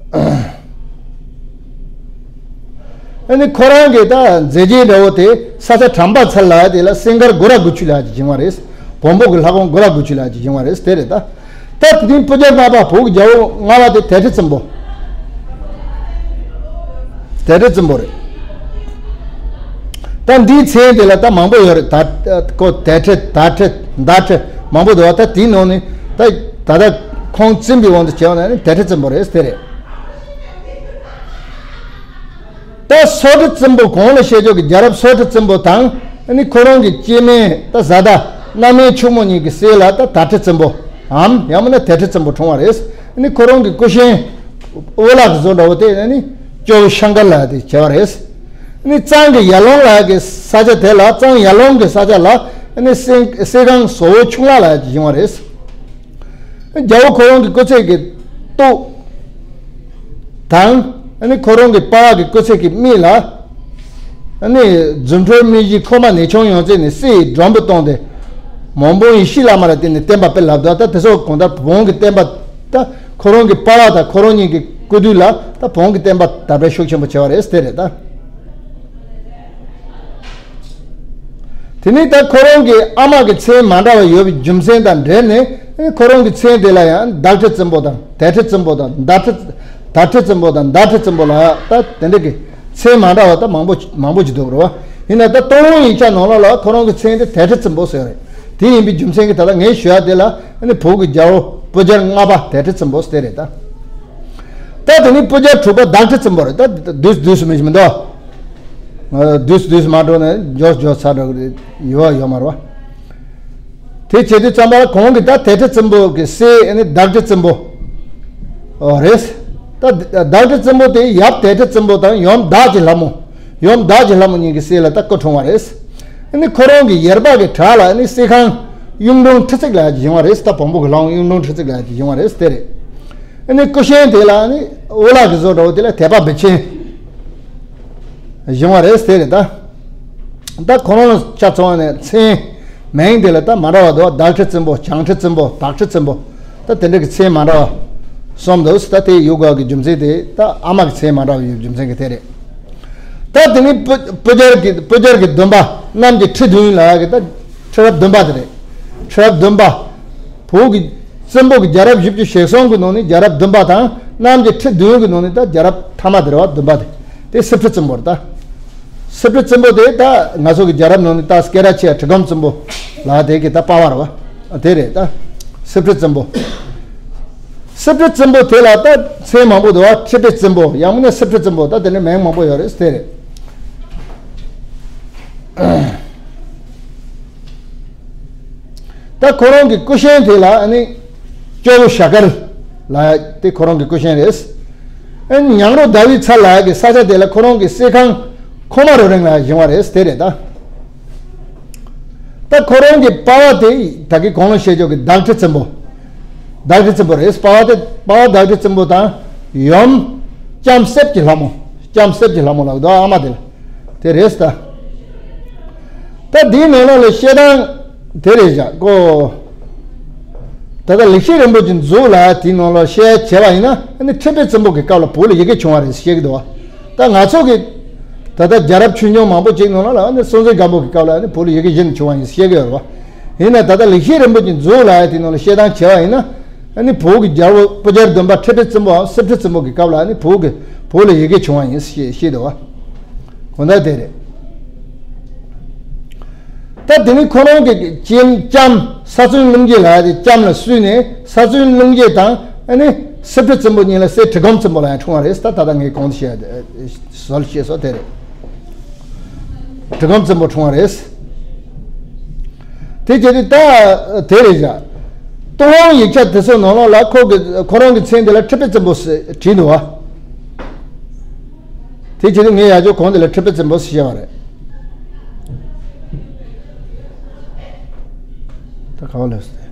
ཨ་ནི་ཁོ་རང་གི་ད་མཛད་རྗེས་འདྲ་བོ་དེ་ས་ཆ་གྲམ་པ་ཚལ་ལ་དེ་ལ་སྲས་མཁར་སྒོ་ར་དགུ་ཆུ་ལ་བཞེངས་པ་རེད། བོན་པོ་གི་ལྷ་ཁང་སྒོ་ར་དགུ་ཆུ་ལ་བཞེངས་པ་རེད་དེ་རེད་ད། ད་དེ་རིང་སྤུ་རྒྱལ་ལྔ་པ་བོད་ཀྱི་རྒྱལ་པོ་ལྔ་པ་དེ་དལ་ཁྲི་བཙུན་པོ། དལ་ཁྲི་བཙུན་པོ་རེད། ད་འདིའི་མཚན་དེ་ལ་ད་མང་པོ་ཡོད་རེད། ད་ཁོ་དལ་ཁྲི་དར་ཁྲི་མདའ་ཁྲི་མང་པོ་འདུག་ད་དེའི་ནང་ནས་ད་ད་ལྟ་ཁོང་བཙུན་པའི་དབང་དུ་བྱས་པ་ན་ནི་དལ་ཁྲི་བཙུན་པོ་རེད་དེ་རེད། ད་སོ་ཁྲི་བཙུན་པོ་གོང་ལ་བཤད་ཕྱོགས་ཀྱི་རྒྱལ་རབས་སོ་ཁྲི་བཙུན་པོ་དང་ཨ་ནི་ཁོ་རང་གི་སྐྱེ་དམན་ད་བཟའ་ཟླ་སྣ་མའི་ཕྱུག་མོ་གཉིས་ཀྱི་སྲས་ལ་ད་དར་ཁྲི་བཙུན་པོའམ་ཡང་མིན་ན་དལ་ཁྲི་བཙུན་པོ་འཁྲུངས་པ་རེད། ཨ་ནི་ཁོ་རང་གི་སྐུ་ཞབས་འོད་ལག་གི་བཟོ་འདྲ་བོ་དེ་ཨ་ནི་ཇོ་བོ་ཤང་ཀར་ལ་དེ་བྱས་པ་རེད། ཨ་ནི་གཙང་གི་ཡར་ལུང་ལ་གི་ས་ཆ་དེ་ལ་གཙང་ཡར་ལུང་གི་ས་ཆ་ལ་ཨ་ནི་གསེར་གསེར་ཁང་བཟོ་བོ་ཆུང་ལགས་ལ་བཞེངས་པ་རེད། རྒྱལ་པོ་ཁོ་རང་གི་སྐུ་ཚེ་གི་ཏོག་དང་ཨ་ནི་ཁོ་རང་གི་པ་ཕ་གི་སྐུ་ཚེ་གི་མིག་ལ་ཨ་ནི་རྫུ་འཕྲུལ་མིག་བཞི་ཁོག་མ་ནད་ཆུང་ཡོངས་རྫོགས་ནས་བསིལ་བའི་སྒྲོམ་བུ་བཏང་སྟེ་མོན་བོན་ཡེ་ཤེས་བླ་མ་ལ་བརྟེན་ནས་བསྟན་པ་སྤེལ་ལབ་འདུག་ད་དེ་ཚོ་གང་ལྟར་བོན་གྱི་བསྟན་པ་ད་ཁོ་རང་གི་པ་ཕ་དང་ཁོ་རང་གཉིས་ཀྱི་སྐུ་དུས་ལ་ད་བོན་གྱི་བསྟན་པ་དར་སྤེལ་ཤུགས་ཆེན་པོ་བྱས་པ་རེད་དེ་རེད་ད། དེ་ནས་ད་ཁོ་རང་གི་ཨ་མ་གི་མཚན་མ་འདྲ་བ་ཡོད་པའི་རྒྱུ་མཚན་དང་འབྲེལ་ནས་ཁོ་རང་གི་མཚན་དེ་ལ་ཡང་བདག་ཁྲི་བཙུན་པོ་དང་དལ་ཁྲི་བཙུན་པོ་དང་མདའ་ཁྲི་དར་ཁྲི་བཙུན་པོ་དང་མདའ་ཁྲི་བཙུན་པོ་ལ་ད་དེ་འདྲ་གི་མཚན་མ་འདྲ་བ་ད་མང་པོ་མང་པོ་ཅིག་འདུག་རེད་བ། ཡིན་ན་ད་སྟོད་ལུང་ཡིག་ཆ་ནང་ལོགས་ལ་ཁོ་རང་གི་མཚན་དེ་དལ་ཁྲི་བཙུན་པོ་ཟེར་རེད། དེ་ཡིན་པའི་རྒྱུ་མཚན་གྱིས་ད་ལྟ་ངས་ཞུ་ཡ་དེ་ལ་ནི་བོད་ཀྱི་རྒྱལ་པོ་སྤུ་རྒྱལ་ལྔ་པ་དལ་ཁྲི་བཙུན་པོ་ཟེར་རེད་ད། ད་དེ་ནི་སྤུ་རྒྱལ་དྲུག་པ་བདག་ཁྲི་བཙུན་པོ་རེད་ད། བསྡུས་བསྡུས་སུ་མི་ཞིག་མི་འདུག་བསྡུས་བསྡུས་མ་འགྲོ་ན་འཇོག་འཇོག་ཚར་འགྲོ་གི་ཡོད་ཡོད་མ་རེད་བ། དེ་བྱེད་དུས་ཙམ་པ་གོང་གི་ད་དལ་ཁྲི་བཙུན་པོ་གི་སྲས་ཨ་ནི་བདག་ཁྲི་བཙུན་པོ་ཨོ་རེད། ད་བདག་ཁྲི་བཙུན་པོ་དེ་ཡབ་དལ་ཁྲི་བཙུན་པོ་དང་ཡུམ་བདག་གི་ལྷ་མོ་ཡུམ་བདག་གི་ལྷ་མོ་གཉིས་ཀྱི་སྲས་ལ་ད་སྐུ་འཁྲུངས་པ་རེད། ཨ་ནི་ཁོ་རང་གི་ཡེར་པ་གི་བྲག་ལ་ཨ་ནི་གསེར་ཁང་གཡུང་དྲུང་ཁྲི་བརྩེགས་ལ་བཞེངས་པ་རེད། ད་བོན་པོ་གི་ལྷ་ཁང་གཡུང་དྲུང་ཁྲི་བརྩེགས་ལ་བཞེངས་པ་རེད་དེ་རེད། ཨ་ནི་སྐུ་ཞབས་དེ་ལ་ནི་འོད་ལག་གི་བཟོ་འདྲ་བོ་དེ་ལ་དད་པ་བི་ཆེན་བཞེངས་པ་རེད་དེ་རེད་ད། ད་ཁོ་རང་ལ་ཆ་ཚང་བ་ནས་མཚན་མིང་དེ་ལ་ད་མ་འདྲ་བ་འདུག་བདག་ཁྲི་བཙུན་པོ་བྱང་ཁྲི་བཙུན་པོ་དར་ཁྲི་བཙུན་པོ་ད་དེ་འདྲ་གི་མཚན་མ་འདྲ་བ་གསུམ་འདུག་ད་དེ་ཡོད་དགོས་ཀྱི་རྒྱུ་མཚན་དེ་ད་ཨ་མ་གི་མཚན་མ་འདྲ་བ་ཡོད་རྒྱུ་མཚན་གྱིས་དེ་རེད། ད་དེ་ནི་སྤུ་སྤུ་རྒྱལ་གྱི་སྤུ་རྒྱལ་གྱི་བདུན་པ་གནམ་གྱི་ཁྲི་བདུན་ལ་གི་ད་ཁྲི་རབས་བདུན་པ་དེ་རེད། ཁྲི་རབས་བདུན་པ། བོད་ཀྱི་བཙན་པོ་གི་རྒྱལ་རབས་བཞི་བཅུ་ཞེ་གསུམ་གྱི་ནང་ནས་རྒྱལ་རབས་བདུན་པ་དང་གནམ་གྱི་ཁྲི་བདུན་གྱི་ནང་ནས་ད་རྒྱལ་རབས་ཐ་མ་དེ་རེད་བ། བདུན་པ་དེ་དེ་སྲིབ་ཁྲི་བཙན་པོ་རེད་ད། སྲིབ་ཁྲི་བཙན་པོ་དེ་ད་ང་ཚོ་གི་རྒྱལ་རབས་ནང་ནས་ད་སྐད་གྲགས་ཆེ་བ་གྲི་གུམ་བཙན་པོ་ལ་དེ་གི་ད་པ་ཕ་རེད་བ། དེ་རེད་ད། སྲིབ་ཁྲི་བཙན་པོ། སྲིབ་ཁྲི་བཙན་པོ་དེ་ལ་ད་མཚན་མང་པོ་འདུག་བ། ཁྲི་པའི་བཙན་པོ་ཡང་མིན་ན་སྲིབ་ཁྲི་བཙན་པོ་ད་དེ་ནས་མིང་མང་པོ་ཡོད་རེད་དེ་རེད། ད་ཁོ་རང་གི་སྐུ་ཞབས་དེ་ལ་ཨ་ནི་ཇོ་བོ་ཤཱཀར་ལབ་ཡག་དེ་ཁོ་རང་གི་སྐུ་ཞབས་རེད། ཨ་ནི་ཉང་རོ་དཱ་བིད་ཚལ་ལབ་ཡག་གི་ས་ཆ་དེ་ལ་ཁོ་རང་གི་གསས་ཁང་ཁོ་མ་རུ་རིང་ལ་བཞེངས་པ་རེད། དེ་རེད་ད། ད་ཁོ་རང་གི་པ་ཕ་དེ་ད་གིན་གོང་ལ་བཤད་ཆོག་གི་བདག་ཁྲི་བཙུན་པོ། བདག་ཁྲི་བཙུན་པོ་རེད། པ་ཕ་དེ་པ་ཕ་བདག་ཁྲི་བཙུན་པོ་དང་ཡུམ་ལྕམ་གསེར་གྱི་ལྷ་མོ། ལྕམ་གསེར་གྱི་ལྷ་མོ་ལབ་འདུག་ཨ་མ་དེ་ལ། དེ་རེད་ད། ད་འདིའི་ནང་ལོགས་ལ་བཤད་སྟངས་དེ་རེད་བཞག་གོ། ད་ལྟ་ལེགས་བཤད་རིན་པོ་ཆེའི་མཛོད་ལ་དེའི་ནང་ལོགས་བཤད་བྱས་པ་ཡིན་ན་ཨ་ནི་ཁྲི་པའི་བཙུན་པོ་གི་སྐབས་ལ་བོད་ལ་ཡི་གེ་བྱུང་བ་རེད་བཤད་ཀྱི་འདུག་བ། ད་ང་ཚོ་གི་ད་ལྟ་རྒྱལ་རབས་ཆོས་འབྱུང་མང་པོ་ཅིག་ནང་ལ་ཨ་ནི་སྲོང་བཙན་སྒམ་པོ་གི་སྐབས་ལ་ཨ་ནི་བོད་ལ་ཡི་གེ་གཞི་ནས་བྱུང་བ་ཡིན་བཤད་ཀྱི་ཡོད་རེད་བ། ཡིན་ན་ད་ལྟ་ལེགས་བཤད་རིན་པོ་ཆེའི་མཛོད་ལ་དེའི་ནང་ལ་བཤད་སྟངས་བྱས་པ་ཡིན་ན། ཨ་ནི་བོད་ཀྱི་རྒྱལ་པོ་སྤུ་རྒྱལ་བདུན་པ་ཁྲི་པའི་བཙུན་པོའམ་གསེར་ཁྲི་བཙུན་པོ་གི་སྐབས་ལ་ཨ་ནི་བོད་ཀྱི་བོད་ལ་ཡི་གེ་བྱུང་བ་ཡིན་ཞེས་བཤད་འདུག་བ། དོན་དག་དེ་རེད། ད་དེ་ནི་ཁོ་རང་གི་ལྕམ་ལྕམ་ས་བཙུན་ཀླུ་མྗེ་ལབ་ཡག་དེ་ལྕམ་ལ་བསུས་ནས་ས་བཙུན་ཀླུ་མྗེ་དང་ཨ་ནི་གསེར་ཁྲི་བཙུན་པོ་གཉིས་ལ་སྲས་གྲི་གུམ་བཙུན་པོ་ལ་ཡང་འཁྲུངས་པ་རེད། ད་ད་ལྟ་ངས་གོང་དུ་བཤད་ཟོལ་བཤད་སོ་དེ་རེད། གྲི་གུམ་བཙུན་པོ་འཁྲུངས་པ་རེད། དེ་བྱས་ཏེ་ད་དེ་རེད་བཞག་ཏུན་ཧོང་ཡིག་ཆ་དེ་ཚོ་ནང་ལོགས་ལ་ཁོ་གི་ཁོ་རང་གི་མཚན་དེ་ལ་ཁྲི་པའི་བཙུན་པོ་ཟེར་བྲིས་འདུག་བ། དེ་བྱས་ཏེ་ངས་ཡག་ཅོག་གོང་དེ་ལ་ཁྲི་པའི་བཙུན་པོ་ཟེར་བཤད་པ་རེད། ད་ག་བ་ལས་ཟེར།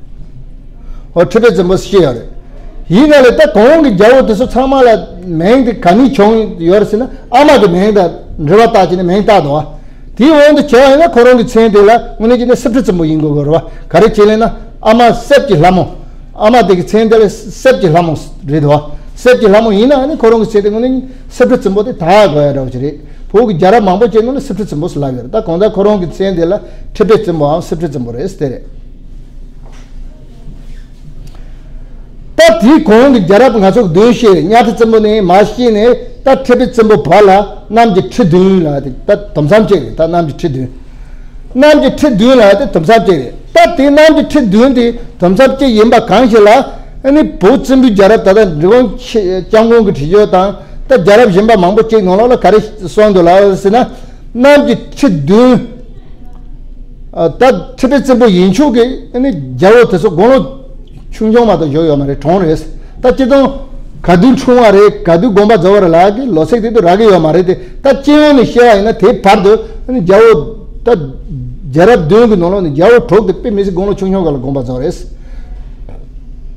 ཨོ་ཁྲི་པའི་བཙུན་པོ་ཟེར་བཤད་ཡོད་རེད། ཡིན་ན་ལས་ད་གོང་གི་རྒྱལ་པོ་དེ་ཚོ་ཚང་མ་ལ་མིང་དེ་ག་ནས་བྱུང་ཡོད་རེད་ཟེར་ན་ཨ་མ་གི་མིང་དང་འབྲེལ་བ་བཏགས་བྱས་ནས་མིང་བཏགས་འདུག་བ། དེའི་དབང་དུ་བྱས་པ་ཡིན་ན་ཁོ་རང་གི་མཚན་དེ་ལ་དངོས་གནས་བྱས་ན་གསེར་ཁྲི་བཙུན་པོ་ཡིན་དགོས་ཀྱི་རེད་བ། ག་རེ་བྱས་ལབ་ན་ཨ་མ་གསེར་གྱི་ལྷ་མོ། ཨ་མ་དེ་གི་མཚན་དེ་ལ་གསེར་གྱི་ལྷ་མོ་རེད་དོ། གསེར་གྱི་ལྷ་མོ་ཡིན་ན་ནི་ཁོ་རང་གི་མཚན་དེ་དངོས་གནས་གསེར་ཁྲི་བཙུན་པོ་དེ་ད་དགོས་ཡ་འདྲ་བོ་ཅིག་རེད། བོད་ཀྱི་རྒྱལ་རབས་མང་པོ་ཅིག་ནང་ལ་གསེར་ཁྲི་བཙུན་པོ་ཟེར་ལབ་ཡོད་རེད། ད་གང་ལྟར་ཁོ་རང་གི་མཚན་དེ་ལ་ཁྲི་པའི་བཙུན་པོའམ་གསེར་ཁྲི་བཙུན་པོ་རེད་དེ་རེད། ད་དེའི་གོང་གི་རྒྱལ་རབས་ང་ཚོ་གི་བདུན་བཤད་རེད། གཉའ་ཁྲི་བཙུན་པོ་ནས་མར་བཤད་ནས་ད་ཁྲི་པའི་བཙུན་པོ་བར་ལ་གནམ་གྱི་ཁྲི་བདུན་ལ་དེ་ད་དུམ་མཚམས་གཅིག་རེད། ད་གནམ་གྱི་ཁྲི་བདུན། གནམ་གྱི་ཁྲི་བདུན་ལ་དེ་དུམ་མཚམས་གཅིག་རེད། ད་དེ་གནམ་གྱི་ཁྲི་བདུན་དེ་དུམ་མཚམས་གཅིག་ཡིན་པ་གང་ཞིག་ལ་ཨ་ནི་བོད་བཙན་པོའི་རྒྱལ་རབས་ད་ལྟ་འབྲི་གུང་སྐྱབས་མགོན་གྱི་བྲིས་ཆོས་དང་ད་རྒྱལ་རབས་གཞན་པ་མང་པོ་གཅིག་ནང་ལོགས་ལ་ག་རེ་གསུངས་འདུག་ལབ་ཟེར་ན། གནམ་གྱི་ཁྲི་བདུན། ཨ་ད་ཁྲི་པའི་བཙུན་པོ་ཡིན་ཆོག་གི་ཨ་ནི་རྒྱལ་པོ་དེ་ཚོ་དགུང་ལོ་ཆུང་ཆུང་མ་གཏོགས་བཞུགས་ཡོད་མ་རེད། གྲོངས་རེད། ད་སྤྱིར་བཏང་ག་དུས་འཁྲུངས་པ་རེད། ག་དུས་དགོངས་པ་རྫོགས་པ་རེད་ལབ་ཀྱི་ལོ་ཚིགས་དེ་ཚོ་རག་གི་ཡོད་མ་རེད་དེ། ད་སྤྱི་ཡོངས་ནས་བཤད་པ་ཡིན་ན་དེའི་བར་དུ་ཨ་ནི་རྒྱལ་པོ་ད་རྒྱལ་རབས་བདུན་གྱི་ནང་ལོགས་ནས་རྒྱལ་པོ་དྲུག་དེ་དཔེ་མི་སྲིད་དགུང་ལོ་ཆུང་ཆུང་སྒང་ལ་དགོངས་པ་རྫོགས་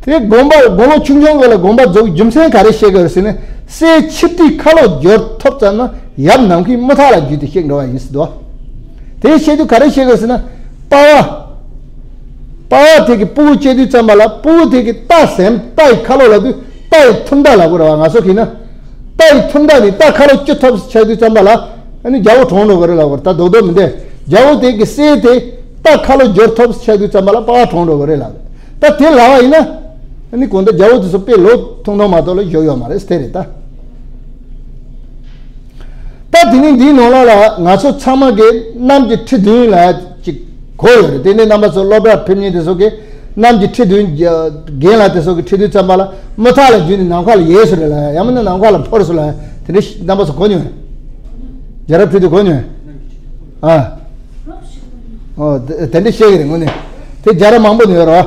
རེད། དེ་དགོངས་པ་དགུང་ལོ་ཆུང་ཆུང་སྒང་ལ་དགོངས་པ་རྫོགས་རྒྱུ་མཚན་ག་རེ་བཤད་ཀྱི་ཡོད་ཟེར་ན། སྲས་ཆིབས་ཏིག་ཁ་ལོ་བསྒྱུར་ཐུབ་ཙམ་ན་ཡབ་ནམ་མཁའི་རྨུ་ཐག་ལ་བརྒྱུད་དེ་གཤེགས་འགྲོ་བ་ཡིན་ཟེར་འདུག་དེ་བཤད་དུས་ག་རེ་བཤད་ཀྱི་ཡོད་ཟེར་ན། པ་ཕ། པ་ཕ་དེ་གི་སྤུ་གུ་སྐྱེ་དུས་ཙམ་པ་ལ་སྤུ་གུ་དེ་གི་རྟ་ཟེར་རྟ་ཡི་ཁ་ལོ་ལབ་དུས་རྟ་ཡི་ཐུར་མདའ་ལབ་དགོས་རེད་བ། ང་ཚོ་གིས་ན། རྟ་ཡི་ཐུར་མདའ་ནི་རྟ་ཁ་ལོ་བསྒྱུར་ཐུབ་ཆགས་དུས་ཙམ་པ་ལ་ཨ་ནི་རྒྱལ་པོ་གྲོངས་འགྲོ་གི་རེད་ལབ་དགོས་རེད། ད་རྡོག་རྡོག་མི་འདུག་རྒྱལ་པོ་དེ་གི་སྲས་དེ་རྟ་ཁ་ལོ་བསྒྱུར་ཐུབ་ཆགས་དུས་ཙམ་པ་ལ་པ་ཕ་གྲོངས་འགྲོ་གི་རེད་ལབ། ད་དེ་ལབ་པ་ཡིན་ན། ཨ་ནི་གང་ལྟར་རྒྱལ་པོ་དེ་ཚོ་དཔེ་ལོ་ཐུང་ཐུང་མ་གཏོགས་ལ་བཞུགས་ཡོད་མ་རེད་དེ་རེད་ད། ད་དེ་ནས་འདིའི་ནང་ལོགས་ལ་ང་ཚོ་ཚང་མ་གིས་གནམ་གྱི་ཁྲི་བདུན་ལབ་ཅིག་གོ་ཡོད་རེད། དེ་ནས་རྣམ་པ་ཚོ་སློབ་གྲྭར་ཕེབས་མཁན་དེ་ཚོ་གིས་གནམ་གྱི་ཁྲི་བདུན། རྒན་ལགས་དེ་ཚོ་གིས་ཁྲི་བདུན་བརྩམས་པ་ལ་རྨུ་ཐག་ལ་བརྒྱུད་ནས་ནམ་མཁའ་ལ་ཡལ་སོང་རེད་ལབ་ཡ། ཡང་མིན་ན་ནམ་མཁའ་ལ་འཕུར་སོང་ལབ་ཡ། དེ་འདྲ་རྣམ་པ་ཚོ་གོ་མྱོང་ཡ། རྒྱལ་རབས་ཁྲི་བདུན་གོ་མྱོང་ཡ། ཨ། ཨོ་དེ་དེ་འདྲ་བཤད་ཀྱི་རེད་དངོས་གནས། དེ་རྒྱལ་རབས་མང་པོ་ནས་ཡོད་རེད་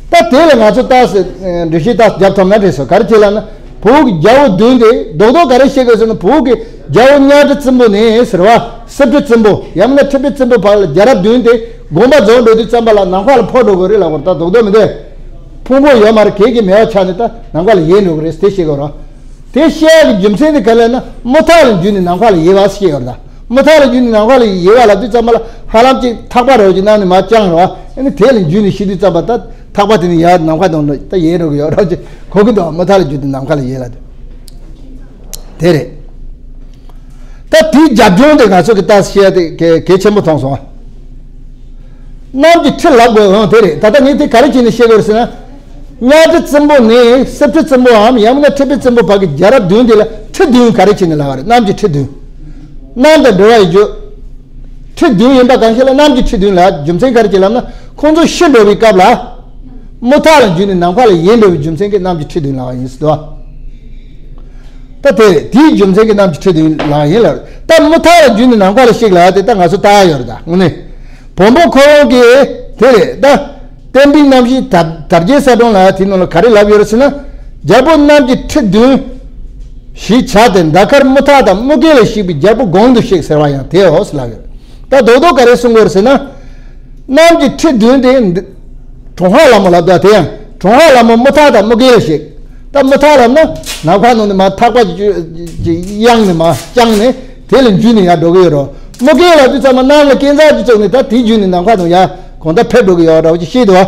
བ། ད་དེ་ལ་ང་ཚོ་ཏོག་ཙམ་འགྲེལ་བཤད་ཏོག་ཙམ་རྒྱབ་ཐུབ་ན་འགྲིག་སོང་། ག་རེ་བྱས་ལབ་ན། བོད་ཀྱི་རྒྱལ་པོ་བདུན་དེ་རྡོག་རྡོག་ག་རེ་བཤད་དགོས་ཟེར་ན། བོད་ཀྱི་རྒྱལ་པོ་གཉའ་ཁྲི་བཙུན་པོ་ནས་ཟེར་བ། གསེར་ཁྲི་བཙུན་པོ་ཡང་མིན་ན་ཁྲི་པའི་བཙུན་པོ་བར་ལ་རྒྱལ་རབས་བདུན་དེ་དགོངས་པ་རྫོགས་འགྲོ་དུས་ཙམ་པ་ལ་ནམ་མཁའ་ལ་འཕུར་འགྲོ་དགོས་རེད་ལབ་དགོས་རེད། ད་རྡོག་རྡོག་མི་འདུག་ཕུང་པོ་ཡོད་མ་རེད། གས་ཀྱི་མེད་པ་ཆགས་ནས་ད་ནམ་མཁའ་ལ་ཡལ་འགྲོ་གི་རེད་དེ་བཤད་དགོས་རེད། དེ་བཤད་ཡག་གི་རྒྱུ་མཚན་དེ་ག་རེ་ལབ་ན། རྨུ་ཐག་ལ་བརྒྱུད་ནས་ནམ་མཁའ་ལ་ཡལ་བ་ཞེས་ཡོད་རེད་ད། རྨུ་ཐག་ལ་བརྒྱུད་ནས་ནམ་མཁའ་ལ་ཡལ་བ་ལབ་དུས་ཙམ་པ་ལ་ཧ་ལམ་ཅིག་ཐག་པ་རོ་ཅིག་གནང་ནས་མར་བརྐྱངས་རོ། ཨ་ནི་དེ་ལ་བརྒྱུད་ནས་ཤི་དུས་ཙམ་པ་ད་ཐག་པ་དེ་ནི་ཡར་ནམ་མཁའ་དང་ད་ཡལ་འགྲོ་གི་ཡོད་རོ་ཅིག་གོ་གི་འདུག་རྨུ་ཐག་ལ་བརྒྱུད་དེ་ནམ་མཁའ་ལ་ཡལ་ལབ་དུས་དེ་རེད། ད་དེའི་རྒྱབ་ལྗོངས་དེ་ང་ཚོ་གི་ལྟ་བཤད་དེ་གལ་གལ་ཆེན་པོ་མཐོང་སོང་ཨ། གནམ་གྱི་ཁྲི་ལབ་དགོས་འོང་དེ་རེད། ད་ལྟ་ངས་དེ་ག་རེ་བྱས་ནས་བཤད་དགོས་རེད་ཟེར་ན། གཉའ་ཁྲི་བཙུན་པོ་ནས་གསེར་ཁྲི་བཙུན་པོའམ་ཡང་མིན་ན་ཁྲི་པའི་བཙུན་པོ་བར་གྱི་རྒྱལ་རབས་བདུན་དེ་ལ་ཁྲི་བདུན་ག་རེ་བྱས་ནས་ལབ་པ་རེད། གནམ་གྱི་ཁྲི་བདུན། གནམ་དང་འབྲེལ་བ་ཡོད་རྒྱུ། ཁྲི་བདུན་ཡིན་པ་གང་ཞིག་ལ་གནམ་གྱི་ཁྲི་བདུན་ལབ་རྒྱུ་མཚན་ག་རེ་བྱས་ལབ་ན། ཁོང་ཚོ་ཤི་འགྲོ་བའི་སྐབས་ལ། རྨུ་ཐག་ལ་བརྒྱུད་ནས་ནམ་མཁའ་ལ་ཡལ་འགྲོ་བའི་རྒྱུ་མཚན་གྱིས་གནམ་གྱི་ཁྲི་བདུན་ལབ་པ་ཡིན་ཟེར་དོ། ད་དེ་དེའི་རྒྱུ་མཚན་གྱིས་གནམ་གྱི་ཁྲི་བདུན་ལབ་ཡིན་ལ། ད་རྨུ་ཐག་ལ་བརྒྱུད་ནས་ནམ་མཁའ་ལ་གཤེགས་ལབ་དེ་ད་ང་ཚོ་ལྟ་ཡ་ཡོད་རེད་ད་དངོས་གནས། བོན་པོ་ཁོ་རང་གིས་དེ་རེད་ད། བསྟན་པའི་རྣམ་བཞི་དར་དར་རྒྱས་གསལ་སྒྲོན་ལ་དེའི་ནང་ལ་ག་རེ་ལབ་ཡོད་རེད་ཟེར་ན། རྒྱལ་པོ་རྣམས་ཀྱི་ཁྲི་བདུན་ཞེས་བྱ་སྟེ། ཟླ་སྐར་དམུ་ཐག་དང་དམུ་གེ་ལ་གཤེགས་པའི་རྒྱལ་པོ་གོང་དུ་གཤེགས་ཟེར་བ་ཡང་དེའོ་ལབ་ཡོད། ད་རྡོག་རྡོག་ག་རེ་གསུང་གི་ཡོད་རེད་ཟེར་ན། རྣམས་ཀྱི་ཁྲི་བདུན་དེ་འདི་གྲུབ་དབང་ལྷ་མོ་ལབ་ད་དེ་ཡང་གྲུབ་དབང་ལྷ་མོ་དམུ་ཐག་དང་དམུ་གེ་ལ་གཤེགས། ད་དམུ་ཐག་ལབ་ན་ནམ་མཁའ་ནང་ནས་མར་ཐག་པ་ཅིག་གཡང་ནས་མར་བརྐྱངས་ནས་དེ་ལ་འཇུས་ནས་ཡར་འགྲོ་གི་ཡོད་རེད། དམུ་གེ་ལབ་དུས་ཙམ་པ་གནམ་ལ་སྐས་འཛེག་ཅིག་བཙུགས་ནས་ད་དེ་འཇུས་ནས་ནམ་མཁའ་ནང་ཡར་གང་ལྟར་ཕེབས་འགྲོ་གི་ཡོད་འདྲ་བོ་ཅིག་ཤེས་འདུག་བ།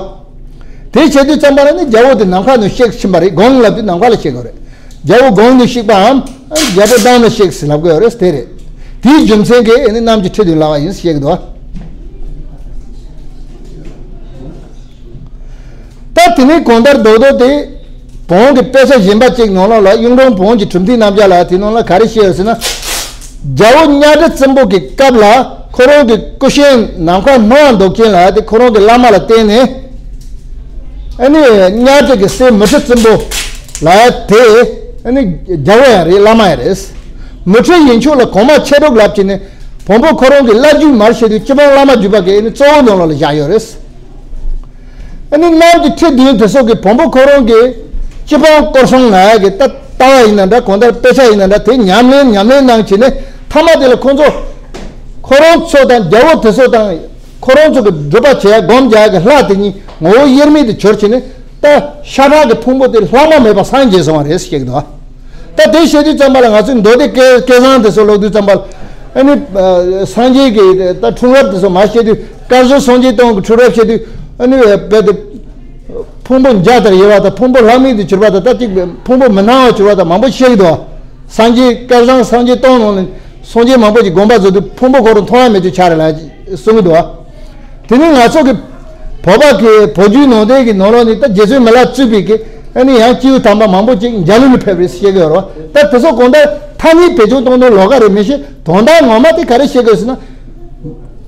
དེ་བྱེད་དུས་ཙམ་པ་ལ་ནི་རྒྱལ་པོ་དེ་ནམ་མཁའ་ནང་གཤེགས་ཕྱིན་པ་རེད། གོང་ལབ་དུས་ནམ་མཁའ་ལ་གཤེགས་དགོས་རེད། རྒྱལ་པོ་གོང་ནས་གཤེགས་པའམ་རྒྱལ་པོ་འདམ་ལ་གཤེགས་ཟེར་ལབ་དགོས་རེད། དེ་རེད། དེའི་རྒྱུ་མཚན་གྱིས་ཨ་ནི་རྣམས་ཀྱི་ཁྲི་བདུན་ལབ་པ་ཡིན་ཟེར་བཤད་ཀྱི་འདུག་བ། ད་དེ་ནས་གང་ལྟར་རྡོག་རྡོག་དེ་བོན་གྱི་དཔེ་ཆ་གཞན་པ་གཅིག་ནང་ལོགས་ལ་གཡུང་དྲུང་བོན་གྱི་གྲུབ་མཐའི་རྣམ་གཞག་ལ་དེ་ནང་ལ་ག་རེ་བཤད་ཡོད་ཟེར་ན། རྒྱལ་པོ་གཉའ་ཁྲི་བཙན་པོ་གི་སྐབས་ལ་ཁོ་རང་གི་སྐུ་ཞབས་ནམ་མཁའ་སྣང་བ་མདོག་ཅན་ལ་དེ་ཁོ་རང་གི་བླ་མ་ལ་བསྟེན་ནས། ཨ་ནི་གཉའ་ཁྲི་གི་སྲས་མུ་ཁྲི་བཙན་པོ་ལ་དེ་ཨ་ནི་རྒྱལ་པོ་ཡང་རེད། བླ་མ་ཡང་རེད། མུ་ཁྲི་ཡིན་ཆོག་ལ་གོང་མ་མཆེད་གྲོགས་ལབ་ཀྱི་ནི་བོན་པོ་ཁོ་རང་གི་བླ་བརྒྱུད་མར་བཤད་དུས་སྤྱི་དཔོན་བླ་མ་བརྒྱུད་པ་གི་ཨ་ནི་གཙོ་བོ་ནང་ལོགས་ལ་བཞག་ཡོད་རེད། ཨ་ནི་རྣམས་ཀྱི་ཁྲི་བདུན་དེ་ཚོ་གི་བོན་པོ་ཁོ་རང་གི་སྤྱི་དཔོན་སྐོར་སྲུང་ལ་གི་ད་ལྟ་བ་ཡིན་ན་འདྲ། གང་ལྟར་དཔེ་ཆ་ཡིན་ན་འདྲ། དེ་ཉམས་ལེན་ཉམས་ལེན་གནང་བྱས་ནས་མཐའ་མ་དེ་ལ་ཁོང་ཚོ་ཁོ་རང་ཚོ་དང་རྒྱལ་པོ་དེ་ཚོ་དང་ཁོ་རང་ཚོ་གི་སྒྲུབ་པ་བྱེད་ཡ་སྒོམ་རྒྱག་ཡ་གི་ལྷ་དེ་གཉིས་ངོ་བོ་དབྱེར་མེད་དུ་གྱུར་བྱས་ནས་ད་ཤ་ཁྲག་གི་ཕུང་པོ་དེ་ལྷག་མ་མེད་པར་སངས་རྒྱས་སོང་བ་རེད་ཟེར་བཤད་ཀྱི་འདུག་ད་དེ་བཤད་དུས་ཙམ་པ་ལ་ང་ཚོས་མདོ་སྡེ་སྐལ་སྐལ་བཟང་དེ་ཚོ་ཀློག་དུས་ཙམ་པ་ལ་ཨ་ནི་སངས་རྒྱས་ཀྱི་ད་འཁྲུངས་རབས་དེ་ཚོ་མར་བཤད་དུས། དཀར་ཟོར་སངས་རྒྱས་སྟོང་གི་འཁྲུངས་རབས་བཤད་དུས་ཨ་ནི་རྦད་དེ་ཕུང་པོ་འཇའ་ལྟར་ཡལ་བ་དང་ཕུང་པོ་ལྷག་མེད་དུ་གྱུར་པ་དང་། ད་གཅིག་ཕུང་པོ་མི་སྣང་བ་གྱུར་པ་དང་མང་པོ་བཤད་ཀྱི་འདུག་སངས་རྒྱས་སྐལ་བཟང་སངས་རྒྱས་སྟོང་ནང་ནས་སངས་རྒྱས་མང་པོ་ཞིག་དགོངས་པ་རྫོགས་དུས་ཕུང་པོ་ཁོ་རང་མཐོང་ཡ་མེད་དུ་ཆགས་རེད་ལ་གསུང་གི་འདུག་དེ་ནི་ང་ཚོ་གི་བོད་པ་གི་བོད་བརྒྱུད་ནང་བསྟན་གྱི་ནང་ལོགས་ནས་ད་རྗེ་བཙུན་མི་ལ་གཙོས་པའི་གི་ཨ་ནི་ཡང་སྐྱེས་བུ་དམ་པ་མང་པོ་ཅིག་འཇའ་ལུས་ལ་ཕེབས་རེད་བཤད་ཀྱི་ཡོད་རེད་བ། ད་དེ་ཚོ་གང་ལྟར་ཐ་སྙད་བེད་སྤྱོད་གཏོང་དོན་ལོགས་ཀ་རེད་མི་ཤེས། དོན་དག་ངོ་མ་དེ་ག་རེ་བཤད་དགོས་ཟེར་ན།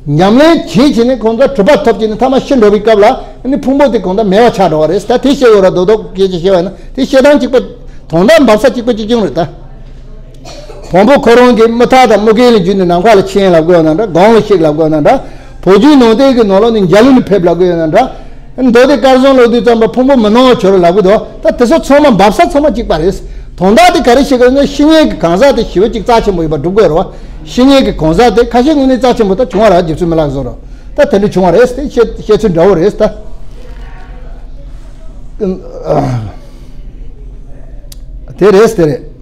ཉམས་ལེན་བྱེད་བྱས་ནས་གང་ལྟར་གྲུབ་པ་ཐོབ་བྱས་ནས་མཐའ་མ་ཤི་འགྲོ་བའི་སྐབས་ལ་ཨ་ནི་ཕུང་པོ་དེ་གང་ལྟར་མེད་པ་ཆགས་འགྲོ་བ་རེད། ད་དེ་བཤད་ཡོད་རེད། རྡོག་རྡོག་སྐད་ཆ་བཤད་པ་ཡིན་ན་དེ་བཤད་སྟངས་གཅིག་པ། དོན་དག་འབབ་ས་གཅིག་པ་གཅིག་རྐྱང་རེད་ད། བོན་པོ་ཁོ་རང་གིས་དམུ་ཐག་དང་དམུ་སྐེད་ལ་འཇུས་ནས་ནམ་མཁའ་ལ་མཆེད་ལབ་དགོས་ན་འདྲ། གོང་ལ་གཤེགས་ལབ་དགོས་ན་འདྲ། བོད་བརྒྱུད་ནང་བསྟན་གྱི་ནང་ལོགས་ནས་འཇའ་ལུས་ལ་ཕེབས་ལབ་དགོས་ན་འདྲ། མདོ་སྡེ་དཀར་ཟོར་ཀློག་དུས་ཙམ་པ་ཕུང་པོ་མི་སྣང་བ་གྱུར་ལབ་གི་འདུག་ད་དེ་ཚོ་ཚང་མ་འབབ་ས་ཚང་མ་གཅིག་པ་རེད། དོན་དག་དེ་ག་རེ་བཤད་གི་ཡོད་ན་བཤེས་གཉེན་གྱི་གང་ཟག་དེ་ཞི་བ་གཅིག་རྩ་ཆེན་པོ་ཡིན་པ་སྒྲུབ་དགོས་རེད་བ། བཤེས་གཉེན་གྱི་གང་ཟག་དེ་ཁ་ཤས་ངོས་ནས་རྩ་ཆེན་པོ་ད་བྱུང་བ་རེད། རྗེ་བཙུན་མི་ལ་གི་བཟོ་འདྲ་ད་དེ་འདྲ་བྱུང་བ་རེད། དེ་བཤད་བཤད་ཚུལ་འདྲ་བོ་རེད་ད། དེ་རེད་དེ་རེད།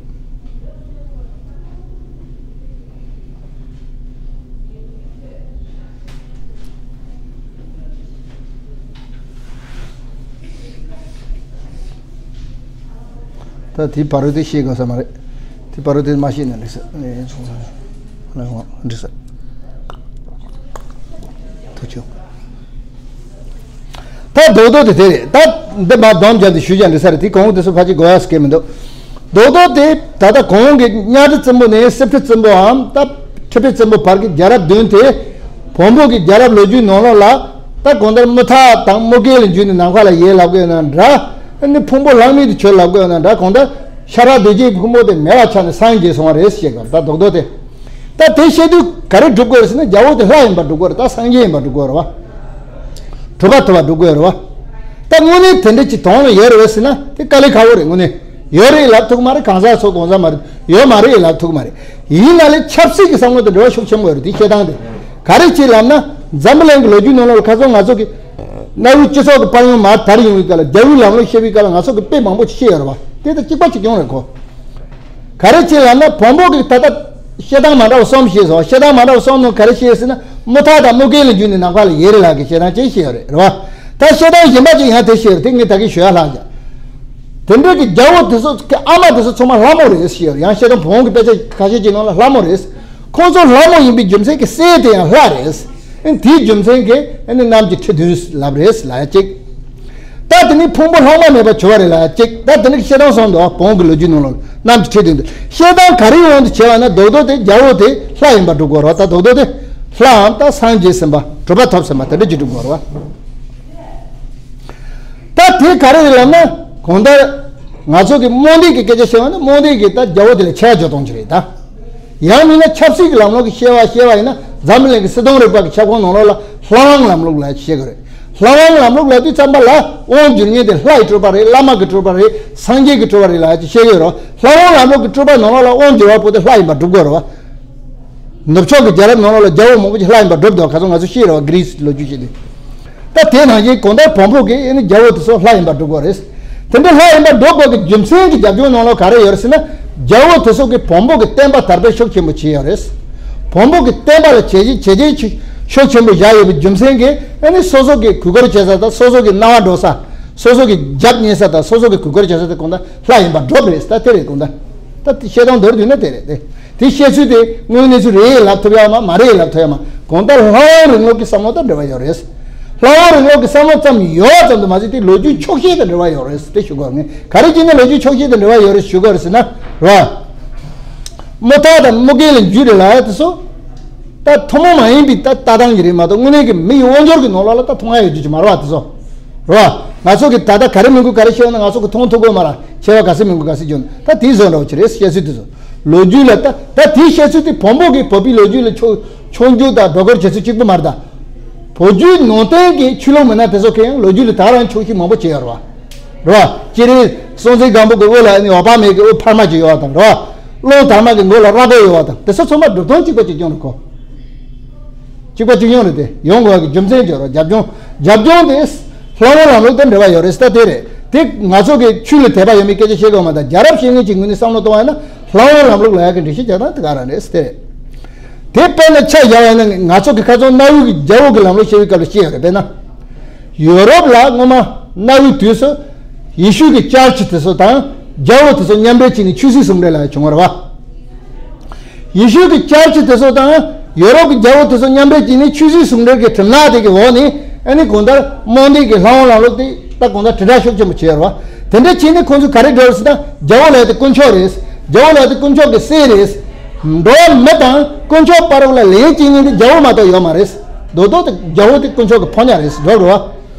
ད་དེ་བར་དུ་ཤེས་དགོས་ས་མ་རེད། དེ་བར་དུ་མ་ཤེས་ན་འགྲིག་ས་འགྲིག་ས། ཐུགས་ཆུང་། ད་རྡོག་རྡོག་དེ་དེ་རེད། ད་འདི་མ་སྡོམ་རྒྱབ་དེ་ཞུ་རྒྱ་འདི་ས་རེད། དེ་གོང་འོག་དེ་ཚོ་ཕལ་ཆེར་དགོས་ཡ་སྐད་མི་འདུག་རྡོག་རྡོག་དེ་ད་ལྟ་གོང་གི་གཉའ་ཁྲི་བཙན་པོ་ནས་སྲིབ་ཁྲི་བཙན་པོའམ་ད་ཁྲི་ཕྲུག་བཙན་པོ་བར་གྱི་རྒྱལ་རབས་བདུན་དེ་བོན་པོ་གི་རྒྱལ་རབས་ལོ་རྒྱུས་ནང་ལོགས་ལ་ད་གང་ལྟར་དམུ་ཐག་དང་དམུ་སྐེད་ལ་འཇུས་ནས་ནམ་མཁའ་ལ་ཡལ་ལབ་དགོས་ན་འདྲ། ཨ་ནི་ཕུང་པོ་ལྷག་མེད་དུ་གྱུར་ལབ་དགོས་ན་འདྲ། གང་ལྟར་ཤ་ཁྲག་གདོས་བཅས་ཕུང་པོ་དེ་མེད་པ་ཆགས་ནས་སངས་རྒྱས་སོང་བ་རེད་ཞེས་ག་ད་རྡོག་རྡོག་དེ། ད་དེ་བཤད་དུས་ག་རེ་སྒྲུབ་དགོས་རེད་ཟེར་ན་རྒྱལ་པོ་དེ་ལྷ་ཡིན་པ་སྒྲུབ་དགོས་རེད། ད་སངས་རྒྱས་ཡིན་པ་སྒྲུབ་དགོས་རེད་བ། གྲུབ་པ་ཐོབ་པ་སྒྲུབ་དགོས་རེད་བ། ད་དངོས་གནས་དེ་འདྲ་ཅིག་དོན་ལ་ཡོད་རེད་བས་ཟེར་ན་དེ་དཀའ་ལས་ཁག་པོ་རེད། དངོས་གནས་ཡོད་རེད་ལབ་ཐུབ་མ་རེད། གང་ཟག་ཚོ་གང་ཟག་མ་རེད། ཡོད་མ་རེད་ལབ་ཐུབ་མ་རེད། ཡིན་ན་ལས་ཆབ་སྲིད་ཀྱི་བསམ་བློ་དང་འབྲེལ་བ་ཤུགས་ཆེན་པོ་ཡོད་རེད། དེ་བཤད་སྟངས་དེ་ག་རེ་བྱེད་ལབ་ན། འཛམ་བུ་གླིང་གི་ལོ་རྒྱུས་ནང་ལོགས་ལ་ཁ་སང་ང་ཚོ་གི་གནའ་བོའི་སྤྱི་ཚོགས་ཀྱི་དཔལ་ཡོན་མར་དར་ཡོང་བའི་སྐབས་ལ་རྒྱལ་པོའི་ལམ་ལུགས་བཤད་པའི་སྐབས་ལ་ང་ཚོ་གི་དཔེ་མང་པོ་ཞིག་བཤད་ཡོད་རེད་བ། དེ་དང་གཅིག་པ་གཅིག་རྐྱང་རེད་ཁོ། ག་རེ་བྱེད་ལབ་ན་བོན་པོ་གིས་ད་ལྟ་བཤད་སྟངས་མ་འདྲ་བ་གསུམ་བཤད་སོང་། བཤད་སྟངས་མ་འདྲ་བ་གསུམ་ནང་ག་རེ་བཤད་ཟེར་ན་དམུ་ཐག་དང་དམུ་སྐེད་ལ་འཇུས་ནས་ནམ་མཁའ་ལ་ཡལ་རེད་ལབ་གི་བཤད་སྟངས་ཅིག་བཤད་ཡོད་རེད། རེད་བ། ད་བཤད་སྟངས་གཞན་པ་ཅིག་ཡང་དེ་བཤད་ཡོད་རེད། དེ་ངས་ད་གིན་ཞུ་ཡ་ལྷག་བཞག་དེ་འདྲ་གི་རྒྱལ་པོ་དེ་ཚོ་གི་ཨ་མ་དེ་ཚོ་ཚང་མ་ལྷ་མོ་རེད་ཟེར་ཡོད་རེད། ཡང་བཤད་སྟངས་བོན་གྱི་དཔེ་ཆ་ཁ་ཤས་ཅིག་ནང་ལ་ལྷ་མོ་རེད། ཁོང་ཚོ་ལྷ་མོ་ཡིན་པའི་རྒྱུ་མཚན་གྱིས་སྲས་དེ་ཡང་ལྷ་རེད། ཨ་ནི་དེའི་རྒྱུ་མཚན་གྱིས་ཨ་ནི་རྣམས་ཀྱི་ཁྲི་བདུན་ལབ་རེད་ལབ་ཡ་གཅིག་ད་དེ་ནི་ཕུང་པོ་ལྷག་མ་མེད་པ་བྱུང་བ་རེད་ལབ་ཡ་གཅིག་ད་དེ་ནི་བཤད་སྟངས་སོང་འདུག་བོན་གྱི་ལོ་རྒྱུས་ནང་ལ་རྣམས་ཀྱི་ཁྲི་བདུན་དུ་བཤད་སྟངས་ག་རེའི་དབང་དུ་བྱས་པ་ན་རྡོག་རྡོག་དེ་རྒྱལ་པོ་དེ་ལྷ་ཡིན་པ་སྒྲུབ་དགོས་རེད་བ། ད་རྡོག་རྡོག་དེ་ལྷའམ་ད་སངས་རྒྱས་ཟིན་པ་གྲུབ་པ་ཐོབ་ཟིན་པ་དེ་འདྲ་ཅིག་སྒྲུབ་དགོས་རེད་བ། ད་དེ་ག་རེ་རེད་ལབ་ན། གང་ལྟར་ང་ཚོ་གི་རྨོངས་དད་ཀྱི་སྐད་ཆ་བཤད་པ་ན་རྨོངས་དད་ཀྱི་ད་རྒྱལ་པོ་དེ་ལ་ཆེ་བ་འཇོག་སྟངས་ཅིག་རེད་ད། ཡང་མིན་ན་ཆབ་སྲིད་ཀྱི་ལམ་ལུགས་ཀྱི་བཤད་པ་བཤད་པ་ཡིན་ན་འཛམ་བུ་གླིང་གི་སྲིད་དབང་རིག་པ་གི་ཁྱབ་ཁོངས་ནང་ལོགས་ལ་ལྷ་དབང་ལམ་ལུགས་ལ་བཤད་ཀྱི་རེད། ལྷ་དབང་ལམ་ལུགས་ལབ་དུས་ཙམ་པ་ལ་དབང་བསྒྱུར་མཁན་དེ་ལྷ་ཡི་སྤྲུལ་པ་རེད། བླ་མ་གི་སྤྲུལ་པ་རེད། སངས་རྒྱས་ཀྱི་སྤྲུལ་པ་རེད་ལབ་ཅིག་བཤད་ཀྱི་ཡོད་རེད། ལྷ་དབང་ལམ་ལུགས་ཀྱི་སྤྲུལ་པ་ནང་ལོགས་ལ་དབང་བསྒྱུར་བ་པོ་དེ་ལྷ་ཡིན་པ་སྒྲུབ་དགོས་རེད་བ། ནུབ་ཕྱོགས་ཀྱི་རྒྱལ་རབས་ནང་ལོགས་ལ་རྒྱལ་པོ་མང་པོ་ཞིག་ལྷ་ཡིན་པ་སྒྲུབ་འདུག་ཁ་སང་ང་ཚོ་ཤེས་རེད་བ། གྷི་རི་སི་ལོ་རྒྱུས་ཤིག་ལས། ད་དེ་ནང་བཞིན་གང་ལྟར་བོན་པོ་གིས་ཨེ་ནི་རྒྱལ་པོ་དེ་ཚོ་ལྷ་ཡིན་པ་སྒྲུབ་དགོས་རེད། དེ་འདྲ་ལྷ་ཡིན་པ་སྒྲུབ་དགོས་ཀྱི་རྒྱུ་མཚན་གྱི་རྒྱབ་ལྗོངས་ནང་ལོགས་ག་རེ་ཡོད་རེད་ཟེར་ན། རྒྱལ་པོ་དེ་ཚོ་གིས་བོན་པོ་གི་བསྟན་པ་དར་སྤེལ་ཤུགས་ཆེན་པོ་བྱས་ཡོད་རེད། བོན་པོ་གི་བསྟན་པ་ལ་བྱས་རྗེས་བྱས་རྗེས་ཤུགས་ཆེན་པོ་བཞག་ཡོད་པའི་རྒྱུ་མཚན་གྱིས་ཨེ་ནི་སོ་སོ་གི་གུས་བཀུར་བྱེད་ས་དང་སོ་སོ་གི་རྣ་བ་འགྲོ་ས། སོ་སོ་གི་རྒྱབ་བརྙེས་ས་དང་སོ་སོ་གི་གུས་བཀུར་བྱེད་ས་དེ་གང་ལྟར་ལྷ་ཡིན་པ་སྒྲུབ་རེད། ད་དེ་རེད་གང་ལྟར། ད་དེ་བཤད་སྟངས་མདོར་བསྡུས་ན་དེ་རེད་དེ། དེ་བཤད་ཚུལ་དེ་དངོས་གནས་ཚུལ་རེད་ལབ་ཐུབ་ཡ་མ་མ་རེད་ལབ་ཐུབ་ཡ་མ། གང་ལྟར་ལྷ་དབང་རིང་ལུགས་ཀྱི་བསམ་བློ་དང་འབྲེལ་བ་ཡོད་རེད། ལྷ་དབང་རིང་ལུགས་ཀྱི་བསམ་བློ་ཙམ་ཡོད་ཙམ་དུ་མ་ཟད་དེ་ལོ་རྒྱུས་ཕྱོགས་ཞེན་དང་འབྲེལ་བ་ཡོད་རེད་དེ་ཞུ་དགོས་ངེས། ག་རེ་བྱས་ནས་ལོ་རྒྱུས་ཕྱོགས་ཞེན་དང་འབྲེལ་བ་ཡོད་རེད་ཞུ་དགོས་རེད་ཟེར་ན་ར། དམུ་ཐག་དང་དམུ་རྒན་ལ་འཇུས་རེད་ལབ་ཡ་དེ་ཚོ། ད་ཐུན་མོང་མ་ཡིན་པའི་ད་ལྟ་སྟངས་ཀྱི་རེད་མ་གཏོགས་དངོས་གནས་ཀྱི་མི་ཡི་དབང་སྒྱུར་གྱི་ནང་ལོགས་ལ་ད་མཐོང་ཡ་ཡོད་རྒྱུ་ཅིག་མ་རེད་བ་དེ་ཚོ། རེད་བ། ང་ཚོ་གི་ད་ལྟ་ག་རེ་མི་དགོས་ག་རེ་བཤད་ན་ང་ཚོ་གི་མཐོང་ཐུབ་དགོས་མ་རེད། ཆེ་བ་ག་ཚོད་མི་དགོས་ག་ཚོད་བརྗོད་ན་ད་དེའི་བཟོ་འདྲ་བོ་ཅིག་རེད། བཤད་ཚུལ་དེ་ཚོ་ལོ་རྒྱུས་ལ་ད་ད་དེའི་བཤད་ཚུལ་དེ་བོན་པོ་གི་བོད་པའི་ལོ་རྒྱུས་ལ་ཆོས་ཆོས་རྒྱུགས་དང་སྒྲོ་སྐུར་བྱེད་ཚུལ་གཅིག་པུ་མ་རེད་ད། བོད་བརྒྱུད་ནང་བསྟན་གྱི་ཆོས་ལུགས་མི་སྣ་དེ་ཚོ་གིས་ཡང་ལོ་རྒྱུས་ལ་ད་རང་ཆོག་ཤེས་མང་པོ་བྱས་ཡོད་རེད་བ། རེད་བ། སྤྱིར་སྲོང་བཙན་སྒམ་པོ་གི་དབུ་ལ་ནི་འོད་དཔག་མེད་ཀྱི་དབུ་འཕར་མ་ཅིག་ཡོད་བ་དང་རེད་བ། ཀློང་དར་མ་གི་མགོ་ལ་རྭ་ཅོ་ཡོད་བ་དང་དེ་ཚོ་ཚང་མ་སྒྲུབ་སྟངས་གཅིག་པ་གཅིག་རྐྱང་རེད་ཁོ། གཅིག་པ་གཅིག་རྐྱང་རེད་དེ་ཡོང་དགོས་པ་གི་རྒྱུ་མཚན་ཅིག་རེད། རྒྱབ་ལྗོངས་རྒྱབ་ལྗོངས་དེ་ལྷ་དབང་ལམ་ལུགས་དང་འབྲེལ་བ་ཡོད་རེད་ཟེར་ད་དེ་རེད་དེ། ང་ཚོ་གི་ཆོས་ལ་དད་པ་ཡོད་མེད་སྐད་ཆ་བཤད་དགོས་མ་ད་རྒྱལ་རབས་བཤད་མཁན་གྱི་ངོས་ནས་བསམ་བློ་གཏོང་བ་ཡིན་ན་ལྷ་དབང་ལམ་ལུགས་ལ་ཡག་གི་འགྲེལ་བཤད་རྒྱག་སྟངས་དེ་ག་རང་རེད་ཟེར་དེ་རེད། དེ་དཔེར་ན་ཆ་བཞག་པ་ཡིན་ན་ང་ཚོ་གི་ཁ་སང་གནའ་བོའི་གི་རྒྱལ་པོ་གི་ལམ་ལུགས་བཤད་པའི་སྐབས་ལ་བཤད་ཡོད་རེད། དཔེར་ན། ཡོ་རོབ་ལ་སྔོན་མ་གནའ་བོའི་དུས་སུ་ཡེ་ཤུ་གི་ཅར་ཆི་དེ་ཚོ་དང་རྒྱལ་པོ་དེ་ཚོ་མཉམ་འབྲེལ་བྱས་ནས་ཆོས་སྲིད་ཟུང་འབྲེལ་ལ་བྱུང་བ་རེད་བ། ཡེ་ཤུ་གི་ཅར་ཆི་དེ་ཚོ་དང་ཡོ་རོབ་ཀྱི་རྒྱལ་པོ་དེ་ཚོ་མཉམ་འབྲེལ་བྱས་ནས་ཆོས་སྲིད་ཟུང་འབྲེལ་གྱི་གྲིབ་ནག་དེ་གི་འོག་ནས་ཨ་ནི་གང་ལྟར་རྨོངས་དད་ཀྱི་ལྷ་དབང་ལམ་ལུགས་དེ་ད་གང་ལྟར་དྲིལ་བསྒྲགས་ཤུགས་ཆེན་པོ་བྱས་ཡོད་རེད་བ། དེ་འདྲ་བྱས་ནས་ཁོང་ཚོས་ག་རེ་བསྒྲགས་ཟེར་ན་རྒྱལ་པོ་ལབ་ཡ་དེ་དཀོན་མཆོག་རེད། རྒྱལ་པོ་ལབ་ཡ་དེ་དཀོན་མཆོག་གི་སྲས་རེད། འགྲོ་བ་མི་དང་དཀོན་མཆོག་བར་ལ་ལན་བྱེད་མཁན་དེ་རྒྱལ་པོ་མ་གཏོགས་ཡོད་མ་རེད། རྡོག་རྡོག་དེ་རྒྱལ་པོ་དེ་དཀོན་མཆོག་གི་ཕོ་ཉ་རེད་སྒྲོབ་རེད་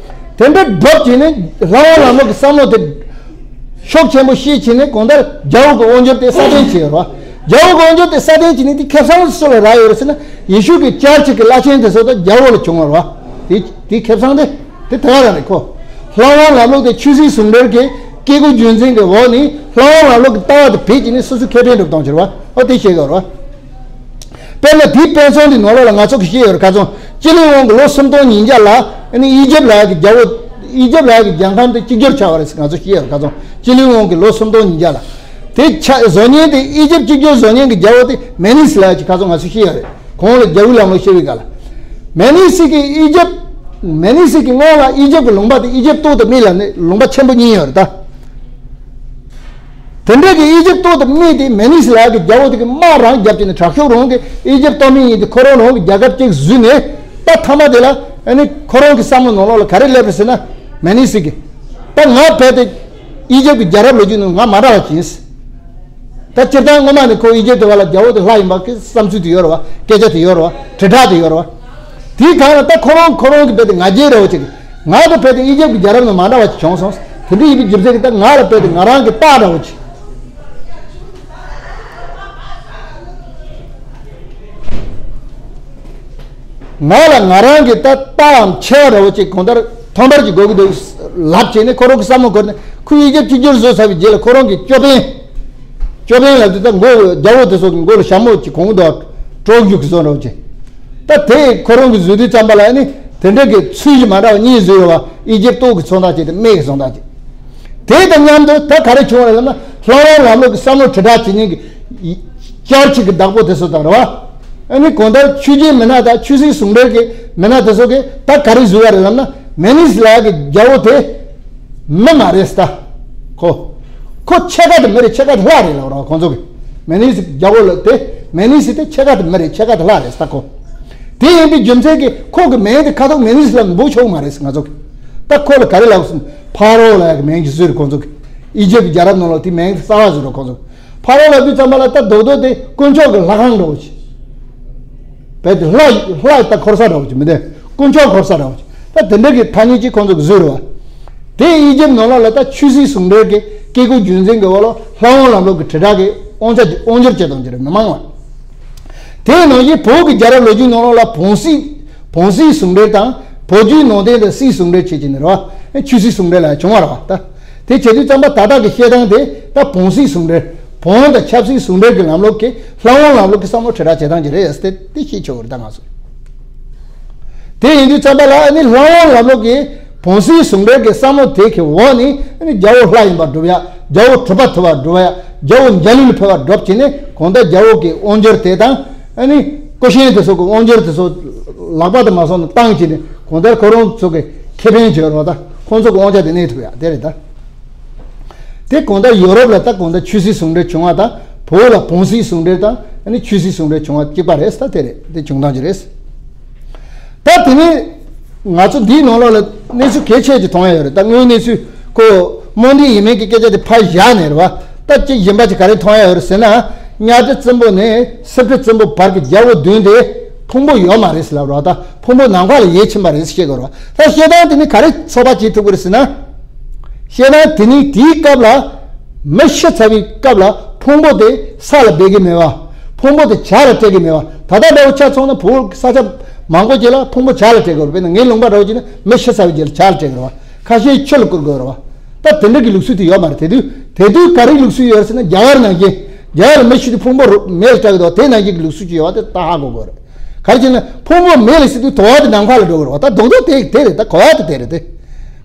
བ། དེ་འདྲ་སྒྲོབ་བྱས་ནས་ལྷ་དབང་ལམ་ལུགས་ཀྱི་བསམ་བློ་དེ་ཤུགས་ཆེན་པོ་ཤེས་བྱས་ནས་གང་ལྟར་རྒྱལ་པོ་གི་དབང་སྒྱུར་དེ་སྲ་བརྟན་བྱས་ཡོད་རེད་བ། རྒྱལ་པོ་གི་དབང་སྒྱུར་དེ་སྲ་བརྟན་བྱས་ནས་དེ་ཁེ་བཟང་སུ་ལ་རག་ཡོད་རེད་ཟེར་ན་ཡེ་ཤུ་གི་ཅར་ཆི་གི་བླ་ཆེན་དེ་ཚོ་དང་རྒྱལ་པོ་ལ་བྱུང་བ་རེད་བ། དེ་དེ་ཁེ་བཟང་དེ་དེ་དེ་ག་རང་རེད་ཁོ། ལྷ་དབང་ལམ་ལུགས་དེ་ཆོས་སྲིད་ཟུང་འབྲེལ་གྱི་སྐྱེ་དགུའི་རྒྱུད་འཛིན་གྱི་འོག་ནས་ལྷ་དབང་ལམ་ལུགས་ཀྱི་ལྟ་བ་དེ་བེད་སྤྱད་ནས་སོ་སོའི་ཁེ་ཕན་སྒྲུབ་སྟངས་ཀྱི་རེད་བ། ཨོ་དེ་བཤད་ཡོད་རེད་བ། དཔེར་ན་དེའི་དཔེ་མཚོན་དེ་ནང་ལོགས་ལ་ང་ཚོ་གི་བཤད་ཡོད་རེད་ཁ་སང་སྤྱི་ལོའི་དབང་གི་ལོ་སུམ་སྟོང་ཉིས་བརྒྱ་ལ་ཨ་ནི་ཨི་ཇེབ་ལ་ཡ་གི་རྒྱལ་པོ་ཨི་ཇེབ་ལ་ཡ་གི་རྒྱལ་ཁམས་དེ་གཅིག་གྱུར་ཆགས་པ་རེད་ང་ཚོ་བཤད་ཡོད་རེད་ཁ་སང་སྤྱི་ལོའི་དབང་གི་ལོ་སུམ་སྟོང་ཉིས་བརྒྱ་ལ། དེ་ཆ་བཟོ་མཁན་དེ་ཨི་ཇེབ་གཅིག་གྱུར་བཟོ་མཁན་གྱི་རྒྱལ་པོ་དེ་མེ་ནི་སི་ལ་ཡ་གི་ཁ་སང་ང་ཚོ་བཤད་ཡོད་རེད། གོང་ལ་རྒྱལ་པོའི་ལམ་ལུགས་བཤད་པའི་སྐབས་ལ། མེ་ནི་སི་གི་ཨི་ཇེབ། མེ་ནི་སི་གི་སྔོན་ལ་ཨི་ཇེབ་གི་ལུང་པ་དེ་ཨི་ཇེབ་སྟོད་དང་སྨད་ལ་ནི་ལུང་པ་ཆེན་པོ་གཉིས་ཡོད་རེད་ད། དེ་འདྲ་གི་ཨི་ཇེབ་སྟོད་དང་སྨད་དེ་མེ་ནི་སི་ལ་གི་རྒྱལ་པོ་དེ་གི་དམག་རང་རྒྱབ་ཀྱི་ནི་དྲག་ཤུགས་རང་གི་ཨི་ཇེབ་སྟོད་སྨད་གཉིས་དེ་ཁོ་རང་རང་གི་རྒྱལ་ཁབ་ཅིག་བཟོས་ནས་ད་མཐའ་མ་དེ་ལ་ཨ་ནི་ཁོ་རང་གི་བསམ་བློ་ནང་ལོགས་ལ་ག་རེ་སླེབས་རེད་ཟེར་ན་མེ་ནི་སི་གི་ད་ང་བས་ཏེ་ཨི་ཇེབ་གི་རྒྱལ་རབས་ལོ་རྒྱུས་ནང་ང་མ་འདྲ་བ་ཅིག་ཡིན། ད་སྤྱིར་བཏང་སྔོན་མ་ནས་ཁོ་ཨི་ཇེབ་དེ་བ་ལ་རྒྱལ་པོ་དེ་ལྷ་ཡིན་པ་གི་བསམ་ཚུལ་དེ་ཡོད་རེད་བ། སྐད་ཆ་དེ་ཡོད་རེད་བ། དྲིལ་བསྒྲགས་དེ་ཡོད་རེད་བ། དེའི་སྒང་ལ་ད་ཁོ་རང་ཁོ་རང་གི་བས་ཏེ་ང་རྒྱལ་རེད་བ་ཅིག་ང་དང་བས་ཏེ་ཨི་ཇེབ་ཀྱི་རྒྱལ་རབས་ནང་མ་འདྲ་བ་ཅིག་བྱུང་སོང་། དེ་འདྲ་ཡིན་པའི་རྒྱུ་མཚན་གྱིས་ད་ང་ལ་བས་ཏེ་ང་རང་གི་རྟགས་འདྲ་བོ་ཅིག་ང་ལ་ང་རང་གི་ད་རྟགས་འམ་ཆེ་བ་འདྲ་བོ་ཅིག་གང་ལྟར་ཐོན་པར་གྱི་དགོས་ཀྱི་འདུག་ལབ་བྱས་ནས་ཁོ་རང་གི་བསམ་བློ་འཁོར་ནས་ཁོས་ཨི་ཇེབ་གཅིག་གྱུར་བཟོས་ཚར་བའི་རྗེས་ལ་ཁོ་རང་གི་ཅོ་པན། ཅོ་པན་ལབ་དུས་ད་མགོ་རྒྱལ་པོ་དེ་ཚོ་གི་མགོ་ལ་ཞྭ་མོ་ཅིག་གོང་དུ་གྲོགས་རྒྱུག་གི་བཟོ་འདྲ་བོ་ཅིག་ད་དེ་ཁོ་རང་གི་བཟོས་དུས་ཙམ་པ་ལ་ནི་དེ་འདྲ་གི་ཚུལ་གྱི་མ་འདྲ་བ་གཉིས་བཟོས་ཡོད་བ། ཨི་ཇེབ་སྟོད་ཀྱི་ཚོན་མདངས་ཅིག་དང་སྨད་ཀྱི་ཚོན་མདངས་ཅིག་དེ་དང་མཉམ་དུ་ད་ག་རེ་བྱུང་བ་རེད་ལབ་ན་ལྷ་དབང་ལམ་ལུགས་ཀྱི་བསམ་བློ་དྲིལ་བསྒྲགས་བྱེད་མཁན་གྱི་ཅར་ཆི་གི་བདག་པོ་དེ་ཚོ་དང་རེད་བ། ཨ་ནི་གང་ལྟར་ཆོས་བརྒྱུད་མི་སྣ་དང་ཆོས་སྲིད་ཟུང་འབྲེལ་གྱི་མི་སྣ་དེ་ཚོ་གིས་ད་ག་རེ་བཟོས་པ་རེད་ལབ་ན་མེ་ནི་སི་ལ་གི་རྒྱལ་པོ་དེ། མི་མ་རེད་ད། ཁོ། ཁོ་ཕྱེད་ཀ་དེ་མི་རེད་ཕྱེད་ཀ་དེ་ལྷ་རེད་ལབ་རོགས་ཁོང་ཚོ་གི་མེ་ནི་སི་རྒྱལ་པོ་ལ་དེ་མེ་ནི་སི་དེ་ཕྱེད་ཀ་དེ་མི་རེད་ཕྱེད་ཀ་དེ་ལྷ་རེད་ད་ཁོ། དེ་ཡིན་པའི་རྒྱུ་མཚན་གྱིས་ཁོ་གི་མིང་དེ་ཁ་ཐུག་མེ་ནི་སི་ལ་འབོད་ཆོག་མ་རེད་ང་ཚོ་གི་ད་ཁོ་ལ་ག་རེ་ལབ་སོང་ཕ་རོ་ལ་ཡ་གི་མིང་གི་བཟོས་རེད་ཁོང་ཚོ་གི་ཨི་ཇེབ་ཀྱི་རྒྱལ་རབས་ནང་ལ་དེ་མིང་དེ་གསར་བ་བཟོས་རེད་ཁོང་ཚོ་གི་ཕ་རོ་ལབ་དུས་ཙམ་པ་ལ་ད་རྡོག་རྡོག་དེ་དཀོན་མཆོག་གི་ལྷ་ཁང་འདྲ་བོ་ཞིག་བས་དེ་ལྷ་ལྷ་ད་འཁོར་ས་འདྲ་བོ་ཅིག་མི་འདུག་དཀོན་མཆོག་འཁོར་ས་འདྲ་བོ་ཅིག་ད་དེ་འདྲ་གི་ཐ་སྙད་ཅིག་ཁོང་ཚོ་གི་བཟོས་རེད་བ། དེ་ཨི་ཇེབ་ནང་ལོགས་ལ་ད་ཆོས་སྲིད་ཟུང་འབྲེལ་གྱི་སྐྱེ་དགུ་རྒྱུད་འཛིན་གྱི་འོག་ལ་ལྷ་དབང་ལམ་ལུགས་ཀྱི་དྲིལ་བསྒྲགས་ཀྱི་དབང་ཆ་དབང་སྒྱུར་བྱེད་སྟངས་ཅིག་རེད་མི་མང་ལ། དེ་ནང་བཞིན་བོད་ཀྱི་རྒྱལ་རབས་ལོ་རྒྱུས་ནང་ལོགས་ལ་བོན་སྲིད་བོན་སྲིད་ཟུང་འབྲེལ་དང་ བོད་བརྒྱུད་ནང་བསྟན་དང་སྲིད་ཟུང་འབྲེལ་བྱེད་ཀྱི་ནི་རེད་བ། ཆོས་སྲིད་ཟུང་འབྲེལ་ལ་བྱུང་བ་རེད་བ་ད། དེ་བྱེད་དུས་ཙམ་པ་ད་ལྟ་གི་བཤད་སྟངས་དེ་ད་བོན་སྲིད་ཟུང་འབྲེལ། བོན་དང་ཆབ་སྲིད་ཟུང་འབྲེལ་གྱི་ལམ་ལུགས་ཀྱི་ལྷ་དབང་ལམ་ལུགས་ཀྱི་བསམ་བློ་དྲིལ་བསྒྲགས་བྱེད་སྟངས་ཀྱི་རེད་ཟེར་ཏེ་དེ་ཤེས་ཆོག་གི་རེད་ད་ང་ཚོ། དེ་ཡིན་དུས་ཙམ་པ་ལ་ཨ་ནི་ལྷ་དབང་ལམ་ལུགས་ཀྱི་བོན་སྲིད་ཟུང་འབྲེལ་གྱི་བསམ་བློ་དེ་གི་འོག་ནས་ཨ་ནི་རྒྱལ་པོ་ལྷ་ཡིན་པར་སྒྲུབ་ཡ། རྒྱལ་པོ་གྲུབ་པ་ཐུབ་པར་སྒྲུབ་ཡ། རྒྱལ་པོ་འཇའ་ལུས་ལ་ཕེབས་པར་སྒྲུབ་བྱས་ནས་གང་ལྟར་རྒྱལ་པོ་གི་དབང་སྒྱུར་དེ་དང་། ཨ་ནི་སྐུ་གཤེན་དེ་ཚོ་གི་དབང་སྒྱུར་དེ་ཚོ་ལག་པ་དུ་མ་སོང་ནས་བཏང་བྱས་ནས་གང་ལྟར་ཁོ་རང་ཚོ་གི་ཁེ་ཕན་བྱོས་རོགས་ད། ཁོང་ཚོ་གི་དབང་ཆ་དེ་གནས་ཐུབ་ཡ་དེ་རེད་ད། དེ་གང་ལྟར་ཡོ་རོབ་ལ་ད་གང་ལྟར་ཆོས་སྲིད་ཟུང་འབྲེལ་བྱུང་བ་དང་བོད་ལ་བོན་སྲིད་ཟུང་འབྲེལ་དང་ཨ་ནི་ཆོས་སྲིད་ཟུང་འབྲེལ་བྱུང་བ་གཅིག་པ་རེད་ད། དེ་རེད་དེ་བྱུང་སྟངས་ཅིག་རེད། ད་དེ་ནས་ང་ཚོ་འདིའི་ནང་ལོགས་ལ་གནས་ཚུལ་གལ་ཆེ་ཅིག་མཐོང་ཡ་ཡོད་རེད་ད། དངོས་གནས་ཚུལ་ཁོ་རྨོངས་དད་ཡིན་མིན་གྱི་སྐད་ཆ་དེ་ཕར་བཞག་ནས་རེད་བ། ད་གཅིག་གཞན་པ་ཅིག་ག་རེ་མཐོང་ཡ་ཡོད་རེད་ཟེར་ན། གཉའ་ཁྲི་བཙན་པོ་ནས་སི་ཁྲོན་བཙན་པོ་བར་གྱི་རྒྱལ་པོ་བདུན་དེ་ཕུང་པོ་ཡོད་མ་རེད་ཟེར་ལབ་རེད་བ། ད་ཕུང་པོ་ནམ་མཁའ་ལ་ཡལ་ཕྱིན་པ་རེད་ཟེར་བཤད་དགོས་རེད་བ། ད་བཤད་སྟངས་དེ་ནི་ག་རེ་ཚོད་དཔག་བྱེད་ཐུབ་ཀྱི་རེད་ཟེར་ན། བཤད་སྟངས་དེ་ནི་དེའི་སྐབས་ལ་མི་ཤི་ཚར་བའི་སྐབས་ལ་ཕུང་པོ་དེ་ས་ལ་སྦས་ཀྱི་མེད་པ། ཕུང་པོ་དེ་བྱ་ལ་སྤྲད་ཀྱི་མེད་པ། ད་ལྟ་འདྲ་བོ་ཆ་མཚོན་ན་བོད་ས་ཆ་མང་པོ་ཅིག་ལ་ཕུང་པོ་བྱ་ལ་སྤྲད་དགོས་རེད། དཔེར་ན་ངའི་ལུང་པ་འདྲ་བོ་ཅིག་ན་མི་ཤི་ཚར་བའི་རྗེས་ལ་བྱ་ལ་སྤྲད་དགོས་རེད་བ། ཁ་ཤས་ཆུ་ལ་བསྐུར་དགོས་རེད་བ། ད་དེ་འདྲ་གི་ལུགས་སྲོལ་དེ་ཡོད་མ་རེད། དེ་དུས་དེ་དུས་ག་རེ་ལུགས་སྲོལ་ཡོད་རེད་ཟེར་ན་རྒྱ་གར་ནང་བཞིན་རྒྱ་གར་ལ་མི་ཤི་དུས་ཕུང་པོ་རུ་མེ་ལ་སྤྲད་ཀྱི་འདུག་དེ་ནང་བཞིན་གྱི་ལུགས་སྲོལ་ཅིག་ཡོད་བ་དེ་ད་ཧ་གོ་དགོས་རེད། ག་རེ་བྱས་ན་ཕུང་པོ་མེ་ལ་ཟེར་དུས་དོ་བ་དེ་ནམ་མཁའ་ལ་འགྲོ་དགོས་རེད་བ། ད་རྡོག་རྡོག་དེ་དེ་རེད། ད་གོ་བ་དེ་དེ་རེད་དེ།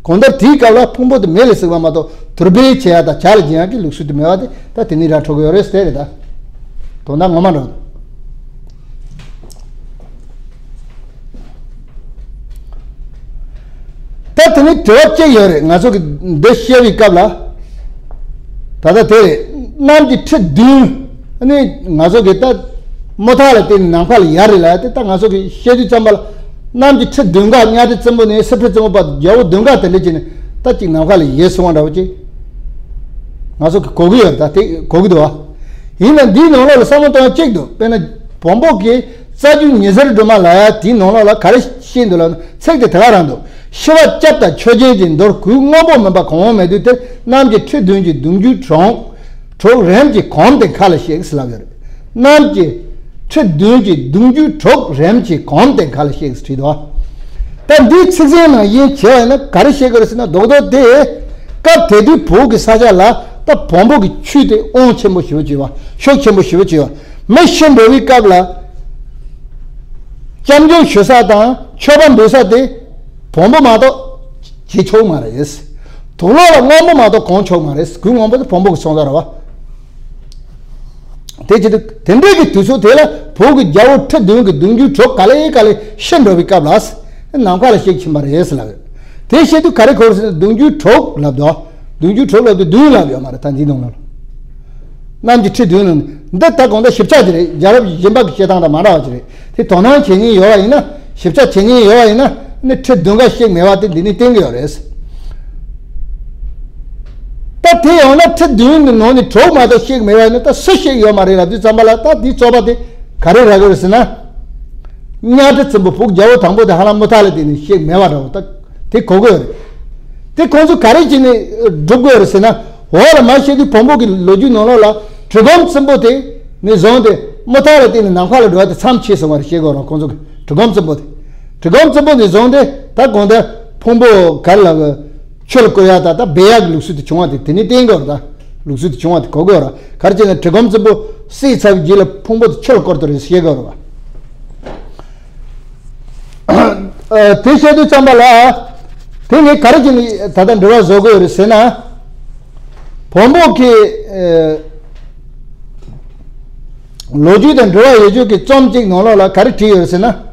གང་ལྟར་དེའི་སྐབས་ལ་ཕུང་པོ་དེ་མེ་ལ་ཟེར་བ་མ་གཏོགས་དུར་སྦས་བྱེད་ཡ་དང་བྱ་ལ་སྦྱིན་ཡ་གི་ལུགས་སྲོལ་དེ་མེད་པ་དེ་ད་དེ་ནི་ར་འཕྲོད་ཀྱི་ཡོད་རེད་ཟེར་རེད་ད། དོན་དག་ངོ་མ་འགྲོ། ད་དེ་ནི་དྲི་བ་གཅིག་ཡོད་རེད། ང་ཚོ་གི་འདི་བཤད་པའི་སྐབས་ལ། ད་ལྟ་དེ་རེད། གནམ་གྱི་ཁྲི་བདུན། ཨ་ནི་ང་ཚོ་གི་ད་དམུ་ཐག་ལ་བརྟེན་ནས་ནམ་མཁའ་ལ་ཡར་རེད་ལ་དེ་ད་ང་ཚོ་གི་བཤད་དུས་ཙམ་པ་ལ། གནམ་གྱི་ཁྲི་བདུན་ག་གཉའ་ཁྲི་བཙན་པོ་ནས་སི་ཁྲོན་བཙན་པོ་བར་རྒྱལ་པོ་བདུན་ག་དེ་འདྲ་བྱས་ནས་ད་ཅིག་ནམ་མཁའ་ལ་ཡལ་སོང་བ་འདྲ་བོ་ཅིག་ང་ཚོ་གི་གོ་གི་ཡོད་རེད། ད་དེ་གོ་གི་འདུག་བ། ཡིན་ན་འདིའི་ནང་ལོགས་ལ་བསམ་བློ་གཏོང་ཡ་གཅིག་འདུག་དཔེར་ན་བོན་པོ་གི་རྩ་རྒྱུད་ཉི་ཟེར་སྒྲོན་མ་ལབ་ཡ་དེའི་ནང་ལོགས་ལ་ག་རེ་བཤད་འདུག་ལབ་ན་ཚིག་དེ་དེ་ག་རང་འདུག་ཤི་བ་སྐྱབས་དང་ཆོས་ཅན་གྱི་མདོར་གུས་དངོས་པོ་མིན་པ་གང་མེད་དུས་དེར་གནམ་གྱི་ཁྲི་བདུན་གྱི་གདུང་རྒྱུད་གྲོགས་གྲོགས་རིམ་གྱིས་གོམས་ཏེ་མཁའ་ལ་གཤེགས་ཟེར་ལབ་ཡོད་རེད། གནམ་གྱི་ཁྲི་བདུན་གྱི་གདུང་རྒྱུད་གྲོགས་རིམ་གྱིས་གོམས་ཏེ་མཁའ་ལ་གཤེགས་ཟེར་བྲིས་འདུག་ད་འདིའི་ཚིག་ཟིན་ནང་བཞིན་བྱས་པ་ཡིན་ན་ག་རེ་བཤད་ཀྱི་རེད་ཟེར་ན་རྡོག་རྡོག་དེ་སྐབས་དེ་དུས་བོད་ཀྱི་ས་ཆ་ལ་ད་བོན་པོ་གི་ཆོས་དེ་དབང་ཆེན་པོ་ཞེ་པོ་ཅིག་ཡོད་པ། ཤུགས་ཆེན་པོ་ཞེ་པོ་ཅིག་ཡོད་པ། མི་ཤི་འགྲོ་བའི་སྐབས་ལ་སྐྱབས་འཇུག་ཞུ་ས་དང་མཆོད་པ་འབུལ་ས་དེ་བོན་པོ་མ་གཏོགས་བྱེད་ཆོག་མ་རེད། དུག་ལོག་ལ་དངོས་པོ་མ་གཏོགས་གང་ཆོག་མ་རེད། གུས་དངོས་པོ་དེ་བོན་པོ་གི་སོང་ས་རེད་བ། དེ་བྱེད་དུས་དེ་འདྲའི་གི་དུས་ཚོད་དེ་ལ་བོད་ཀྱི་རྒྱལ་པོ་ཁྲི་བདུན་གྱི་གདུང་རྒྱུད་གྲོགས་ག་ལེ་ག་ལེ་ཤི་འགྲོ་བའི་སྐབས་ལ་ནམ་མཁའ་ལ་གཤེགས་ཕྱིན་པ་རེད་ཟེར་ལབ་ཡོད། དེ་བཤད་དུས་ག་རེ་གོ་རེད་ཟེར་ན་གདུང་རྒྱུད་གྲོགས་ལབ་དོ། གདུང་རྒྱུད་གྲོགས་ལབ་དུས་བདུན་ལབ་ཡོད་མ་རེད། ད་འདིའི་ནང་ལ་གནམ་གྱི་ཁྲི་བདུན་ནང་འདི་ད་གང་ལྟར་ཞིབ་ཆ་ཅིག་རེད། རྒྱལ་རབས་གཞན་པ་གི་བཤད་སྟངས་དང་མ་འདྲ་བ་ཅིག་རེད། དེ་དོ་སྣང་བྱེད་མཁན་ཡོད་པ་ཡིན་ན་ཞིབ་ཆ་བྱེད་མཁན་ཡོད་པ་ཡིན་ན་ནི་ཁྲི་བདུན་ག་གཤེགས་མེད་པ་དེ་འདི་ནས་བསྟན་གྱི་ཡོད་རེད། ད་དེ་ཡང་ན་ཁྲི་བདུན་གྱི་ནང་ནས་གྲོགས་མ་གཏོགས་གཤེགས་མེད་པ་ཡིན་ན་ད་སུ་གཤེགས་ཡོད་མ་རེད་ལབ་དུས་ཙམ་པ་ལ་ད་དེའི་རྩོད་པ་དེ་ག་རེ་རག་གི་རེད་ཟེར་ན། གཉའ་ཁྲི་བཙན་པོ་བོད་རྒྱལ་པོ་དང་པོ་དེ་ཧ་ལམ་དམུ་ཐག་ལ་བརྟེན་ནས་གཤེགས་མེད་པ་འདྲ་བོ་ད་དེ་གོ་གི་ཡོད་རེད། དེ་ཁོང་ཚོ་ག་རེ་བྱས་ནས་སྒྲུབ་དགོས་རེད་ཟེར་ན། འོག་ལ་མ་བཤད་དུས་བོན་པོ་གི་ལོ་རྒྱུས་ནང་ལོགས་ལ་གྲི་གུམ་བཙན་པོ་དེ་ནས་བཟུང་སྟེ་དམུ་ཐག་ལ་བརྟེན་ནས་ནམ་མཁའ་ལ་འགྲོ་བ་དེ་མཚམས་ཆད་སོང་བ་རེད་བཤད་དགོས་རེད་ཁོང་ཚོ་གི་གྲི་གུམ་བཙན་པོ་དེ། གྲི་གུམ་བཙན་པོ་ནས་བཟུང་སྟེ་ད་གང་ལྟར་ཕུང་པོ་ག་རེ་ལབ་དགོས། ཆུ་ལ་བསྐུར་ཡག་དང་ད་སྦས་ཡག་གི་ལུགས་སྲོལ་དེ་བྱུང་བ་དེ་དེ་ནས་བསྟན་དགོས་རེད། ད་ལུགས་སྲོལ་དེ་བྱུང་བ་དེ་གོ་དགོས་རེད། ག་རེ་བྱས་ན་གྲི་གུམ་བཙན་པོ་བསད་ཚར་བའི་རྗེས་ལ་ཕུང་པོ་དེ་ཆུ་ལ་བསྐུར་དགོས་རེད་བཤད་དགོས་རེད་བ། ཨ། དེ་བཤད་དུས་ཙམ་པ་ལ། དེ་ངས་ག་རེ་བྱས་ནས་ད་ལྟ་འགྲེལ་བ་བཟོ་དགོས་རེད་ཟེར་ན། བོན་པོ་གི་ཨ། ལོ་རྒྱུས་དང་འགྲེལ་བ་ཡོད་རྒྱུ་གི་རྩོམ་གཅིག་ནང་ལོགས་ལ་ག་རེ་བྲིས་ཡོད་ཟེར་ན།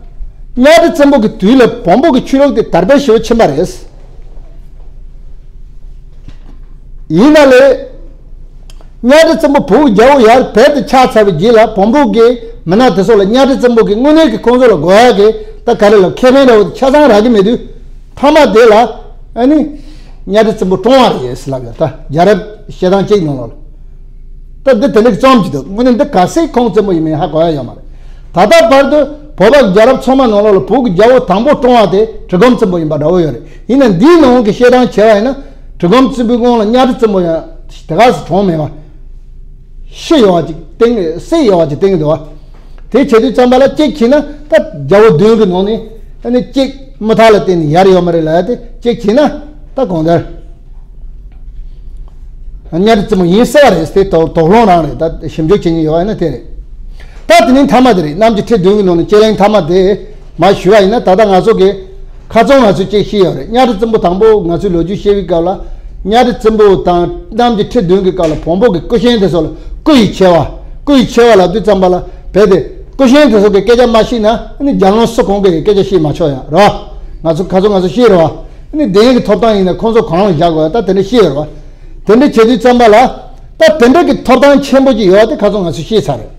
གཉའ་ཁྲི་བཙན་པོ་གི་དུས་ལ་བོན་པོ་གི་ཆོས་ལུགས་དེ་དར་སྤེལ་ཞེ་པོ་ཕྱིན་པ་རེད། ཡིན་ན་ལས། གཉའ་ཁྲི་བཙན་པོ་བོད་རྒྱལ་པོ་ཡར་བོད་དུ་ཆགས་ཚར་བའི་རྗེས་ལ་བོན་པོ་གི་མི་སྣ་དེ་ཚོ་ལ་གཉའ་ཁྲི་བཙན་པོ་གི་དངོས་གནས་ཀྱི་ཁོང་ཚོ་ལ་དགོས་ཡག་གི་ད་ག་རེ་ལ་ཁེ་ཕན་འདྲ་བོ་ཆ་ཚང་རག་གི་མེད་དུས། མཐའ་མ་དེ་ལ་ཨ་ནི་གཉའ་ཁྲི་བཙན་པོ་བཀྲོངས་པ་རེད་ཟེར་ལབ་ཡོད། ད་རྒྱལ་རབས་བཤད་སྟངས་གཅིག་ནང་ལོགས་ལ། ད་འདི་དེ་འདྲ་རྩོམ་གྱི་འདུག་དངོས་གནས་འདི་ག་ཚད་ཁུངས་བཙན་པོ་ཡིན་མིན་ཧ་གོ་ཡ་ཡོད་མ་རེད། ད་ལྟ་བར་དུ་བོད་པ་རྒྱལ་རབས་ཚང་མ་ནང་ལོགས་ལ་བོད་ཀྱི་རྒྱལ་པོ་དང་པོ་བཀྲོངས་པ་དེ་གྲི་གུམ་བཙན་པོ་ཡིན་པ་འདྲ་བོ་ཡོད་རེད། ཡིན་ན་འདིའི་ནང་གི་བཤད་སྟངས་བྱས་པ་ཡིན་ན་གྲི་གུམ་བཙན་པོའི་སྔོན་ལ་གཉའ་ཁྲི་བཙན་པོ་ཡང་དེ་ག་སུ་བཀྲོངས་མེད་པ། ཤི་ཡོད་པ་ཅིག་བསྟན་བསད་ཡོད་པ་ཅིག་བསྟན་གྱི་འདུག་བ། དེ་བྱེད་དུས་ཙམ་པ་ལ་གཅིག་བྱས་ན་ད་རྒྱལ་པོ་བདུན་གྱི་ནང་ནས་ཨ་ནི་གཅིག་དམུ་ཐག་ལ་བརྟེན་ནས་ཡར་ཡོད་མ་རེད་ལབ་ཡ་དེ་གཅིག་བྱས་ན། ད་གང་ལྟར་གཉའ་ཁྲི་བཙན་པོ་ཡིན་ས་རེད། དེ་དོགས་དོགས་སློང་རང་རེད། ད་ཞིབ་འཇུག་བྱེད་མཁན་ཡོད་པ་ཡིན་ན་དེ་རེད། ད་དེ་ནས་མཐའ་མ་དེ་རེད། གནམ་གྱི་ཁྲི་བདུན་གྱི་ནང་ནས་དཔྱད་གླེང་མཐའ་མ་དེ་མར་ཞུ་བ་ཡིན་ན། ད་ལྟ་ང་ཚོ་གི་ཁ་རྩང་ང་ཚོས་ཅིག་ཤེས་ཡོད་རེད། གཉའ་ཁྲི་བཙན་པོ་དང་པོ་ང་ཚོའི་ལོ་རྒྱུས་བཤད་པའི་སྐབས་ལ། གཉའ་ཁྲི་བཙན་པོ་དང་གནམ་གྱི་ཁྲི་བདུན་གྱི་སྐབས་ལ་བོན་པོ་གི་སྐུ་ཞེང་དེ་ཚོ་ལ་སྐུ་ཡི་ཆེ་བ། སྐུ་ཡི་ཆེ་བ་ལབ་དུས་ཙམ་པ་ལ་རྦད་དེ་སྐུ་ཞེང་དེ་ཚོ་གི་སྐད་ཆ་མ་བཤད་ན་ནི་རྒྱལ་དབང་སུ་གང་གི་སྐད་ཆ་བཤད་མ་ཆོག་ཡ་རེད་བ། ང་ཚོ་ཁ་རྩང་ང་ཚོས་ཤེས་རེད་བ། ནི་གདན་གྱི་ཐོབ་ཐང་ཡིན་ན་ཁོང་ཚོ་གང་ལ་བཞག་དགོས་ཡ་ད་དེ་འདྲ་ཤེས་ཡོད་རེད་བ། དེ་འདྲ་བྱེད་དུས་ཙམ་པ་ལ། ད་དེ་འདྲ་གི་ཐོབ་ཐང་ཆེན་པོ་ཅིག་ཡོད་པ་དེ་ཁ་རྩང་ང་ཚོས་ཤེས་ཚར་རེད།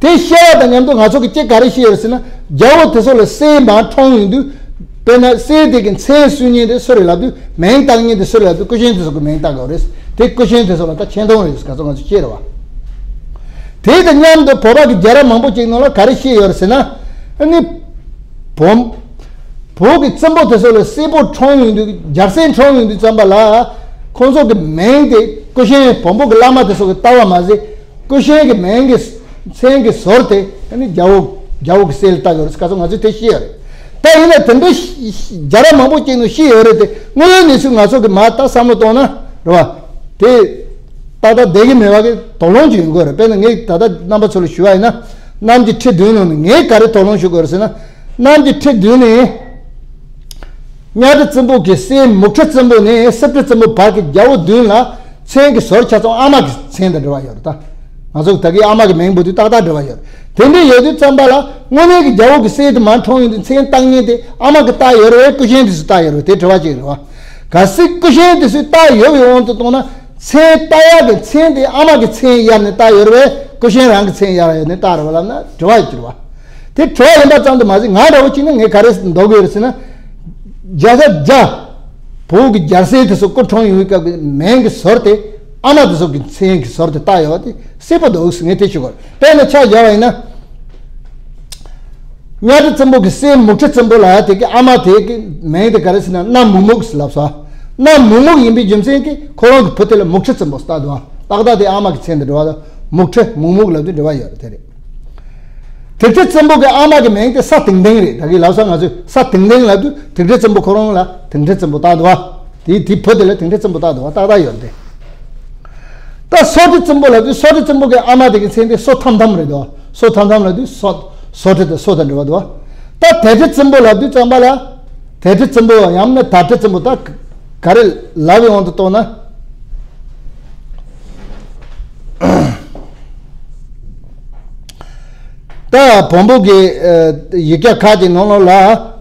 དེ་ཤེས་པ་དང་མཉམ་དུ་ང་ཚོ་གི་གཅིག་ག་རེ་ཤེས་ཡོད་ཟེར་ན། རྒྱལ་པོ་དེ་ཚོ་ལ་སྲས་མར་འཁྲུངས་ཡོང་དུས། དཔེར་ན་སྲས་དེ་གི་མཚན་གསོལ་མཁན་དེ་སུ་རེད་ལབ་དུས། མིང་བཏགས་མཁན་དེ་སུ་རེད་ལབ་དུས། སྐུ་ཞེང་དེ་ཚོ་གི་མིང་བཏགས་དགོས་རེད། དེ་སྐུ་ཞེང་དེ་ཚོ་ལ་ད་ཆེ་མཐོང་རེད་ཟེར་ཁ་རྩང་ང་ཚོས་ཤེས་རེད་བ། དེ་དང་མཉམ་དུ་བོད་པ་གི་རྒྱལ་རབས་མང་པོ་ཅིག་ནང་ལ་ག་རེ་ཤེས་ཡོད་རེད་ཟེར་ན། ཨ་ནི། བོན། བོད་ཀྱི་བཙན་པོ་དེ་ཚོ་ལ་སྲས་པོ་འཁྲུངས་ཡོང་དུས། རྒྱལ་སྲས་འཁྲུངས་ཡོང་དུས་ཙམ་པ་ལ། ཁོང་ཚོ་གི་མིང་དེ་སྐུ་ཞེང་བོན་པོ་གི་བླ་མ་དེ་ཚོ་གི་བཏགས་པ་མ་ཟད། སྐུ་ཞེང་གི་མིང་གི་མཚན་གི་ཟུར་དེ་ཨ་ནི་རྒྱལ་པོ་རྒྱལ་པོ་གི་སྲས་ལ་བཏགས་ཡོད་རེད་ཁ་རྩང་ང་ཚོས་དེ་ཤེས་ཡོད་རེད། ད་ཡིན་ན་དེ་འདྲ་ཤ་ཤ་རྒྱལ་རབས་མང་པོ་ཅིག་ནང་ཤེས་ཡོད་རེད་དེ། དངོས་ཡོད་གནས་ཚུལ་ང་ཚོ་གི་མར་ད་བསམ་བློ་གཏོང་ན་རེད་བ། དེ་ཏག་ཏག་བསྡད་ཀྱི་མེད་པ་གི་དོགས་སློང་ཅིག་ཡོང་གི་ཡོད་རེད། དཔེར་ན་ངས་ད་ལྟ་རྣམ་པ་ཚོ་ལ་ཞུ་བ་ཡིན་ན། གནམ་གྱི་ཁྲི་བདུན་ནང་ནས་ངས་ག་རེ་དོགས་སློང་ཞུ་དགོས་རེད་ཟེར་ན། གནམ་གྱི་ཁྲི་བདུན་ནས། གཉའ་ཁྲི་བཙན་པོ་གི་སྲས་མུ་ཁྲི་བཙན་པོ་ནས་སྲིབ་ཁྲི་བཙན་པོ་བར་གྱི་རྒྱལ་པོ་བདུན་ལ་མཚན་གྱི་ཟུར་ཆ་ཚང་ཨ་མ་གི་མཚན་དང་འབྲེལ་བ་ཡོད་རེད་ད། ང་ཚོ་ད་གིན་ཨ་མ་གི་མིང་འབོད་དུས་ཏག་ཏག་འབྲེལ་བ་ཡོད་རེད། དེ་འདྲ་ཡོད་དུས་ཙམ་པ་ལ་དངོས་གནས་ཀྱི་རྒྱལ་པོ་གི་སྲས་དེ་མར་འཁྲུངས་ཡོང་དུས་མཚན་བཏགས་མཁན་དེ་ཨ་མ་གི་བཏགས་ཡོད་རེད་བས། སྐུ་ཞེང་དེ་ཚོས་བཏགས་ཡོད་རེད་བས། དེ་དྲི་བ་གཅིག་རེད་བ། གལ་སྲིད་སྐུ་ཞེང་དེ་ཚོས་བཏགས་ཡོད་པའི་དབང་དུ་བཏང་ན། མཚན་བཏགས་ཡག་གི་མཚན་དེ་ཨ་མ་གི་མཚན་གཡར་ནས་བཏགས་ཡོད་རེད་བས། སྐུ་ཞེང་རང་གི་མཚན་གཡར་ཡོད་ནས་བཏགས་རེད་བ་ལབ་ན་དྲི་བ་ཡོད་ཀྱི་རེད་བ། དེ་དྲི་བ་ཡིན་པ་ཙམ་དུ་མ་ཟད། ང་འདྲ་བོ་གཅིག་ནི་ངས་ག་རེ་འདོད་གི་ཡོད་རེད་ཟེར་ན། བརྒྱ་ཆ་བརྒྱ། བོད་ཀྱི་རྒྱལ་སྲས་དེ་ཚོ་སྐུ་འཁྲུངས་ཡོང་བའི་སྐབས་ཀྱི་མིང་གི་ཟུར་དེ་ཨ་མ་དེ་ཚོ་གི་མཚན་གྱི་ཟུར་དེ་བཏགས་ཡོད་པ་དེ་གསལ་པོ་འདུག་ཟེར་ངས་དེ་ཞུ་དགོས་རེད། དཔེར་ན་ཆ་བཞག་པ་ཡིན་ན། གཉའ་ཁྲི་བཙན་པོ་གི་སྲས་མུ་ཁྲི་བཙན་པོ་ལ་དེ་གི་ཨ་མ་དེ་གི་མིང་དེ་ག་རེ་ཟེར་ན། གནམ་མུག་མུག་ཟེར་ལབ་སོང་། གནམ་མུག་མུག་ཡིན་པའི་རྒྱུ་མཚན་གྱིས་ཁོ་རང་གི་བུ་དེ་ལ་མུ་ཁྲི་བཙན་པོ་ཟེར་བཏགས་འདུག་ཨ། ཏག་ཏག་དེ་ཨ་མ་གི་མཚན་དང་འབྲེལ་བ་དང་། མུ་ཁྲི་མུག་མུག་ལབ་དུས་འབྲེལ་བ་ཡོད་རེད། དེ་རེད། དིང་ཁྲི་བཙན་པོ་གི་ཨ་མ་གི་མིང་དེ་ས་དིང་དིང་རེད། ད་གིན་ལབ་སོང་། ང་ཚོས་ས་དིང་དིང་ལབ་དུས་དིང་ཁྲི་བཙན་པོ་ཁོ་རང་ལ་དིང་ཁྲི་བཙན་པོ་བཏགས་འདུག་ཨ། དེའི་དེའི་བུ་དེ་ལ་དིང་ཁྲི་བཙན་པོ་བཏགས་འདུག་ཨ། ཏག་ཏག་ཡོད་རེད། ད་སོ་ཁྲི་བཙན་པོ་ལབ་དུས་སོ་ཁྲི་བཙན་པོ་གི་ཨ་མ་དེ་གི་མཚན་དེ་སོ་ཐམ་ཐམ་རེད་འདུག། སོ་ཐམ་ཐམ་ལབ་དུས་སོ་སོ་ཁྲི་དེ་སོ་དང་འབྲེལ་བ་འདུག། ད་དལ་ཁྲི་བཙན་པོ་ལབ་དུས་ཙམ་པ་ལ། དལ་ཁྲི་བཙན་པོ་ཡང་ན་དར་ཁྲི་བཙན་པོ། ད་ག་རེ་ལབ་པའི་དབང་དུ་གཏོང་ན། ད་བོན་པོ་གི་ཡིག་ཆ་ཁག་ཅིག་ནང་ལོགས་ལ་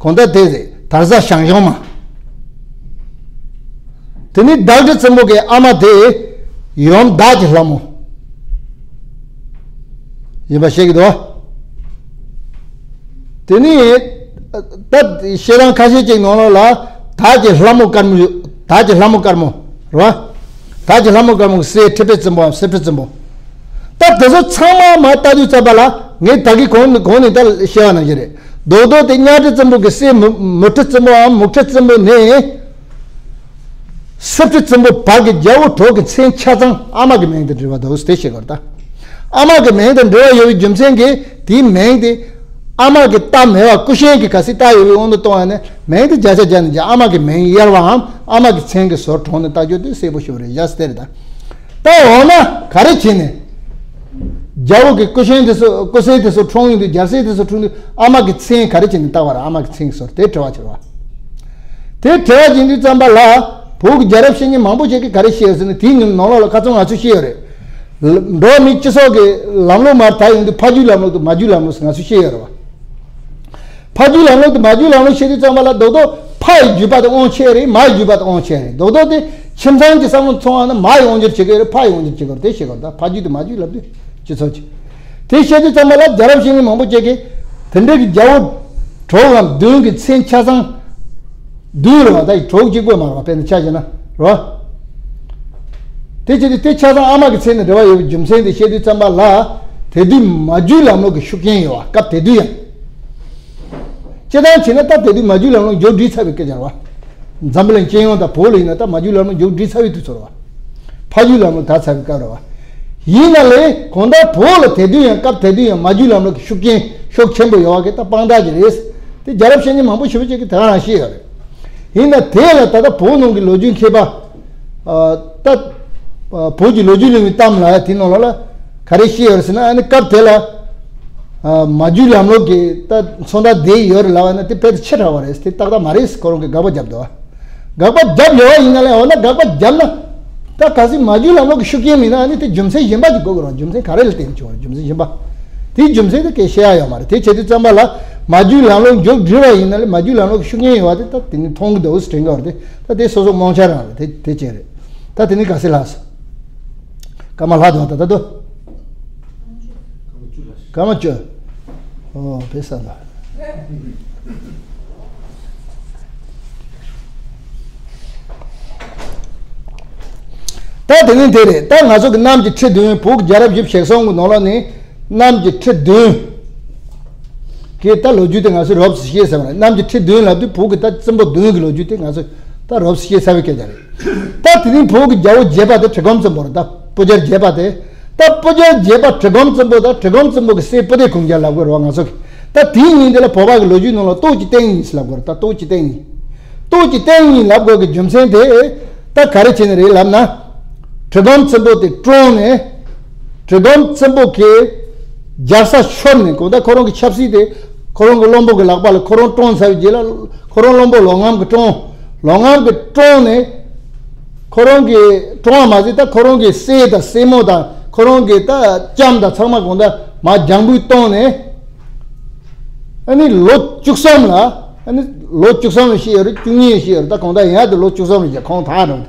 གང་ལྟར་དེ་རེད། དར་བཟའ་ཞང་ཞུང་མ། དེ་ནི་དར་ཁྲི་བཙན་པོ་གི་ཨ་མ་དེ་ཡུམ་བདག་གི་ལྷ་མོ་ཡིན་པ་ཤེས་ཀྱི་འདུག། དེ་ནི་ད་བཤད་སྟངས་ཁ་ཤས་ཅིག་ནང་ལོགས་ལ་བདག་གི་ལྷ་མོ་དཀར་མོ། བདག་གི་ལྷ་མོ་དཀར་མོ་རེད་བ། བདག་གི་ལྷ་མོ་དཀར་མོ་གི་སྲས་ཁྲི་པའི་བཙན་པོའམ་སྲིབ་ཁྲི་བཙན་པོ། ད་དེ་ཚོ་ཚང་མ་མར་ལྟ་དུས་ཙམ་པ་ལ་ངས་ད་གིན་གོང་ནས་གོང་ནས་ད་བཤད་པ་ནང་བཞིན་རེད། རྡོག་རྡོག་དེ་གཉའ་ཁྲི་བཙན་པོ་གི་སྲས་མུ་མུ་ཁྲི་བཙན་པོའམ་མུ་ཁྲི་བཙན་པོ་ནས། སྲིབ་ཁྲི་བཙན་པོ་བར་གྱི་རྒྱལ་པོ་དྲུག་གི་མཚན་ཆ་ཚང་ཨ་མ་གི་མིང་དང་འབྲེལ་བ་འདུག་ཟེར་བཤད་དགོས་རེད་ད། ཨ་མ་གི་མིང་དང་འབྲེལ་བ་ཡོད་པའི་རྒྱུ་མཚན་གྱིས་དེའི་མིང་དེ་ཨ་མ་གི་བཏགས་མེད་པ། སྐུ་ཞེང་གི་གལ་སྲིད་བཏགས་ཡོད་པའི་དབང་དུ་གཏོང་བ་ནི་མིང་དེ་བརྒྱ་ཆ་བརྒྱ་ནས་བརྒྱ་ཨ་མ་གི་མིང་གཡར་བའམ་ཨ་མ་གི་མཚན་གྱི་ཟུར་དྲངས་ནས་བཏགས་རྒྱུ་དེ་གསལ་པོ་ཞེ་པོ་རེད་བཞག་ཟེར་རེད་ད། ད་འོ་ན་ག་རེ་བྱས་ནས། རྒྱལ་པོ་གི་སྐུ་ཞེང་དེ་ཚོ་སྐུ་སྲས་དེ་ཚོ་འཁྲུངས་ཡོང་དུས་རྒྱལ་སྲས་དེ་ཚོ་འཁྲུངས་དུས་ཨ་མ་གི་མཚན་ག་རེ་བྱས་ནས་བཏགས་པ་རེད། ཨ་མ་གི་མཚན་གྱི་ཟུར་དེ་དྲི་བ་བྱེད་རོགས། དེ་དྲི་བ་བྱེད་དུས་ཙམ་པ་ལ་བོད་ཀྱི་རྒྱལ་རབས་ཤེས་མཁན་མང་པོ་ཞིག་གིས་ག་རེ་བཤད་ཡོད་ཟེར་ན། དེའི་ནང་ལོགས་ལ་ཁ་རྩང་ང་ཚོས་བཤད་ཡོད་རེད། འགྲོ་བ་མིའི་སྤྱི་ཚོགས་ཀྱི་ལམ་ལུགས་མར་དར་ཡོང་དུས་ཕ་རྒྱུད་ལམ་ལུགས་དང་མ་རྒྱུད་ལམ་ལུགས་ཟེར་ང་ཚོས་བཤད་ཡོད་རེད་བ། ཕ་རྒྱུད་ལམ་ལུགས་དང་མ་རྒྱུད་ལམ་ལུགས་བཤད་དུས་ཙམ་པ་ལ་རྡོག་རྡོག་ཕ་ཡི་རྒྱུད་པ་དེ་དབང་ཆེ་རེད། མ་ཡི་རྒྱུད་པ་དེ་དབང་ཆེ་རེད། རྡོག་རྡོག་དེ་ཁྱིམ་ཚང་གི་བསམ་བློ་མཐོང་བ་ན་མ་ཡི་དབང་སྒྱུར་བྱེད་ཀྱི་རེད། ཕ་ཡི་དབང་སྒྱུར་བྱེད་ཀྱི་རེད། དེ་བཤད་དགོས་རེད། ད་ཕ་རྒྱུད་དང་མ་རྒྱུད་ལབ་དུས་སྤྱི་ཚོགས་ཀྱི། དེ་བཤད་དུས་ཙམ་པ་ལ་རྒྱལ་རབས་ཤེས་མཁན་མང་པོ་ཅིག་གིས་དེ་འདྲ་གི་རྒྱལ་པོ་དྲུག་གམ་བདུན་གྱི་མཚན་ཆ་ཚང་བདུན་རེད་བ། ད་ཡི་དྲུག་གཅིག་པོ་མ་རེད་བ། དཔེར་ན་ཆ་བཞག་ན་རེད་བ། དེ་བྱས་དུས་དེ་ཆ་ཚང་ཨ་མ་གི་མཚན་དང་འབྲེལ་བ་ཡོད་པའི་རྒྱུ་མཚན་དེ་བཤད་དུས་ཙམ་པ་ལ། དེ་དུས་མ་རྒྱུད་ལམ་ལུགས་ཀྱི་ཤུགས་རྐྱེན་ཡོད་བ། སྐབས་དེ་དུས་ཡང་། སྤྱིར་བཏང་བྱས་ན་ད་དེ་དུས་མ་རྒྱུད་ལམ་ལུགས་མཇུག་སྒྲིལ་ཚར་བའི་སྐད་ཆ་རེད་བ། འཛམ་བུ་གླིང་སྤྱི་ཡོངས་དང་བོད་ལ་ཡིན་ན་ད་མ་རྒྱུད་ལམ་ལུགས་མཇུག་སྒྲིལ་ཚར་བའི་དུས་ཚོད་རེད་བ། ཕ་རྒྱུད་ལམ་ལུགས་དར་ཚར་བའི་སྐབས་རེད་བ། ཡིན་ན་ལས་གང་ལྟར་བོད་ལ་དེ་དུས་ཡང་སྐབས་དེ་དུས་ཡང་མ་རྒྱུད་ལམ་ལུགས་ཀྱི་ཤུགས་རྐྱེན་ཤུགས་ཆེན་པོ་ཡོད་བ་གི་ད་དཔང་རྟགས་ཅིག་རེད། དེ་རྒྱལ་རབས་བཤད་མཁན་མང་པོ་ཞེ་པོ་ཅིག་གིས་དེ་ག་རང་བཤད་ཡོད་རེད། ཡིན་ན་དེ་ལ་ད་ལྟ་བོད་ནང་གི་ལོ་རྒྱུས་མཁས་པ། ཨ། ད། ཨ། བོད་ཀྱི་ལོ་རྒྱུས་གླེང་བའི་གཏམ་ལ་དེ་ནང་ལོགས་ལ་ག་རེ་བཤད་ཡོད་རེད་ཟེར་ན། ཨ་ནི་སྐབས་དེ་ལ། ཨ། མ་རྒྱུད་ལམ་ལུགས་ཀྱི་ད་མཚོན་རྟགས་བསྡད་ཡོད་རེད་ལབ་པ་ན་དེ་དཔེ་དེ་ཆེ་དྲགས་པ་རེད། དེ་ཏག་ཏག་མ་རེད། ཁོ་རང་གིས་དགག་པ་བརྒྱབ་འདུག་དགག་པ་བརྒྱབ་ཡོད་པ་ཡིན་ན་ལས། འོ་ན་དགག་པ་བརྒྱབ་ན། ད་གལ་སྲིད་མ་རྒྱུད་ལམ་ལུགས་ཀྱི་ཤུགས་རྐྱེན་མིན་ན། ཨ་ནི་དེ་རྒྱུ་མཚན་གཞན་པ་ཅིག་དགོས་ཀྱི་རེད། རྒྱུ་མཚན་ག་རེ་ལ་བརྟེན་བྱུང་བ་རེད། རྒྱུ་མཚན་གཞན་པ། དེའི་རྒྱུ་མཚན་དེ་སྐད་བཤད་ཡ་ཡོད་མ་རེད། དེ་བྱེད་དུས་ཙམ་པ་ལ་མ་རྒྱུད་ལམ་ལུགས་མཇུག་སྒྲིལ་བ་ཡིན་ན་ལས། མ་རྒྱུད་ལམ་ལུགས་ཀྱི་ཤུགས་རྐྱེན་ཡོད་པ་དེ་ད་དེ་ནི་མཐོང་གི་འདུག་ཟེར་དྲན་གྱི་ཡོད་རེད། ད་དེ་སོ་སོ་རྨོངས་འཆར་རང་རེད། དེ་དེ་ཅན་རེད། ད་དེ་ནི་ག་ཚོད་ལྷག་སོང་། སྐར་མ་ལྷག་འདུག་ད་ད་དུ། སྐར་མ་བཅུ། ཨོ་བས་ས་ལ། ད་དེ་ནི་དེ་རེད། ད་ང་ཚོ་གི་གནམ་གྱི་ཁྲི་བདུན། བོད་ཀྱི་རྒྱལ་རབས་བཞི་བཅུ་ཞེ་གསུམ་གྱི་ནང་ལོགས་ནས་གནམ་གྱི་ཁྲི་བདུན་གྱི་ད་ལོ་རྒྱུས་དེ་ང་ཚོས་རོབ་ཙམ་ཤེས་ཚར་བ་རེད། གནམ་གྱི་ཁྲི་བདུན་ལབ་དུས་བོད་ཀྱི་ད་བཙུན་པ་བདུན་གྱི་ལོ་རྒྱུས་དེ་ང་ཚོས་ད་རོབ་ཙམ་ཤེས་ཚར་བའི་སྐད་ཆ་རེད། ད་དེ་རིང་བོད་ཀྱི་རྒྱལ་པོ་བརྒྱད་པ་དེ་གྲི་གུམ་བཙན་པོ་རེད། ད་སྤུ་རྒྱལ་བརྒྱད་པ་དེ། ད་སྤུ་རྒྱལ་བརྒྱད་པ་གྲི་གུམ་བཙན་པོ་དང་། གྲི་གུམ་བཙན་པོ་གི་སྲས་སྤུ་ལྡེ་གུང་རྒྱལ་ལབ་དགོས་རེད་བ་ང་ཚོ་གིས། ད་དེའི་མིང་དེ་ལ་བོད་པ་གི་ལོ་རྒྱུས་ནང་ལ་སྟོབས་ཀྱི་སྟེང་གཉིས་ལབ་དགོས་རེད། ད་སྟོབས་ཀྱི་སྟེང་གཉིས། སྟོབས་ཀྱི་སྟེང་གཉིས་ལབ་དགོས་ཀྱི་རྒྱུ་མཚན་དེ། ད་ག་རེ་བྱས་ནས་རེད་ལབ་ན། གྲི་གུམ་བཙན་པོ་དེ་བཀྲོངས་ནས། གྲི་གུམ་བཙན་པོ་གི་རྒྱལ་ས་ཤོར་ནས། གང་ལྟར་ཁོ་རང་གི་ཆབ་སྲིད་དེ་ཁོ་རང་གི་བློན་པོ་གི་ལག་པ་ལ་ཁོ་རང་བཀྲོངས་ཚར་བའི་རྗེས་ལ། ཁོ་རང་བློན་པོ་ལོག་ངམ་གིས་བཀྲོངས། ལོག་ངམ་གིས་བཀྲོངས་ནས། ཁོ་རང་གིས་བཀྲོངས་པ་མ་ཟད། ད་ཁོ་རང་གི་སྲས་དང་སྲས་མོ་དང་། ཁོ་རང་གི་ད་ལྕམ་དང་ཚང་མ་གང་ལྟར་མར་རྒྱང་འབུད་བཏང་ནས། ཨ་ནི་ལོ་བཅུ་གསུམ་ལ། ཨ་ནི་ལོ་བཅུ་གསུམ་ལ་བཤད་ཡོད་རེད། བཅུ་གཉིས་ལ་བཤད་ཡོད་རེད། ད་གང་ལྟར་ཡང་དེ་ལོ་བཅུ་གསུམ་ལ་རྒྱལ་ཁོངས་དར་འགྲོ།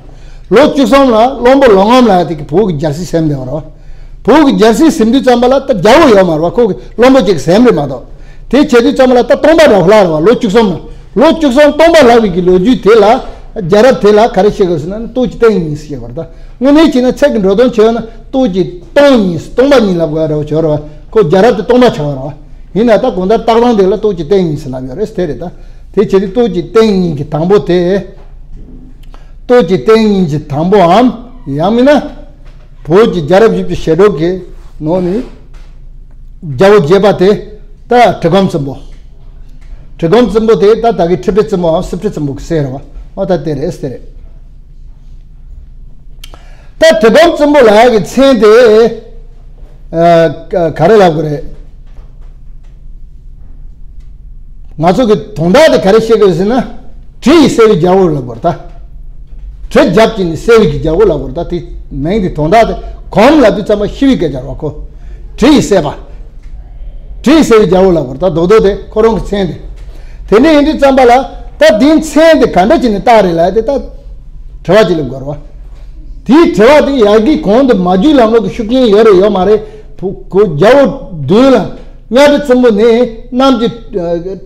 ལོ་བཅུ་གསུམ་ལ་བློན་པོ་ལོག་ངམ་ལབ་ཡ་དེ་གིས་བོད་ཀྱི་རྒྱལ་སྲིད་ཟིན་བསྡད་པ་རེད། བོད་ཀྱི་རྒྱལ་སྲིད་ཟིན་དུས་ཙམ་པ་ལ་ད་རྒྱལ་པོ་ཡོད་མ་རེད་བ། ཁོ་གི་བློན་པོ་གཅིག་ཟིན་རེད་མ་གཏོགས། དེ་བྱེད་དུས་ཙམ་པ་ལ་ད་སྟོང་པ་རང་ལྷག་རེད་བ། ལོ་བཅུ་གསུམ་ལ། ལོ་བཅུ་གསུམ་སྟོང་པ་ལྷག་པའི་གི་ལོ་རྒྱུས་དེ་ལ། རྒྱལ་རབས་དེ་ལ་ག་རེ་བཤད་དགོས་ཟེར་ན། སྟོབས་ཀྱི་སྟེང་གཉིས་ཟེར་བ་རེད། ད་དངོས་གནས་བྱས་ན་ཚིག་གི་འགྲོ་དོན་བྱས་ན་སྟོབས་ཀྱི་སྟེང་གཉིས། སྟོང་པ་གཉིས་ལབ་དགོས་རེད་བ། བྱས་རེད་བ། ཁོ་རྒྱལ་རབས་དེ་སྟོང་པ་ཆགས་པ་རེད་བ། ཡིན་ན་ད་གང་ལྟར་ལྟ་སྟངས་དེ་ལ་སྟོབས་ཀྱི་སྟེང་གཉིས་ཟེར་ལབ་ཡོད་རེད། དེ་རེད། ད་དེ་བྱེད་དུས་སྟོབས་ཀྱི་སྟེང་གཉིས་ཀྱི་དང་པོ་དེ། སྟོབས་ཀྱི་སྟེང་གཉིས་ཀྱི་དང་པོའམ། ཡང་མིན་ན་བོད་ཀྱི་རྒྱལ་རབས་བཞི་བཅུ་ཞེ་དྲུག་གི་ནང་ནས་རྒྱལ་པོ་བརྒྱད་པ་དེ་ད་གྲི་གུམ་བཙན་པོ། གྲི་གུམ་བཙན་པོ་དེ་ད་ད་གི་ཁྲི་པའི་བཙུན་མོའམ་སྲིབ་ཁྲི་བཙན་པོ་གི་སྲས་རེད་བ། ཨོ་ད་དེ་རེད། དེ་རེད། ད་གྲི་གུམ་བཙན་པོ་ལབ་ཡ་གི་མཚན་དེ། ཨ། ག་ག་རེ་ལབ་དགོས་རེད། ང་ཚོ་གི་དོན་དག་དེ་ག་རེ་བཤད་དགོས་ཟེར་ན། གྲི་ཡིས་བསད་པའི་རྒྱལ་པོ་ལབ་དགོས་རེད་ད། གྲི་རྒྱབ་ཀྱིས་ནི་བསད་པའི་གི་རྒྱལ་པོ་ལབ་དགོས་རེད་ད། དེ་མིང་དེ་དོན་དག་དེ་གུམ་ལབ་དུས་ཙམ་པ་ཤི་བའི་སྐད་ཆ་རེད་བ། ཁོ་གྲི་ཡིས་བསད་པ། གྲི་ཡིས་བསད་པའི་རྒྱལ་པོ་ལབ་དགོས་རེད་ད། རྡོག་རྡོག་དེ་ཁོ་རང་གི་མཚན་དེ། དེ་འདྲ་ཡིན་དུས་ཙམ་པ་ལ། ད་དེའི་མཚན་དེ་ག་འདྲ་བྱས་ནས་བཏགས་རེད་ལབ་དེ་ད་དྲི་བ་ཅིག་སླེབས་དགོས་རེད་བ། དེའི་དྲི་བ་དེ་ཡ་གི་གོང་དུ་མ་རྒྱུད་ལམ་ལུགས་ཀྱི་ཤུགས་རྐྱེན་ཡོད་རེད་ཡོད་མ་རེད། བུ་གོ་རྒྱལ་པོ་བདུན་ལ། གཉའ་ཁྲི་བཙན་པོ་ནས་གནམ་གྱི་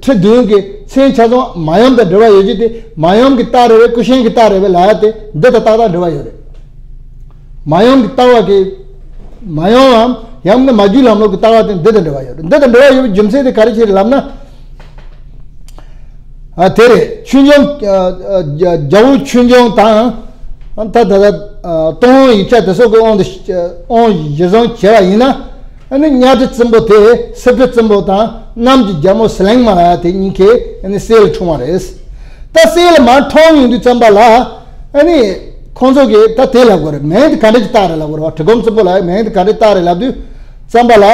ཁྲི་བདུན་གྱི་མཚན་ཆ་ཚང་མ་ཡུམ་དང་འབྲེལ་བ་ཡོད་རྒྱུ་དེ། མ་ཡུམ་གྱིས་བཏགས་རེད་པས། ཀུ་ཤན་གྱིས་བཏགས་རེད་པས་ལབ་ཡ་དེ་འདི་དང་ཏག་ཏག་འབྲེལ་བ་ཡོད་རེད། མ་ཡུམ་གྱིས་བཏགས་པ་གི། མ་ཡུམ་འམ་ཡང་ན་མ་རྒྱུད་ལམ་ལུགས་ཀྱིས་བཏགས་པ་དེ་འདི་དང་འབྲེལ་བ་ཡོད་རེད། འདི་དང་འབྲེལ་བ་ཡོད་པའི་རྒྱུ་མཚན་དེ་ག་རེ་བྱས་རེད་ལབ་ན། ཨ། དེ་རེད། ཆོས་འབྱུང་། ཨ། ཨ། རྒྱལ་པོ་ཆོས་འབྱུང་དང་། ཨ། ད་ད་ད། ཨ། ཏུན་ཧོང་ཡིག་ཆ་དེ་སོགས་ཀྱི་དབང་དུ། དབང་གཞིར་བཟུང་བྱས་པ་ཡིན་ན། ཨ་ནི་གཉའ་ཁྲི་བཙན་པོ་དེ་སྲིབ་ཁྲི་བཙན་པོ་དང་གནམ་གྱི་རྒྱལ་མོ་ཟི་ལིང་མ་ལབ་ཡ་དེ་གཉིས་ཀའི་ཨ་ནི་སྲས་ལ་འཁྲུངས་པ་རེད། ད་སྲས་ལ་མར་འཁྲུངས་ཡོང་དུས་ཙམ་པ་ལ། ཨ་ནི་ཁོང་ཚོ་གིས་ད་དེ་ལབ་དགོས་རེད། མིང་དེ་ག་འདྲ་ཅིག་བཏགས་རེད་ལབ་དགོས་རེད་བ། གྲི་གུམ་བཙན་པོ་ལབ་ཡ་མིང་དེ་ག་འདྲ་བཏགས་རེད་ལབ་དུས་ཙམ་པ་ལ།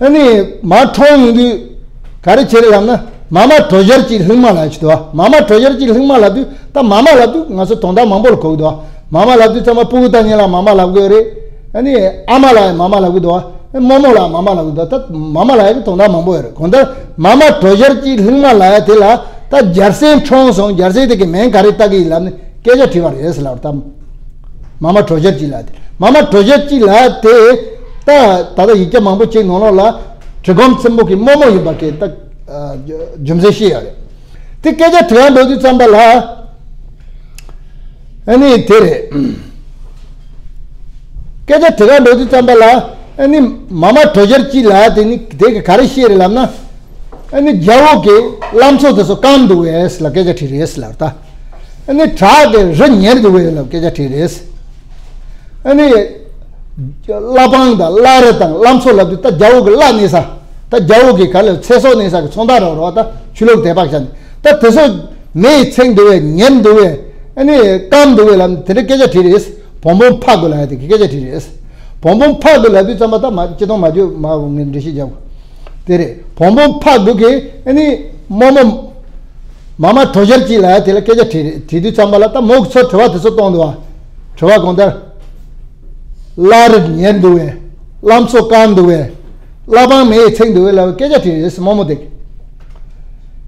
ཨ་ནི་མར་འཁྲུངས་ཡོང་དུས་ག་རེ་བྱས་རེད་ལབ་ན། མ་མ་གྲོ་ཞར་གྱི་ལྷུང་མ་ལབ་ཅིག་འདུག་བ། མ་མ་གྲོ་ཞར་གྱི་ལྷུང་མ་ལབ་དུས། ད་མ་མ་ལབ་དུས་ང་ཚོ་དོན་དག་མང་པོ་ལ་གོ་གི་འདུག་བ། མ་མ་ལབ་དུས་ཙམ་པ་སྤུ་གུ་དང་གཉིས་ལ་མ་མ་ལབ་གི་ཡོད་རེད། ཨ་ནི་ཨ་མ་ལ་ཡང་མ་མ་ལབ་གི་འདུག་བ། རྨོ་མོ་ལ་མ་མ་ལབ་གི་འདུག་ད་མ་མ་ལབ་ཡ་གི་དོན་དག་མང་པོ་ཡོད་རེད། གང་ལྟར་མ་མ་གྲོ་ཞར་གྱི་ལྷུང་མ་ལབ་ཡ་དེ་ལ། ད་རྒྱལ་སྲས་འཁྲུངས་སོང་། རྒྱལ་སྲས་དེ་གི་མིང་ག་རེ་བཏགས་གི་ཡིན་ལབ་ནས་སྐད་ཆ་དྲིས་པ་རེད་ཟེར་ལབ་ད། མ་མ་གྲོ་ཞར་གྱི་ལབ་ཡ་དེ། མ་མ་གྲོ་ཞར་གྱི་ལབ་ཡ་དེ། ད་ད་ལྟ་ཡིག་ཆ་མང་པོ་ཅིག་ནང་ལོགས་ལ་གྲི་གུམ་བཙན་པོ་གི་རྨོ་མོ་ཡིན་པ་གི་ད། ཨ། རྒྱུ་མཚན་བཤད་ཡོད་རེད། དེ་སྐད་ཆ་དྲི་ག་འགྲོ་དུས་ཙམ་པ་ལ། ཨ་ནི་དེ་རེད། སྐད་ཆ་དྲི་ག་འགྲོ་དུས་ཙམ་པ་ལ། ཨ་ནི་མ་མ་གྲོ་ཞར་གྱི་ལབ་ཡ་དེ་ནི་དེ་གི་ག་རེ་བཤད་རེད་ལབ་ན། ཨ་ནི་རྒྱལ་པོ་གི་བླ་མཚོ་དེ་ཚོ་སྐམ་འདུག་གས་ལ་སྐད་ཆ་དྲིས་རེད་ལབ་ད། ཨ་ནི་བྲག་གི་རི་ཉིལ་འདུག་གས་ལ་སྐད་ཆ་དྲིས་རེད། ཨ་ནི་བླ་བྲང་དང་བླ་རི་དང་བླ་མཚོ་ལབ་དུས་ད་རྒྱལ་པོ་གི་བླ་གནས་ས། ད་རྒྱལ་པོ་གི་ག་ལ་ཚེ་སྲོག་གནས་ས་གི་ཚོང་རྟགས་རོགས་རོགས་ད་ཆོས་ལུགས་དད་པ་བྱ་ནི་ད་དེ་ཚོ་མེ་ཡིས་ཚིག་འདུག་བས་ཉེར་འདུག་བས་ཨ་ནི་སྐམ་འདུག་བས་ལབ་ནི་དེ་འདྲ་སྐད་ཆ་དྲིས་རེད། བོང་བུ་ཕག་དགུ་ལ་ཡ་དེ་གི་སྐད་ཆ་དྲིས་རེད། བོང་བུ་ཕག་དགུ་ལབ་དུས་ཙམ་པ་ད་མ་སྤྱི་གཏོང་མ་བརྗོད་མ་འོང་ངས་འགྲེལ་བཤད་རྒྱབ་དགོས། དེ་རེད། བོང་བུ་ཕག་དགུ་གི་ཨ་ནི་རྨོ་མོ་མ་མ་གྲོ་ཞར་གཅིག་ལ་ཡ་དེ་ལ་སྐད་ཆ་དྲིས་རེད། དྲིས་དུས་ཙམ་པ་ལ་ད་མོ་གི་ཚོ་དྲི་བ་དེ་ཚོ་གཏོང་འདུག་བ། དྲི་བ་གང་ལྟར། བླ་རེད་ཉེར་འདུག་བས། བླ་མཚོ་སྐམ་འདུག་བས། བླ་བྲང་མེ་ཡིས་ཚིག་འདུག་བས་ལབ་སྐད་ཆ་དྲིས་རེད་རྨོ་མོ་དེ་གི།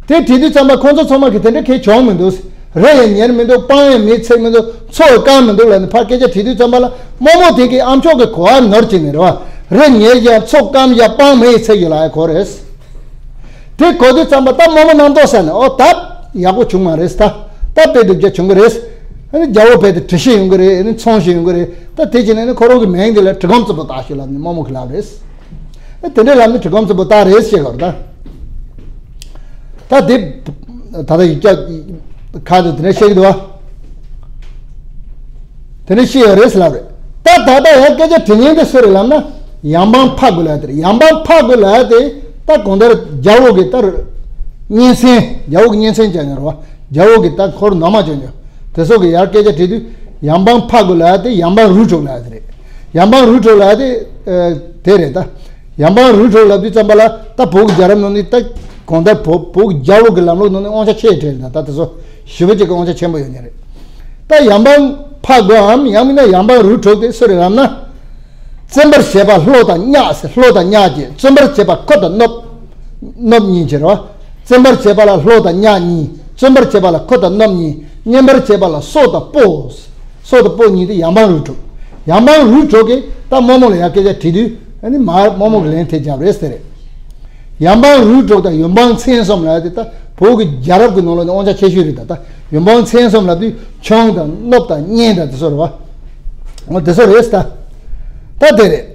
དེ་དྲིས་དུས་ཙམ་པ་ཁོང་ཚོ་ཚང་མ་གིས་དེ་འདྲ་གལ་བྱུང་མི་འདུག་རི་ཡང་ཉེར་མི་འདུག་བྲང་ཡང་མེ་ཚིག་མི་འདུག་མཚོ་ཡང་སྐམ་མི་འདུག་ལབ་ནས་ཕར་སྐད་ཆ་དྲིས་དུས་ཙམ་པ་ལ་རྨོ་མོ་དེ་གིས་ཨ་མཆོག་གི་གོ་བ་ནོར་བྱས་ནས་རེད་བ། རི་ཉེར་ཡང་མཚོ་སྐམ་ཡང་བྲང་མེ་ཡིས་ཚིག་ཡོད་ལ་ཡ་གོ་རེད། དེ་གོ་དུས་ཙམ་པ་ད་རྨོ་མོ་རྣམ་རྟོག་ཟ་ནས་ཨོ་ད་ཡག་པོ་བྱུང་མ་རེད་ད། ད་དཔེ་སྡུག་ཅག་བྱུང་གི་རེད། ཨ་ནི་རྒྱལ་པོ་རྦད་དེ་དྲི་ཤེས་ཡོང་གི་རེད། ཨ་ནི་ཚོང་ཤེས་ཡོང་གི་རེད། ད་དེ་བྱས་ནས་ཨ་ནི་ཁོ་རང་གི་མིང་དེ་ལ་གྲི་གུམ་རྩུབ་པོ་བཏགས་ཤིག་ལབ་ནས་རྨོ་མོ་གིས་ལབ་རེད། ཨ་དེ་འདྲ་ལབ་ནས་གྲི་གུམ་རྩུབ་པོ་བཏགས་རེད་ཟེར་གི་རེད་ད། ད་དེ་ད་ལྟ་ཡིག་ཆ་ཁ་དུ་དེ་འདྲ་བཤད་ཀྱི་འདུག་བ། དེ་འདྲ་བཤད་ཡོད་རེད་ཟེར་ལབ་རེད། ད་ད་ལྟ་ཡང་སྐད་ཆ་དྲི་མཁན་དེ་སུ་རེད་ལབ་ན། ཡང་བྲང་ཕག་དགུ་ལབ་དེ་རེད། ཡང་བྲང་ཕག་དགུ་ལབ་དེ་ད་གང་ལྟར་རྒྱལ་པོ་གི་ད་གཉེན་ཚན། རྒྱལ་པོ་གི་གཉེན་ཚན་ཅན་ཡོད་རེད་བ། རྒྱལ་པོ་གི་ད་འཁོར་ནང་མ་ཅན་ཡོད། དེ་ཚོ་གི་ཡར་སྐད་ཆ་དྲིས་དུས་ཡང་བྲང་ཕག་དགུ་ལབ་དེ་ཡང་བྲང་རུ་དྲུག་ལབ་དེ་རེད། ཡང་བྲང་རུ་དྲུག་ལབ་དེ་ཨ་དེ་རེད་ད། ཡང་བྲང་རུ་དྲུག་ལབ་དུས་ཙམ་པ་ལ་ད་བོད་ཀྱི་རྒྱལ་རབས་ནང་ནས་ད་གང་ལྟར་བོད་བོད་ཀྱི་རྒྱལ་པོ་གི་ལམ་ལུགས་ནང་ནས་དབང་ཆ་ཆེ་གྲས་རེད་ད། ད་དེ་ཚོ་ཞེ་པོ་ཅིག་གི་དབང་ཆ་ཆེན་པོ་ཡོད་མཁན་རེད། ད་ཡང་བྲང་ཕག་དགུའམ་ཡང་མིན་ན་ཡང་བྲང་རུ་དྲུག་དེ་སུ་རེད་ལབ་ན། བཙེམ་པར་བྱེད་པ་ལྷོ་དང་གཉགས་ཟེར། ལྷོ་དང་གཉགས་ཀྱི་བཙེམ་པར་བྱེད་པ་ཁུ་དང་གནོད། གནོད་གཉིས་ཀྱི་རེད་བ། བཙེམ་པར་བྱེད་པ་ལ་ལྷོ་དང་གཉགས་གཉིས། བཙེམ་པར་བྱེད་པ་ལ་ཁུ་དང་གནོད་གཉིས། མཉེན་པར་བྱེད་པ་ལ་སོ་དང་སྤོ། སོ་དང་སྤོ་གཉིས་དེ་ཡང་བྲང་རུ་དྲུག་ཡང་བྲང་རུ་དྲུག་གིས་ད་རྨོ་མོ་ལ་ཡང་སྐད་ཆ་དྲིས་དུས་ཨ་ནི་མར་རྨོ་མོ་གིས་ལན་དེ་བརྒྱབ་རེད་ཟེར་རེད། ཡང་བྲང་རུ་དྲུག་དང་ཡུམ་བྲང་མཚན་གསུམ་ལབ་དེ་ད་བོད་ཀྱི་རྒྱལ་རབས་ཀྱི་ནང་ལོགས་ནས་དབང་ཆ་ཆེ་ཤོས་རེད་ད། ད་ཡུམ་བྲང་མཚན་གསུམ་ལབ་དུས་ཁྱུང་དང་གནོད་དང་གཉན་དང་དེ་ཚོ་རེད་བ། འོ་དེ་ཚོ་རེད་ད། ད་དེ་རེད།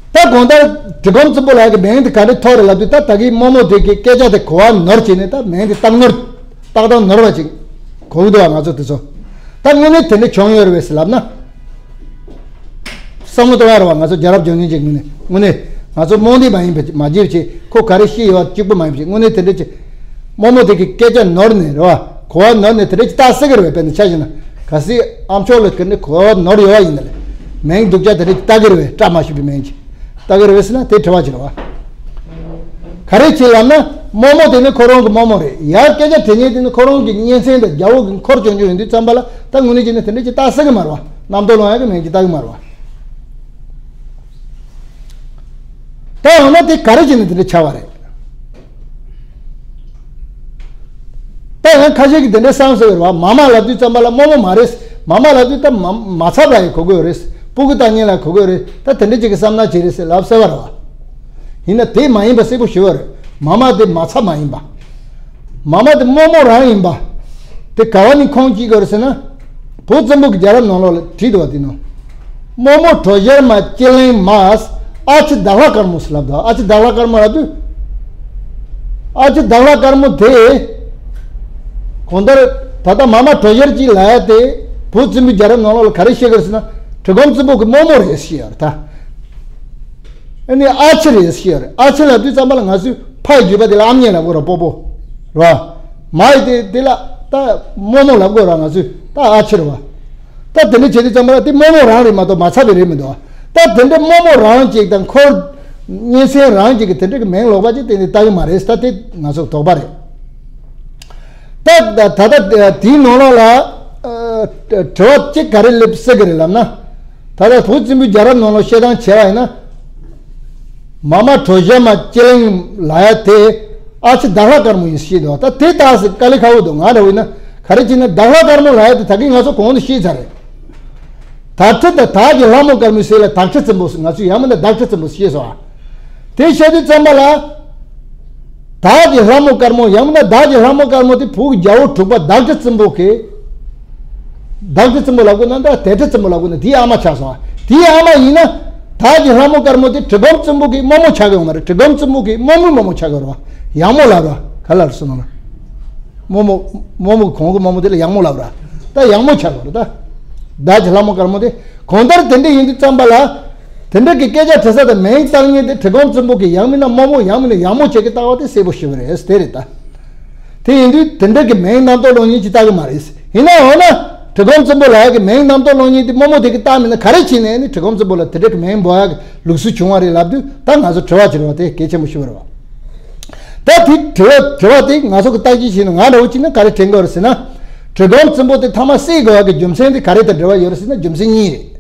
ད་གང་ལྟར་གྲི་གུམ་རྩུབ་པོ་ལབ་ཀྱི་མིང་དེ་ག་རེ་ཐོགས་རེད་ལབ་དུས་ད་ད་གིན་རྨོ་མོ་དེ་གི་སྐད་ཆ་དེ་གོ་བ་ནོར་བྱས་ནས་ད་མིང་དེ་བཏགས་ནོར། བཏགས་སྟངས་ནོར་བ་ཅིག་གོ་གི་འདུག་བ་ང་ཚོ་དེ་ཚོ། ད་དངོས་གནས་དེ་འདྲ་བྱུང་ཡོད་རེད་བས་ཟེར་ལབ་ན། བསམ་བློ་གཏོང་ཡ་རེད་བ། ང་ཚོ་རྒྱལ་རབས་སྦྱོང་མཁན་ཅིག་དངོས་གནས་དངོས་གནས་ང་ཚོ་རྨོངས་དད་མ་ཡིན་པ་ཅིག་མ་བརྗེད་པ་ཅིག་ཁོ་ག་རེ་བཤད་ཡོད་པ་གཅིག་པུ་མ་ཡིན་པ་ཅིག་དངོས་གནས་དེ་འདྲ་ཅིག་རྨོ་མོ་དེ་གི་སྐད་ཆ་ནོར་ནས་རེད་བ། གོ་བ་ནོར་ནས་དེ་འདྲ་ཅིག་བཏགས་སྲིད་ཀྱི་རེད་བས། དཔེར་ན་ཆ་བཞག་ན་གལ་སྲིད་ཨ་མཆོག་ལ་ག་ནས་གོ་བ་ནོར་ཡོད་པ་ཡིན་ན་ལས་མིང་སྡུག་ཅག་དེ་འདྲ་ཅིག་བཏགས་ཀྱི་རེད་བས། བཀྲ་མ་ཤིས་པའི་མིང་ཅིག་བཏགས་ཀྱི་རེད་བས་ཟེར་ན་དེ་དྲི་བ་ཅིག་རེད་བ། ག་རེ་བྱེད་ལབ་ན་རྨོ་མོ་དེ་ནི་ཁོ་རང་གི་རྨོ་མོ་རེད། ཡར་སྐད་ཆ་དྲི་མཁན་དེ་ནི་ཁོ་རང་གི་གཉེན་ཚན་དང་རྒྱལ་པོ་གི་འཁོར་སྐྱོང་རྒྱུ་ཡིན་དུས་ཙམ་པ་ལ་ད་དངོས་གནས་བྱས་ན་དེ་འདྲ་ཅིག་བཏགས་སྲིད་ཀྱི་མ་རེད་བ། རྣམ་རྟོག་ལངས་ཡག་གི་མིང་ཅིག་བཏགས་ཀྱི་མ་རེད་བ། ད་འོ་ན་དེ་ག་རེ་བྱས་ནས་དེ་འདྲ་ཆགས་པ་རེད། ད་ཡང་ཁ་ཤས་ཀྱིས་དེ་འདྲ་བསམ་ཟེར་བ་རེད་བ། མ་མ་ལབ་དུས་ཙམ་པ་ལ་རྨོ་མོ་མ་རེད། མ་མ་ལབ་དུས་ད་མ་མ་ཚབ་ལ་ཡང་གོ་དགོས་རེད། སྤུ་གུ་ལྟ་མཁན་ལ་གོ་དགོས་རེད། ད་དེ་འདྲ་ཅིག་གི་བསམ་ན་བྱེད་རེད་ཟེར་ལབ་ཟེར་བ་རེད་བ། ཡིན་ན་དེ་མ་ཡིན་པ་གསལ་པོ་ཞུ་བ་རེད། མ་མ་དེ་མ་ཚབ་མ་ཡིན་པ། མ་མ་དེ་རྨོ་མོ་རང་ཡིན་པ། དེ་ག་བ་ནས་ཁུངས་སྐྱེལ་དགོས་རེད་ཟེར་ན། བོད་བཙན་པོ་གི་རྒྱལ་རབས་ནང་ལོགས་ལ་བྲིས་འདུག་བ་དེ་ནང་། རྨོ་མོ་གྲོ་ཞར་མ་སྤྱི་གླིང་མ། ཨ་ཕྱི་དྭགས་ལྷ་དཀར་མོ་ཟེར་ལབ་འདུག་ཨ་ཕྱི་དྭགས་ལྷ་དཀར་མོ་ལབ་དུས། ཨ་ཕྱི་དྭགས་ལྷ་དཀར་མོ་དེ། གང་ལྟར་ད་ལྟ་མ་མ་གྲོ་ཞར་གཅིག་ལབ་ཡ་དེ། བོད་བཙན་པོའི་རྒྱལ་རབས་ནང་ལོགས་ལ་ག་རེ་བཤད་ཀྱི་རེད་ཟེར་ན། གྲི་གུམ་རྩུབ་པོ་གི་རྨོ་མོ་རེད་ཟེར་ཡ་རེད་ད། ཨ་ནི་ཨ་ཕྱི་རེད་ཟེར་ཡ་རེད། ཨ་ཕྱི་ལབ་དུས་ཙམ་པ་ལ་ང་ཚོས་ཕ་ཡི་བརྗོད་པ་དེ་ལ་ཨ་མྱེས་ལབ་དགོས་རེད་པོ་པོ། རེད་བ། མ་ཡི་དེ་དེ་ལ་ད་རྨོ་མོ་ལབ་དགོས་རེད་བ། ང་ཚོས་ད་ཨ་ཕྱི་རེད་བ། ད་དེ་འདྲ་བྱེད་དུས་ཙམ་པ་ལ་དེ་རྨོ་མོ་རང་རེད་མ་གཏོགས་མ་ཚབ་པའི་རེད་མི་འདུག་བ། ད་དེ་འདྲ་རྨོ་མོ་རང་ཅིག་དང་འཁོར་གཉེན་ཚན་རང་ཅིག་གི་དེ་འདྲ་གི་མིང་ལོག་པ་ཅིག་དེ་འདྲ་བཏགས་ཀྱི་མ་རེད། ད་དེ་ང་ཚོ་དོགས་པ་རེད། ད་ད་ད་ལྟ་དེའི་ནང་ལོགས་ལ་ཨ་དྲི་བ་གཅིག་ག་རེ་སླེབས་སྲིད་ཀྱི་རེད་ལབ་ན། ད་ལྟ་བོད་བཙན་པོའི་རྒྱལ་རབས་ནང་ལོགས་བཤད་སྟངས་བྱས་པ་ཡིན་ན། མ་མ་གྲོ་ཞར་མ་སྤྱི་གླིང་ལབ་ཡ་དེ་ཨ་ཕྱི་དྭགས་ལྷ་དཀར་མོ་ཡིན་ཞེས་འདུག་ད་དེ་ལྟ་སྲིད་དཀའ་ལས་ཁག་པོ་འདུག་ང་འདྲ་བོ་ཡིན་ན་ག་རེ་བྱས་ན་དྭགས་ལྷ་དཀར་མོ་ལབ་ཡ་དེ་ད་གིན་ང་ཚོ་གོང་དུ་བཤད་ཚར་རེད། དྭགས་ཁྲི་དང་དྭགས་ཀྱི་ལྷ་མོ་དཀར་མོའི་སྲས་ལ་དྭགས་ཁྲི་བཙན་པོ་ཟེར། ང་ཚོས་ཡང་མིན་ན་དྭགས་ཁྲི་བཙན་པོ་ཞེས་སོ། དེ་བཤད་དུས་ཙམ་པ་ལ། དྭགས་ཀྱི་ལྷ་མོ་དཀར་མོ་ཡང་མིན་ན་དྭགས་ཀྱི་ལྷ་མོ་དཀར་མོ་དེ་བོད་ཀྱི་རྒྱལ་པོ་དྲུག་པ་དྭགས་ཁྲི་བཙན་པོ་གི། དྭགས་ཁྲི་བཙན་པོ་ལབ་དགོས་ན་འདྲ་དྭགས་ཁྲི་བཙན་པོ་ལབ་དགོས་ན་དེའི་ཨ་མ་ཆགས་སོང་། དེའི་ཨ་མ་ཡིན་ན། དྭགས་ཀྱི་ལྷ་མོ་དཀར་མོ་དེ་གྲི་གུམ་རྩུབ་པོ་གི་རྨོ་མོ་ཆགས་ཀྱི་ཡོད་མ་རེད། གྲི་གུམ་རྩུབ་པོ་གི་རྨོ་མོའི་རྨོ་མོ་ཆགས་ཀྱི་ཡོད་རེད་བ། ཡག་མོ་ལབ་ར་ག་ལ་རེད་སོང་ན། རྨོ་མོ་རྨོ་མོ་གོང་གི་རྨོ་མོ་དེ་ལ་ཡག་མོ་ལབ་ར། ད་ཡག་མོ་ཆགས་ཀྱི་ཡོད་རེད་ད། དྭགས་ཀྱི་ལྷ་མོ་དཀར་མོ་དེ་གང་ལྟར་དེ་འདྲ་ཡིན་དུས་ཙམ་པ་ལ། དེ་འདྲ་གི་སྐད་ཆ་དྲི་ས་དང་མིང་བཏགས་མཁན་དེ་གྲི་གུམ་བཙན་པོ་གི་ཡང་མིན་ན་རྨོ་མོ་ཡང་མིན་ན་ཡག་མོ་བྱེད་ཀྱི་ལྟ་བ་དེ་གསལ་པོ་ཞེ་པོ་རེད། དེ་རེད་ད། དེ་ཡིན་དུས་དེ་འདྲ་གི་མིང་རྣམ་རྟོག་སློང་མཁན་ཅིག་ལྟ་གི་མ་རེད། ཡིན་ན་འོ་ན་གྲི་གུམ་བཙན་པོ་ལབ་ཡག་གི་མིང་རྣམ་རྟོག་སློང་མཁན་དེ་རྨོ་མོ་དེ་གི་ལྟ་མིན་ན་ག་རེ་བྱས་ནས་ནི་གྲི་གུམ་བཙན་པོ་ལ་དེ་འདྲ་གི་མིང་འབོད་ཡག་གི་ལུགས་སྲོལ་བྱུང་བ་རེད་ལབ་དུས། ད་ང་ཚོ་དྲི་བ་དྲི་བ་དེ་གལ་ཆེན་པོ་ཞེ་པོ་རེད་བ། ད་དེ་དྲི་བ་དྲི་བ་དེ་ང་ཚོ་གི་བརྟག་དཔྱད་བྱས་ན་ང་འདྲ་བོ་ཅིག་ན་ག་རེ་དྲན་གྱི་ཡོད་རེད་ཟེར་ན། གྲི་གུམ་བཙན་པོ་དེ་མཐའ་མ་བསད་དགོས་ཡག་གི་རྒྱུ་མཚན་དེ་ག་རེ་དང་འབྲེལ་བ་ཡོད་རེད་ཟེར་ན་རྒྱུ་མཚན་གཉིས་རེད།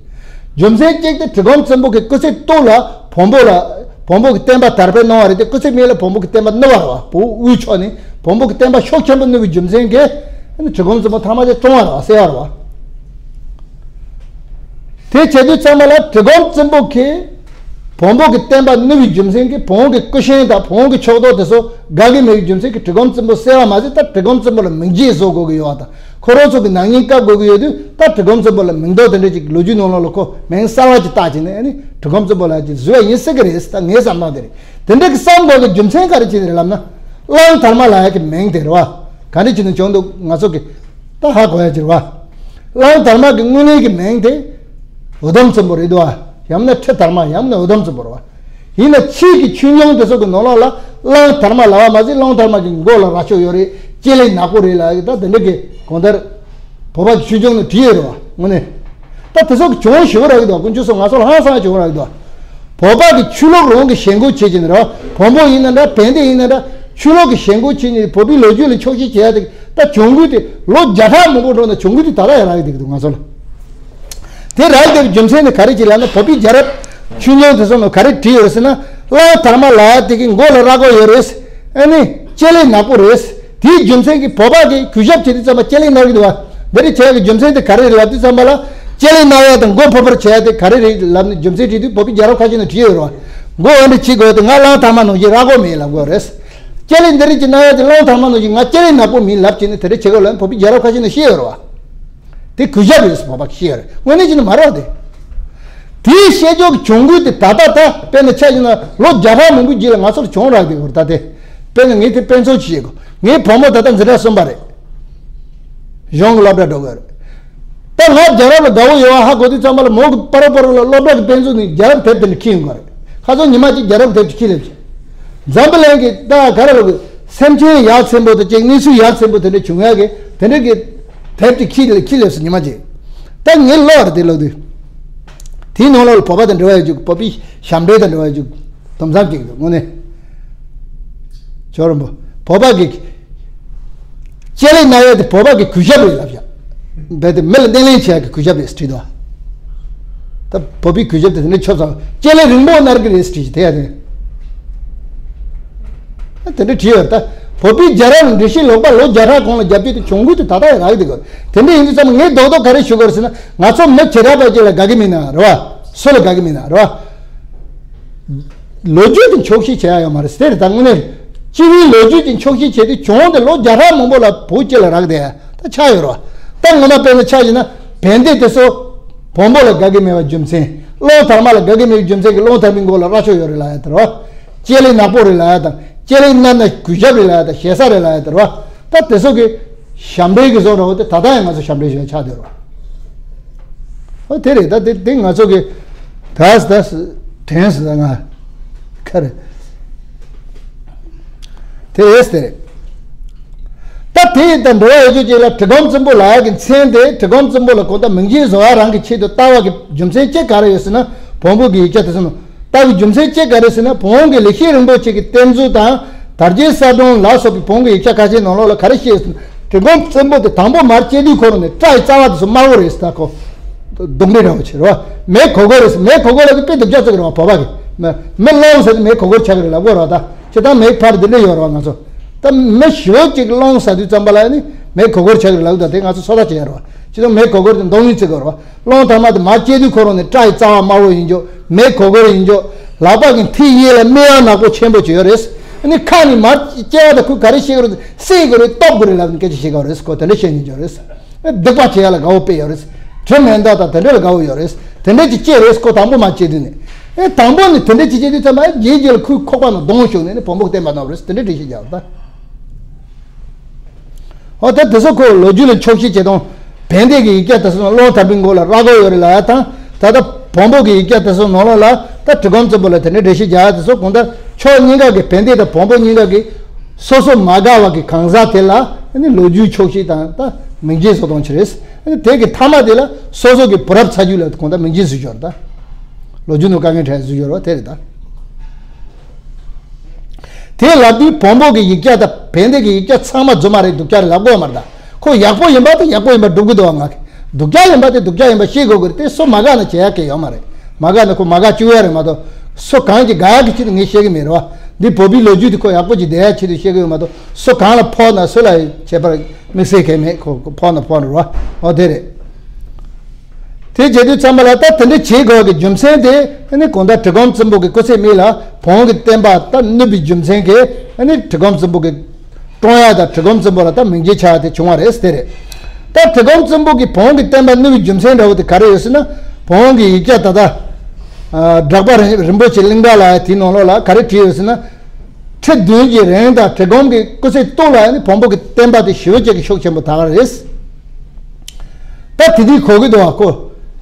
རྒྱུ་མཚན་གཅིག་དེ་གྲི་གུམ་བཙན་པོ་གི་སྐུ་ཚེ་སྟོད་ལ་བོན་པོ་ལ་བོན་པོ་གི་བསྟན་པ་དར་སྤེལ་གནང་བ་རེད་དེ། སྐུ་ཚེ་སྨད་ལ་བོན་པོ་གི་བསྟན་པ་བསྣུབས་པ་རེད་བ། བོད་དབུས་ཕྱོགས་ནས་བོན་པོ་གི་བསྟན་པ་ཤུགས་ཆེན་པོ་བསྣུབས་པའི་རྒྱུ་མཚན་གྱིས་ཨ་ནི་གྲི་གུམ་བཙན་པོ་མཐའ་མ་དེ་བཀྲོངས་པ་རེད་བ། བསད་པ་རེད་བ། དེ་བྱེད་དུས་ཙམ་པ་ལ་གྲི་གུམ་བཙན་པོ་གིས་བོན་པོ་གི་བསྟན་པ་བསྣུབས་པའི་རྒྱུ་མཚན་གྱིས་བོན་གྱི་སྐུ་ཞབས་དང་བོན་གྱི་ཕྱོགས་གཏོགས་དེ་ཚོ་དགའ་གི་མེད་པའི་རྒྱུ་མཚན་གྱིས་གྲི་གུམ་བཙན་པོ་བསད་པ་མ་ཟད། ད་གྲི་གུམ་བཙན་པོ་ལ་མིང་རྗེས་བཟོ་དགོས་ཀྱི་ཡོད་པ་དང་། ཁོ་རང་ཚོ་གི་ནག་ཉེས་བཀལ་དགོས་ཀྱི་ཡོད་དུས། ད་གྲི་གུམ་བཙན་པོ་ལ་མིང་འདོགས་དེ་འདྲ་ཅིག་ལོ་རྒྱུས་ནང་ལོགས་ལ་ཁོ་མིང་གསར་བ་ཅིག་བཏགས་བྱས་ནས་ཨ་ནི་གྲི་གུམ་བཙན་པོ་ལ་ཅིག་བཟོས་པ་ཡིན་སྲིད་ཀྱི་རེད། ད་ངའི་བསམ་སྟངས་དེ་རེད། དེ་འདྲ་གི་བསམ་དགོས་ཀྱི་རྒྱུ་མཚན་ག་རེ་བྱས་ནས་རེད་ལབ་ན། གླང་དར་མ་ལབ་ཡག་གི་མིང་དེ་རེད་བ། ག་འདྲ་བྱས་ནས་བྱུང་འདུག་ང་ཚོ་གི་ད་ཧ་གོ་ཡག་ཅིག་རེད་བ། གླང་དར་མ་གི་དངོས་གནས་ཀྱི་མིང་དེ་འུ་དུམ་བཙན་པོ་རེད་འདུག་བ། ཡང་ན་ཁྲི་དར་མ། ཡང་ན་འུ་དུམ་བཙན་པོ་རེད་བ། ཡིན་ན་ཕྱིས་ཀྱི་ཆོས་འབྱུང་དེ་ཚོ་གི་ནང་ལོགས་ལ་གླང་དར་མ་ལབ་པ་མ་ཟད། གླང་དར་མ་གི་མགོ་ལ་རྭ་ཅོ་ཡོད་རེད། སྤྱན་ལེགས་ནག་པོ་རེད་ལབ་ཡག་གི་ད་དེ་འདྲ་གི་གང་ལྟར་བོད་པ་གི་ཆོས་འབྱུང་ནང་བྲིས་ཡོད་རེད་བ། དངོས་གནས་ད་དེ་ཚོ་གི་བྱུང་ཞེ་པོ་རག་གི་འདུག་དཀོན་མཆོག་གསུམ། ང་ཚོ་ལ་ཧང་སང་བྱུང་རག་གི་འདུག་བོད་པ་གི་ཆོས་ལུགས་རང་གི་ཞེན་ཁོག་བྱེད་ཀྱི་ནི་རེད་བ། བོན་པོ་ཡིན་ན་འདྲ། བན་དེ་ཡིན་ན་འདྲ། ཆོས་ལུགས་ཀྱི་ཞེན་ཁོག་བྱེད་ནི་བོད་པའི་ལོ་རྒྱུས་ལ་འཁྱོག་བཤད་བྱེད་ཡག་དེ་ད་གྱོང་གུད་དེ་ལོ་བརྒྱ་ཕྲག་མང་པོ་འགྲོ་ན་གྱོང་གུད་དེ་ད་ལྟ་ཡང་རག་གི་འདུག་ང་ཚོ་ལ། དེ་རག་བསྡད་པའི་རྒྱུ་མཚན་ནི་ག་རེ་ཅིག་ལབ་ན། བོད་པའི་རྒྱལ་རབས་ཆོས་འབྱུང་དེ་ཚོ་ནང་ག་རེ་བྲིས་ཡོད་རེད་ཟེར་ན། གླང་དར་མ་ལབ་ཡག་དེ་གི་མགོ་ལ་རྭ་ཅོ་ཡོད་རེད། ཨ་ནི་སྤྱན་ལེགས་ནག་པོ་རེད། དེའི་རྒྱུ་མཚན་གྱིས་བོད་པ་གིས་གུས་ཞབས་བྱེད་དུས་ཙམ་པ་སྤྱན་ལེགས་ན་གི་འདུག་བ། འདི་འདྲ་བྱེད་ཡག་གི་རྒྱུ་མཚན་དེ་ག་རེ་རེད་ལབ་དུས་ཙམ་པ་ལ། སྤྱན་ལེགས་ན་ཡག་དང་མགོ་ཕུར་ཕུར་བྱེད་ཡག་དེ་ག་རེ་རེད་ལབ་ནས་རྒྱུ་མཚན་དྲིས་དུས། བོད་པའི་རྒྱལ་རབས་ཁ་ཤས་ནང་བྲིས་ཡོད་རེད་བ། མགོ་འོ་འདྲ་བྱེད་དགོས་དེ། ང་གླང་དར་མ་ནང་བཞིན་རྭ་ཅོ་མེད་ལབ་དགོས་རེད། སྤྱན་ལེགས་འདི་འདྲ་ཅིག་ན་ཡག་དེ་གླང་དར་མ་ནང་བཞིན་ང་སྤྱན་ལེགས་ནག་པོ་མིན་ལབ་བྱས་ནས་དེ་འདྲ་བྱེད་དགོས་ལབ་ནས་བོད་པའི་རྒྱལ་རབས་ཁ་ཤས་ནང་བཤད་ཡོད་རེད་བ། དེ་གུས་ཞབས་རེད་ཟེར་བོད་པ་གིས་བཤད་ཡོད་རེད། དངོས་གནས་བྱས་ན་མ་རེད་བ། དེ་དེའི་བཤད་རྒྱུ་གྱོང་གུད་དེ་ད་ལྟ་ད་དཔེར་ན་ཆ་བཞག་ན་ལོ་བརྒྱ་ཕྲག་མང་པོའི་རྗེས་ལ་ང་ཚོར་བྱུང་རག་དེ་གོ་ད་དེ། དཔེར་ན་ངས་དེ་དཔེ་མཚོན་ཅིག་བཤད་དགོས། ངའི་བུ་མོ་ད་ལྟ་འཛིན་གྲྭ་གསུམ་པ་རེད། གཞུང་གི་སློབ་གྲྭ་འགྲོ་གི་ཡོད་རེད། ད་ང་རྒྱལ་རབས་ལ་དགའ་བོ་ཡོད་པ་ཧ་གོ་དུས་ཙམ་པ་ལ་མོ་གི་པ་རོ་པ་རོ་ལ་སློབ་གྲྭ་གི་དཔེ་མཛོད་ནས་རྒྱལ་རབས་དེབ་དེ་འདྲ་ཁྱེར་ཡོང་གི་རེད། ཁ་སང་ཉི་མ་གཅིག་རྒྱལ་རབས་དེབ་ཅིག་ཁྱེར་སླེབས་བྱས། འཛམ་བུ་གླིང་གི་ད་ག་རེ་ལབ་དགོས། སེམས་ཅན་ཡ་མཚན་པོ་དང་གཅིག་གནས་ཚུལ་ཡ་མཚན་པོ་དེ་འདྲ་བྱུང་ཡག་གི་དེ་འདྲ་གི་དེབ་ཅིག་ཁྱེར་ཁྱེར་སླེབས་སོང་ཉི་མ་གཅིག་ད་ངས་ཀློག་རེད་དེ་ཀློག་དུས། དེའི་ནང་ལོགས་ལ་བོད་པ་དང་འབྲེལ་བ་ཡོད་རྒྱུ། བོད་པའི་ཞབས་འདྲེན་དང་འབྲེལ་བ་ཡོད་རྒྱུ་དུམ་མཚམས་ཅིག་འདུག་དངོས་གནས། ཇོ་རིན་པོ། བོད་པ་གི་སྤྱན་ལེགས་ན་ཡག་དེ་བོད་པ་གི་གུས་ཞབས་རེད་ལབ་བཞག་རྦད་དེ་མི་ལ་སྣེ་ལེན་བྱེད་ཡག་གི་གུས་ཞབས་རེད་ཟེར་བྲིས་འདུག་ད་བོད་པའི་གུས་ཞབས་དེ་དེ་འདྲ་ཆོབ་ཚང་། སྤྱན་ལེགས་རིང་པོ་ན་གི་རེད་ཟེར་བྲིས་བྱས་དེ་ཡ་དེ། ད་དེ་འདྲ་བྲིས་ཡོད། ད་བོད་པའི་རྒྱལ་རབས་འགྲེལ་བཤད་ཀློག་པ་ལོ་བརྒྱ་ཕྲག་གོང་ལ་རྒྱབ་སྐྱོར་དེ་གྱོང་གུད་དེ་ད་ལྟ་ཡང་རག་གི་འདུག་དེ་འདྲ་ཡིན་དུས་ཙམ་ངས་རྡོག་རྡོག་ག་རེ་ཞུ་དགོས་རེད་ཟེར་ན། ང་ཚོ་མི་བྱེ་བྲག་པ་ཅིག་ལ་དགའ་གི་མིན་ན་རེད་བ། སུ་ལ་དགའ་གི་མིན་ན་རེད་བ། ལོ་རྒྱུས་དེ་འཁྱོག་བཤད་བྱེད་ཡག་ཡོད་མ་རེད་ཟེར་དེ་རེད། ད་དངོས་གནས་སྤྱི་པའི་ལོ་རྒྱུས་དེ་འཁྱོག་བཤད་བྱེད་དུས་གྱོང་དེ་ལོ་བརྒྱ་ཕྲག་མང་པོ་ལ་བོད་སྤྱི་ལ་རག་བསྡད་ཡ་ད་ཆགས་ཡོད་རེད་བ། ད་ངོ་མ་དཔེར་ན་ཆ་བཞག་ན་བན་དེ་དེ་ཚོ་བོན་པོ་ལ་དགའ་གི་མེད་པའི་རྒྱུ་མཚན། གླང་དར་མ་ལ་དགའ་གི་མེད་པའི་རྒྱུ་མཚན་གྱིས་གླང་དར་མའི་མགོ་ལ་རྭ་ཅོ་ཡོད་རེད་ལབ་ཡ་དེ་རེད་བ། སྤྱན་ལེགས་ནག་པོ་རེད་ལབ་ཡ་དང་། སྤྱན་ལེགས་ན་ན་གུས་ཞབས་རེད་ལབ་ཡ་དང་། ཞེ་ས་རེད་ལབ་ཡ་དེ་རེད་བ། ད་དེ་ཚོ་གི་ཞབས་འདྲེན་གྱི་བཟོ་འདྲ་བོ་དེ་ད་ལྟ་ཡང་ང་ཚོ་ཞབས་འདྲེན་ཞུ་ཡ་ཆགས་བསྡད་རེད་བ། ཨོ་དེ་རེད། ད་དེ་དེ་ང་ཚོ་གི་ད་ད་དྲན་སོང་ད་ང་ཁ་རེད། དེ་ཨེས་དེ་རེད། ད་དེ་དང་འབྲེལ་བ་ཡོད་རྒྱུ་ཅིག་ལ་གྲི་གུམ་བཙན་པོ་ལབ་ཡག་གི་མཚན་དེ། གྲི་གུམ་བཙན་པོ་ལ་གང་ལྟར་མིང་རྗེས་བཟོ་བ་རང་གི་ཆེད་དུ་བཏགས་པ་གི་རྒྱུ་མཚན་ཅིག་ག་རེ་ཡོད་ཟེར་ན། བོན་པོ་གི་ཡིག་ཆ་དེ་ཚོ་ནང་བཏགས་པའི་རྒྱུ་མཚན་ཅིག་ག་རེ་ཟེར་ན། བོན་གྱི་ལེགས་བཤད་རིན་པོ་ཆེ་གི་གཏེར་མཛོད་དང་དར་རྒྱས་གསལ་སྒྲོན་ལ་སོགས་པའི་བོན་གྱི་ཡིག་ཆ་ཁ་ཤས་ནང་ལོགས་ལ་ག་རེ་བཤད་ཟེར་ན། གྲི་གུམ་བཙན་པོ་དེ་དང་པོ་མར་སྐྱེས་དུས་ཁོ་རང་ནས་སྐྲ་ཡི་རྩ་བ་དེ་ཚོ་དམར་པོ་རེད་ཟེར། ད་ཁོ་གདོང་འདྲེ་འདྲ་བོ་བྱས་རེད་བ། མེ་གོ་གོ་རེད་ཟེར། མེ་གོ་གོ་ལབ་དུས་དཔེ་སྡུག་ཅག་ཚོ་གི་རེད་བ། བོད་པ་གི་མི་མི་རླུང་ཟེར་དུས་མེ་གོ་གོར་ཆགས་ཀྱི་རེད་ལབ་དགོས་རེད་བ། ད་སྤྱིར་བཏང་མེ་ཕར་འདི་འདྲ་ཡོད་རེད་བ། ང་ཚོ་ད་མི་ཞོ་གཅིག་རླུང་ཟ་དུས་ཙམ་པ་ལ་ནི་མེ་གོ་གོར་ཆགས་ཀྱི་རེད་ལབ། ད་དེ་ང་ཚོ་སོ་ད་བྱེད་ཡ་རེད་བ། སྤྱིར་བཏང་མེ་གོ་གོར་དེ་གདོང་ཡིན་ཚིག་གོ་རེད་བ། གླང་དར་མ་དེ་མར་སྐྱེས་དུས་ཁོ་རང་ནས་སྐྲ་ཡི་རྩ་བ་དམར་པོ་ཡིན་རྒྱུ། མེ་གོ་གོར་ཡིན་རྒྱུ། ལག་པ་གི་མཐིལ་གཡས་ལ་སྨད་ཡག་ནག་པོ་ཆེན་པོ་ཅིག་ཡོད་རེད། ཨ་ནི་ཁ་ནས་མར་སྐྱེ་བ་དང་ཁོས་ག་རེ་བཤད་གི་རེད། བསད་གི་རེད། གཏུབ་གི་རེད་ལབ་ནས་སྐད་ཆ་བཤད་གི་རེད། ཁོ་དེ་འདྲ་བཤད་ཉན་རྒྱུ་རེད། སྡིག་པ་བྱེད་ཡག་ལ་དགའ་བོ་དཔེ་ཡོད་རེད། དྲི་མེད་མདའ་དང་དེ་འདྲ་ལ་དགའ་བོ་ཡོད་རེད། དེ་འདྲ་ཅིག་སྐྱེས་རེད། ཁོ་དང་པོ་མར་སྐྱེས་དུས་ནས། ཨེ་དང་པོ་ནས་དེ་འདྲ་ཅིག་སྐྱེས་དུས་ཙམ་པ་རྗེས་རྗེས་ལ་ཁོའི་ཁོག་པ་ནང་གདོང་ཤོར་ནས་ནི་བོན་པོ་བསྟན་པ་གནང་བ་རེད། དེ་འདྲ་འགྲེལ་བཤད་རྒྱག་ད། ཨོ་ད་དེ་ཚོ་ཁོ་ལོ་རྒྱུས་ལ་འཁྱོག་བཤད་བྱེད་སྟངས། བན་དེ་གི་ཡིག་ཆ་དེ་ཚོ་ནང་གླང་དར་མའི་མགོ་ལ་རྭ་ཅོ་ཡོད་རེད་ལབ་ཡ་དང་། ད་ལྟ་ བོན་པོ་གི་ཡིག་བརྒྱ་དེ་ཚོ་ནང་ལོགས་ལ་ད་གྲི་གུམ་བཙན་པོ་ལ་དེ་འདྲའི་འགྲེལ་བཤད་རྒྱག་ཡ་དེ་ཚོ་གང་ལྟར་ཕྱོགས་གཉིས་ཀ་གི་བན་དེ་དང་བོན་པོ་གཉིས་ཀ་གི་སོ་སོ་མ་དགའ་བ་གི་གང་ཟག་དེ་ལ་ཨ་ནི་ལོ་རྒྱུས་ཕྱོགས་བཤིག་དང་ད་མིང་རྗེ་བཟོ་སྟངས་ཅི་རེད། ཨ་ནི་དེ་གི་མཐའ་མ་དེ་ལ་སོ་སོ་གི་བུ་རབས་ཚ་རྒྱུད་ལ་གང་ལྟར་མིང་རྗེ་བཟོས་ཡོད་རེད་ད། ལོ་རྒྱུས་ནང་དཀའ་ངལ་འཕྲད་བཟོས་ཡོད་རེད་བ་དེ་རེད་ད། དེ་ལབ་དུས་བོན་པོ་གི་ཡིག་བརྒྱ་དང་བན་དེ་གི་ཡིག་བརྒྱ་ཚང་མ་རྫུན་མ་རེད། སྡུག་ཅག་རེད་ལབ་དགོས་མ་རེད་ད། ཁོ་ཡག་པོ་ཡིན་པ་དེ་ཡག་པོ་ཡིན་པ་སྒྲུབ་གི་འདུག་བ། ང་གི་སྡུག་ཅག་ཡིན་པ་དེ་སྡུག་ཅག་ཡིན་པ་ཤེས་དགོས་ཀྱི་རེད། དེ་སུ་མ་དགའ་ན་བྱེད་ཡག་གི་ཡོད་མ་རེད། མ་དགའ་ན་ཁོ་མ་དགའ་བཅུག་ཡ་རེད་མ་གཏོགས། སུ་གང་གི་དགའ་ཡག་གི་ཆེད་དུ་ངས་བཤད་གི་མེད་རེད་བ། འདི་བོད་པའི་ལོ་རྒྱུས་དེ་ཁོ་ཡག་པོ་ཅིག་བསྡད་ཡག་ཆེད་དུ་བཤད་གི་ཡོད་མ་གཏོགས། སུ་གང་ལ་ཕོག་ན་སུ་ལ་བྱས་པར་དམིགས་བསལ་གང་ཡང་མེད། ཁོ་ཁོ་ཕོག་ན་ཕོག་རེད་བ། འོ་དེ་རེད། དེ་བྱེད་དུས་ཙམ་པ་ལ་ད་དེ་འདྲ་བྱེད་དགོས་ཀྱི་རྒྱུ་མཚན་དེ་ཨ་ནི་གང་ལྟར་གྲི་གུམ་བཙན་པོ་གི་སྐུ་ཚེ་སྨད་ལ་བོན་གྱི་བསྟན་པ་ད་བསྣུབས་པའི་རྒྱུ་མཚན་གྱིས་ཨ་ནི་གྲི་གུམ་བཙན་པོ་གི་བཀྲོངས་ཡ་དང་གྲི་གུམ་བཙན་པོ་ལ་ད་མིང་རྗེ་ཆགས་ཡ་དེ་བྱུང་བ་རེད་དེ་རེད། ད་གྲི་གུམ་བཙན་པོ་གིས་བོན་གྱི་བསྟན་པ་བསྣུབས་པའི་རྒྱུ་མཚན་འདྲ་བོ་དེ་ག་རེ་ཡོད་ཟེར་ན། བོན་གྱི་ཡིག་བརྒྱ་ད་ལྟ་ཨ་གྲགས་པ་རིན་རིན་པོ་ཆེ་གླིང་གྲགས་ལ་དེའི་ནང་ལོགས་ལ་ག་རེ་བྲིས་ཡོད་ཟེར་ན། ཁྲི་བདུན་གྱི་རིང་དང་གྲི་གུམ་གྱི་སྐུ་ཚེ་སྟོད་ལ་ནི་བོན་པོ་གི་བསྟན་པ་དེ་ཞེ་པོ་ཅིག་གི་ཤུགས་ཆེན་པོ་དར་བ་རེད། ད་དེ་དུས་གོ་གི་འདུག་བ་ཁོ།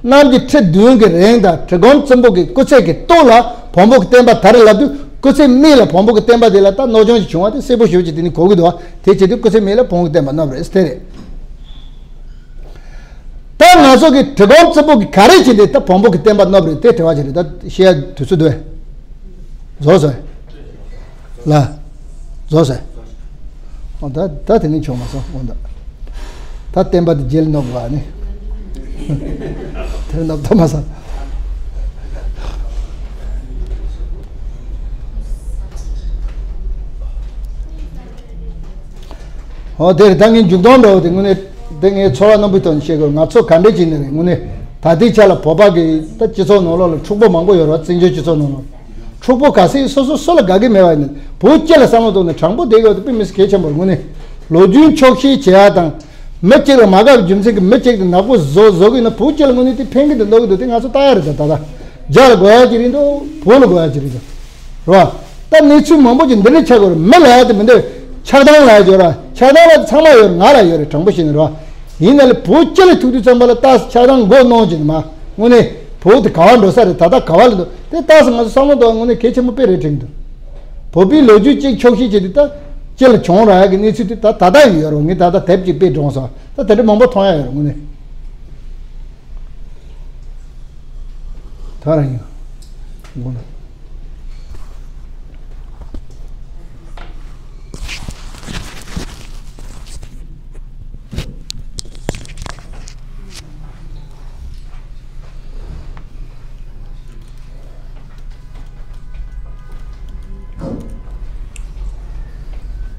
གནམ་གྱི་ཁྲི་བདུན་གྱི་རིང་དང་གྲི་གུམ་བཙན་པོ་གི་སྐུ་ཚེ་གི་སྟོད་ལ་བོན་པོ་གི་བསྟན་པ་དར་རེད་ལབ་དུས། སྐུ་ཚེ་སྨད་ལ་བོན་པོ་གི་བསྟན་པ་དེ་ལ་ད་གནོད་སྐྱོན་ཞིག་བྱུང་བ་དེ་གསལ་པོ་ཞེ་པོ་ཅིག་དེ་ནི་གོ་གི་འདུག་བ། དེ་བྱེད་དུས་སྐུ་ཚེ་སྨད་ལ་བོན་གྱི་བསྟན་པ་བསྣུབས་རེད་དེ་རེད། ད་ང་ཚོ་གི་གྲི་གུམ་བཙན་པོ་གི་ག་རེ་བྱས་ཏེ་ད་བོན་པོ་གི་བསྟན་པ་བསྣུབས་རེད་དེ་དྲི་བ་ཅིག་རེད། ད་བཤད་ཡ་དུས་ཚོད་འདུག་བས། རྫོགས་སོང་། ལ། རྫོགས་སོང་། འོ་ད་ད་དེ་ནི་ཆོག་མ་སོང་འོ་ད། ད་བསྟན་པ་དེ་རྗེས་ལ་བསྣུབས་པ་ནི། དེ་བསྣུབས་ཐུབ་མ་སོང་། འོ་དེ་རེད། ད་ངས་མཇུག་སྡོམ་འདྲ་བོ་དེ་དངོས་གནས་དེ་ངས་ཚོར་བ་རྣོན་པོའི་ཐོག་ནས་བཤད་དགོས། ང་ཚོ་ག་འདྲས་བྱས་ནས་རེད་དངོས་གནས་ད་ལྟའི་ཆ་ལ་བོད་པ་གི་ད་སྤྱི་ཚོགས་ནང་ལོགས་ལ་འཁྲུག་པོ་མང་པོ་ཡོད་རེད་བ། བཙན་བྱོལ་སྤྱི་ཚོགས་ནང་ལོགས་འཁྲུག་པོ་ག་ཚད་སོ་སོ་སུ་ལ་དགའ་གི་མེད་པ་ཡིན་ན་བོད་སྤྱི་ལ་བསམ་བློ་གཏོང་ནས་དྲང་པོ་བསྡད་དགོས་དེ་དཔེ་མི་སྲིད་གལ་ཆེན་པོ་རེད། དངོས་གནས་ལོ་རྒྱུས་འཁྱོག་བཤད་བྱེད་ཡ་དང་། མི་གཅིག་ལ་མ་དགའ་བའི་རྒྱུ་མཚན་གྱིས་མི་གཅིག་དེ་ནག་པོ་བཟོ་བཟོ་གི་ཡིན་ན་བོད་སྤྱི་ལ་དངོས་གནས་དེ་ཕན་གི་འདུག་གནོད་གི་འདུག་དེ་ང་ཚོ་ལྟ་ཡ་རེད། ད་ད་ལྟ་རྒྱ་ལ་དགོས་ཡ་ཅིག་རེད་འདུག་བོད་ལ་དགོས་ཡ་ཅིག་རེད་འདུག་རེད་བ། ད་གནས་ཚུལ་མང་པོ་ཅིག་འདི་འདྲ་ཆགས་ཀྱི་ཡོད་རེད། མི་ལ་ཡ་དེ་མི་འདུག་ཆགས་སྡང་ལ་ཡ་ཡོད་ར། ཆགས་སྡང་ལ་ཚང་མ་ཡོད་རེད། ང་ལ་ཡོད་རེད། དྲང་པོ་བཤད་ན་རེད་བ། ཡིན་ན་ལས་བོད་སྤྱི་ལ་ཐུག་དུས་ཙམ་པ་ལ་ད་ཆགས་སྡང་མགོ་གནོན་བྱས་ནས་མ་དངོས་གནས་བོད་དེ་ག་བ་འགྲོ་ས་རེད། ད་ལྟ་ག་བ་ལ་འདུག་དེ་ལྟ་སོང་ང་ཚོ་བསམ་བློ་གཏོང་དངོས་གནས་གལ་ཆེན་པོ་དཔེ་རེད་དྲན་གི་འདུག་བོད་པའི་ལོ་རྒྱུས་གཅིག་འཁྱོག་བཤད་བྱས་དུས་ད་སྤྱི་ལ་བྱུང་ར་ཡ་གི་གནས་ཚུལ་དེ་ད་ད་ལྟ་ཡོད་རེད། ངས་ད་ལྟ་དེབ་ཅིག་དཔེ་བགྲངས་སོང་། ད་དེ་འདྲ་མང་པོ་མཐོང་ཡ་ཡོད་རེད་དངོས་གནས། ད་རང་ཡིན། དགོངས་དག་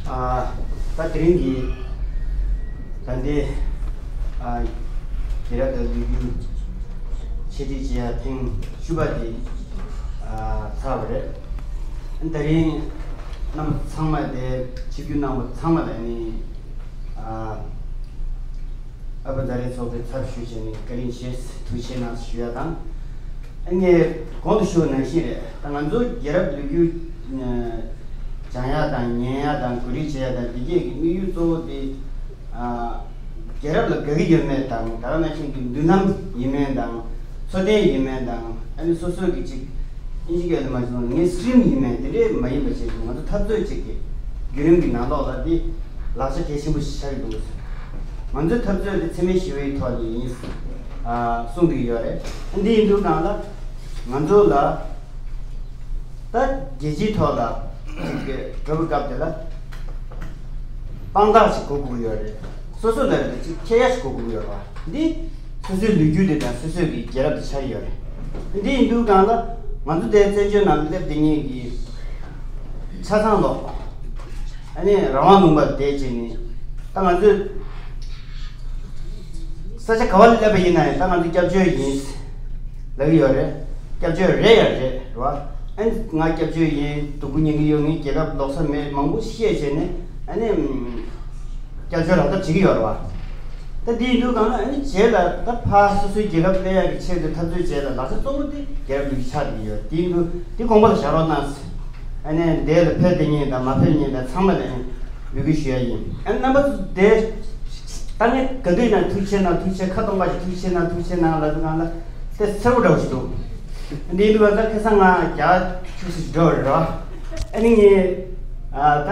ཨ། ད་དེ་རིང་གི་ད་ལྟའི་ཨ་རྒྱལ་རབས་དང་ལོ་རྒྱུས་འཆད་ཁྲིད་བྱེད་ཡ་ཐེངས་བཅུ་པ་དེ་ཨ་ཚར་བ་རེད། དེ་རིང་རྣམ་པ་ཚང་མ་དེ་ཆིབས་བསྒྱུར་གནང་བ་ཚང་མ་ལ་ནི་ཨ། ཨ་ཕ་ཛ་རའི་ཚོགས་པའི་ཚབ་ཞུས་བྱས་ནས་བཀའ་དྲིན་ཆེ་ཐུགས་རྗེ་གནང་ཞུ་ཡ་དང་། ཨ་ངས་གོང་དུ་ཞུས་པ་ནང་བཞིན་རེད། ད་ང་ཚོ་རྒྱལ་རབས་ལོ་རྒྱུས་སྦྱང་ཡ་དང་ཉན་ཡ་དང་གོ་སྒྲིག་བྱེད་ཡ་དང་འདི་གས་ཀྱི་དམིགས་ཡུལ་གཙོ་བོ་དེ་ཨ་རྒྱལ་རབས་ལ་དགའ་གི་ཡོད་མེད་དང་ད་ག་ནང་བཞིན་གྱི་མདུན་ལམ་ཡིན་མིན་དང་འཚོ་རྟེན་ཡིན་མིན་དང་ཨ་ནི་སོ་སོའི་གི་ཅིག་ཨིན་ཇི་སྐད་ལ་མ་བྱུང་ངའི་སི་ཊི་རིམ་ཡིན་མིན་དེ་འདྲས་མ་ཡིན་པ་བྱས་ང་ཚོ་འཐབ་རྩོད་ཅིག་གི་བརྒྱུད་རིམ་གྱི་ནང་ལོགས་ལ་འདི་ལག་ཆ་གལ་ཆེན་པོ་ཞིག་ཆགས་ཀྱི་འདུག་ང་ཚོའི་འཐབ་རྩོད་འདི་འཚེ་མེད་ཞི་བའི་ཐོག་ནས་ཡིན་ཨ་གསུང་གི་ཡོད་རེད། འདི་ཡིན་དུས་སྒང་ལ་ང་ཚོ་ལ་ད་རྒྱལ་སྤྱིའི་ཐོག་ལ་ཅིག་གི་འགྲོ་བའི་སྐབས་དེ་ལ་དཔང་རྟགས་ཤིག་དགོས་དགོས་ཡོད་རེད། སོ་སོ་ལ་རེད་ཅིག་ཁྱེར་ཡ་ཞིག་དགོས་དགོས་ཡོད་རེད་བ། འདི་སོ་སོའི་ལོ་རྒྱུས་དེ་དང་སོ་སོའི་གི་རྒྱལ་རབས་དེ་ཆགས་ཡོད་རེད། འདི་ཡིན་དུས་སྒང་ལ་ང་ཚོ་དེ་བཙན་བྱོལ་ནང་སླེབས་བསྡད་མཁན་གི་ཆ་ཚང་ལོག་ཨ་ནི་རང་དབང་ལུང་པ་བསྡད་བྱས་ནས་ད་ང་ཚོས་ས་ཆ་ག་བ་ལ་སླེབས་པ་ཡིན་ན་ཡང་ད་ང་ཚོ་སྐྱབས་བཅོལ་ཡིན་ལབ་ཀྱི་ཡོད་རེད། སྐྱབས་བཅོལ་རེད་ཡང་རེད་རེད་བ། ཨ་ནི་ང་སྐྱབས་བཅོལ་ཡིན་སྡུག་པོ་མྱོང་གི་ཡོད་ངའི་རྒྱལ་ཁབ་ལོག་ས་མེད་མང་པོ་བཤད་བྱས་ནས་ཨ་ནི། སྐྱབས་བཅོལ་རག་ཐབས་བྱེད་ཀྱི་ཡོད་རེད་བ། ད་འདི་ཡིན་དུས་སྒང་ལ་ཨ་ནི་རྗེས་ལ་ད་ཕར་སོ་སོའི་རྒྱལ་ཁབ་སླེབས་ཡག་གི་ཆེད་དུ་འཐབ་རྩོད་བྱས་ལ་ལག་ཆ་གཙོ་བོ་དེ་རྒྱལ་རབས་ལོ་རྒྱུས་ཆགས་བསྡད་ཀྱི་ཡོད། འདི་ཡིན་དུས་འདི་དགོངས་པ་ལ་བཞག་རོགས་གནང་ཟེར། ཨ་ནི་འདས་ལ་ཕེབས་བསྡད་མཁན་དང་མ་ཕེབས་མཁན་དང་ཚང་མ་ལ་ཨ་ནི་འབོད་སྐུལ་ཞུ་ཡ་ཡིན། ཨ་ནི་རྣམ་པ་ཚོ་དེ་ད་ངས་ག་དུས་ཡིན་ན་ཐུགས་རྗེ་ཆེ་གནང་ཐུགས་རྗེ་ཆེ་ཁ་སྟོང་པ་ཞིག་ཐུགས་རྗེ་ཆེ་གནང་ཐུགས་རྗེ་ཆེ་གནང་ལབ་དུས་སྒང་ལ། དེ་གསལ་པོ་འདྲ་བོ་ཞིག་འདུག་འདི་འདུག་བ། ད་ཁ་སང་ང་རྒྱ་ཆུ་སི་འགྲོ་རེད་ར། ཨ་ནི་ངས་ཨ་ད་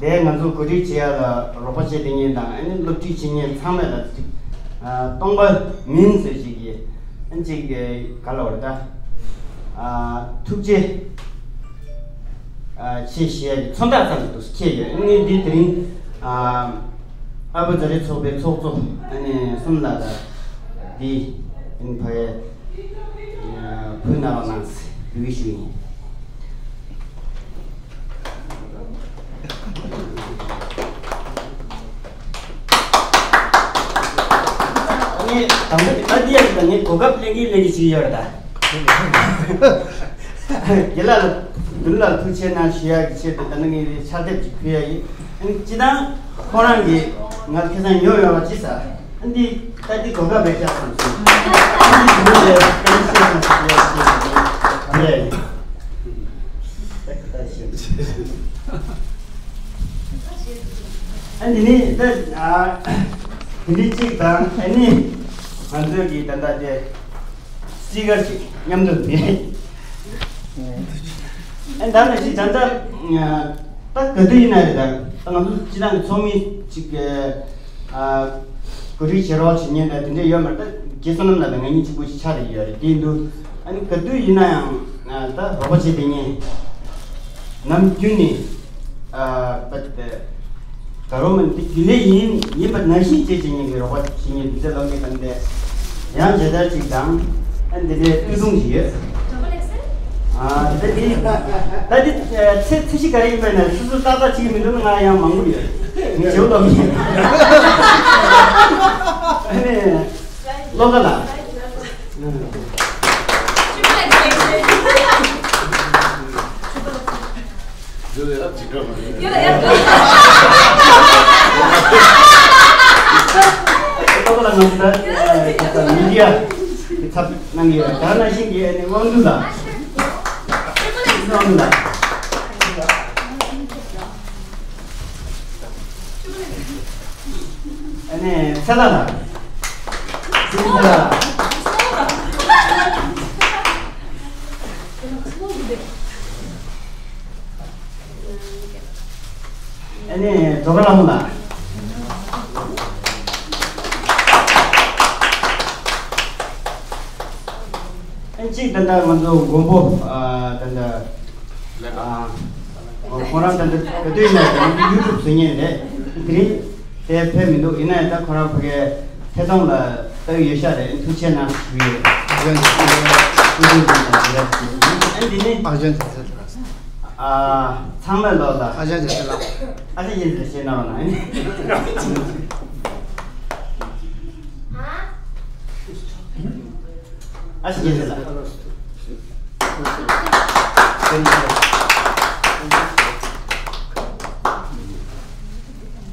དེ་ང་ཚོ་གོ་སྒྲིག་བྱེད་ཡ་ལ་རོགས་པ་བྱེད་དེ་ཉིན་དང་། ཨ་ནི་སློབ་ཁྲིད་བྱེད་ཉིན་ཚང་མས་ལ་ཅིག་ཨ་སྟོང་པ་མིན་ཟེར་ཞིག་གིས་ཨ་ཅིག་ག་ལ་བར་ད་ཨ་ཐུགས་རྗེ་ཨ་ཆེ་ཞེས་མཚོན་རྟགས་ཙམ་ཞིག་ཏུ་ཁྱེད་ཡོད། ཨ་ནི་འདི་དེ་རིང་ཨ་ཨ་བུ་ཛ་རེ་ཚོགས་པའི་ཚོགས་གཙོ་ཨ་ནི་གསུམ་ལ་ལ་འདི་ཨ་ནི་ཕ་གའི་ཨ་བུ་ན་བ་ནང་སི་བུ་གི་ཞུ་ཡིན། ཨ་ནི་དང་པོ་དེ་ད་འདི་ཡག་གི་ད་ངས་གོ་སྐབས་ལེན་གི་ལེན་གི་ཞིག་ཡོད་རེད་ད། རྒན་ལགས་ལ་མདུན་ལ་ཐུགས་ཆེ་གནང་ཞུ་ཡག་གི་ཆེད་དུ་ད་ནི་ངས་ཕྱག་དེབ་ཅིག་ཕུལ་ཡག་ཡིན། ཨ་ནི་སྤྱི་བཏང་ཁོ་རང་གིས་ང་ཁ་སང་ཉོ་ཡོང་བ་ཅི་ཟ། ཨ་འདི་ད་འདི་གོ་སྐབས་རེད་ཤག་བསམ་སོང་། ཨ་འདི་དེ་འདྲ་ལས་ཀ་ནི་ཤེས་སོང་ཞུ་ཡག་ཆེད་དུ་ངས་ཕུལ་ཡག་ཡིན། ཨ་འདི་ནི་ད་ཨ་འདི་ནི་གཅིག་དང་། ཨ་ནི་ང་ཚོའི་གི་ད་ལྟ་དེ། སྤྱི་སྒར་ཅིག་མཉམ་དུ་ནི། ཨ་ད་ནང་བཞིན་ད་ལྟ་ད་ག་དུས་ཡིན་ན་རེད། ད་ང་ཚོ་སྤྱི་བཏང་གི་ཚོགས་མི་ཅིག་གི་ཨ་གོ་སྒྲིག་བྱེད་རོགས་བྱེད་མཁན་ད་དེ་འདྲས་ཡོད་མ་རེད། ད་རྒན་བསོད་ནམས་ལགས་དང་ང་གཉིས་གཅིག་པུ་ཅིག་ཆགས་བསྡད་ཡོད་རེད། དེ་ཡིན་དུས་ཨ་ནི་ག་དུས་ཡིན་ན་ཡང་ཨ་ད་རོགས་པ་བྱེད་བསྡད་མཁན་ནམ་རྒྱུན་ནས་ཨ་ད་ད་རོགས་མི་འདི་རྒྱུན་ལས་ཡིན་ཡིན་པ་ནང་བཞིན་བྱེད་བྱེད་མཁན་གྱི་རོགས་པ་བྱེད་མཁན་འདི་ཚོ་ལོག་གི་དང་དེ་ཡང་མཇལ་དར་ཅིག་དང་། ཨ་འདི་འདྲའི་སྟོད་ཐུང་ཞིག་ཡོད། ཨ་དེ་འདི་ད་འདི་ཚེ་ཚེ་གཞི་ག་རེ་ཡིན་པ་ན་སོ་སོ་ཏག་ཏག་བྱེད་ཀྱི་མི་འདུག་ན། ང་ཡང་མང་པོ་ཡོད། ངས་བྱེད་ལོག་མཁན། ཨ་ནི་བློ་དགའ་ལགས། ཨ་ནི་ད་མི་ཌི་ཡ་གི་ཚབ་གནང་གི་ཡོད། ད་ནང་བཞིན་གྱི་ཨ་ནི་དབང་འདུས་ལགས། དབང་འདུས་ལགས། ཨ་ནི་ཚེ་ལྷ་ལགས། ཚེ་ལྷ་ལགས། ཨ་ནི་སྒྲོལ་དཀར་ལྷ་མོ་ལགས། ཨ་གཅིག་ད་ལྟ་ང་ཚོ་མགོན་པོ་ཨ་ད་ལྟ་ཨ་ཁོ་རང་ད་ལྟ་ག་དུས་ཡིན་ན་ད་ལྟ་ཡུ་ཊུབ་བཟོ་མཁན་རེད། དེ་རིང་དེ་ཕེབས་མི་འདུག་ཡིན་ན་ཡང་ད་ཁོ་རང་ཕ་གའི་ཐད་གཏོང་ལ་ལྟ་གི་ཡོད་ཤག་རེད། ཐུགས་རྗེ་གནང་ཞུ་ཡོད། ཨ་འདི་ནི་ཨ་ཚང་མས་ལོ་ལ་ཨ་ཅག་ཡིན་ཟེར་ཤེས་ན་རོགས་གནང་། ཨ་ཞེ་ལ།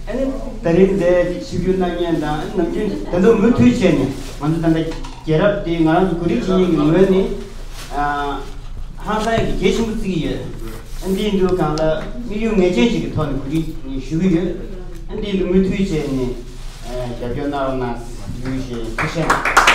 ཨ་ནི་ད་རིང་འདིར་ཆིབས་བསྒྱུར་གནང་མཁན་དང་ནམ་རྒྱུན་ད་དུང་མུ་མཐུད་བྱས་ནས་ང་ཚོ་ད་ལྟ་རྒྱལ་རབས་འདི་ང་རང་ཚོ་གོ་སྒྲིག་བྱེད་མཁན་གྱི་ངོས་ནས་ཨ་ཧང་སང་གི་གལ་ཆེན་པོ་བརྩི་གི་ཡོད། ཨ་འདི་ཡིན་དུས་གང་ལ་དམིགས་ཡུལ་ངེས་ཅན་ཞིག་གི་ཐོག་ནས་གོ་སྒྲིག་ཞུ་གི་ཡོད། ཨ་འདི་ཡིན་དུས་མུ་མཐུད་བྱས་ནས་ཨ་རྒྱབ་སྐྱོར་གནང་རོགས་གནང་ཞུ་ཞེས་ཐུགས་རྗེ་ཆེ།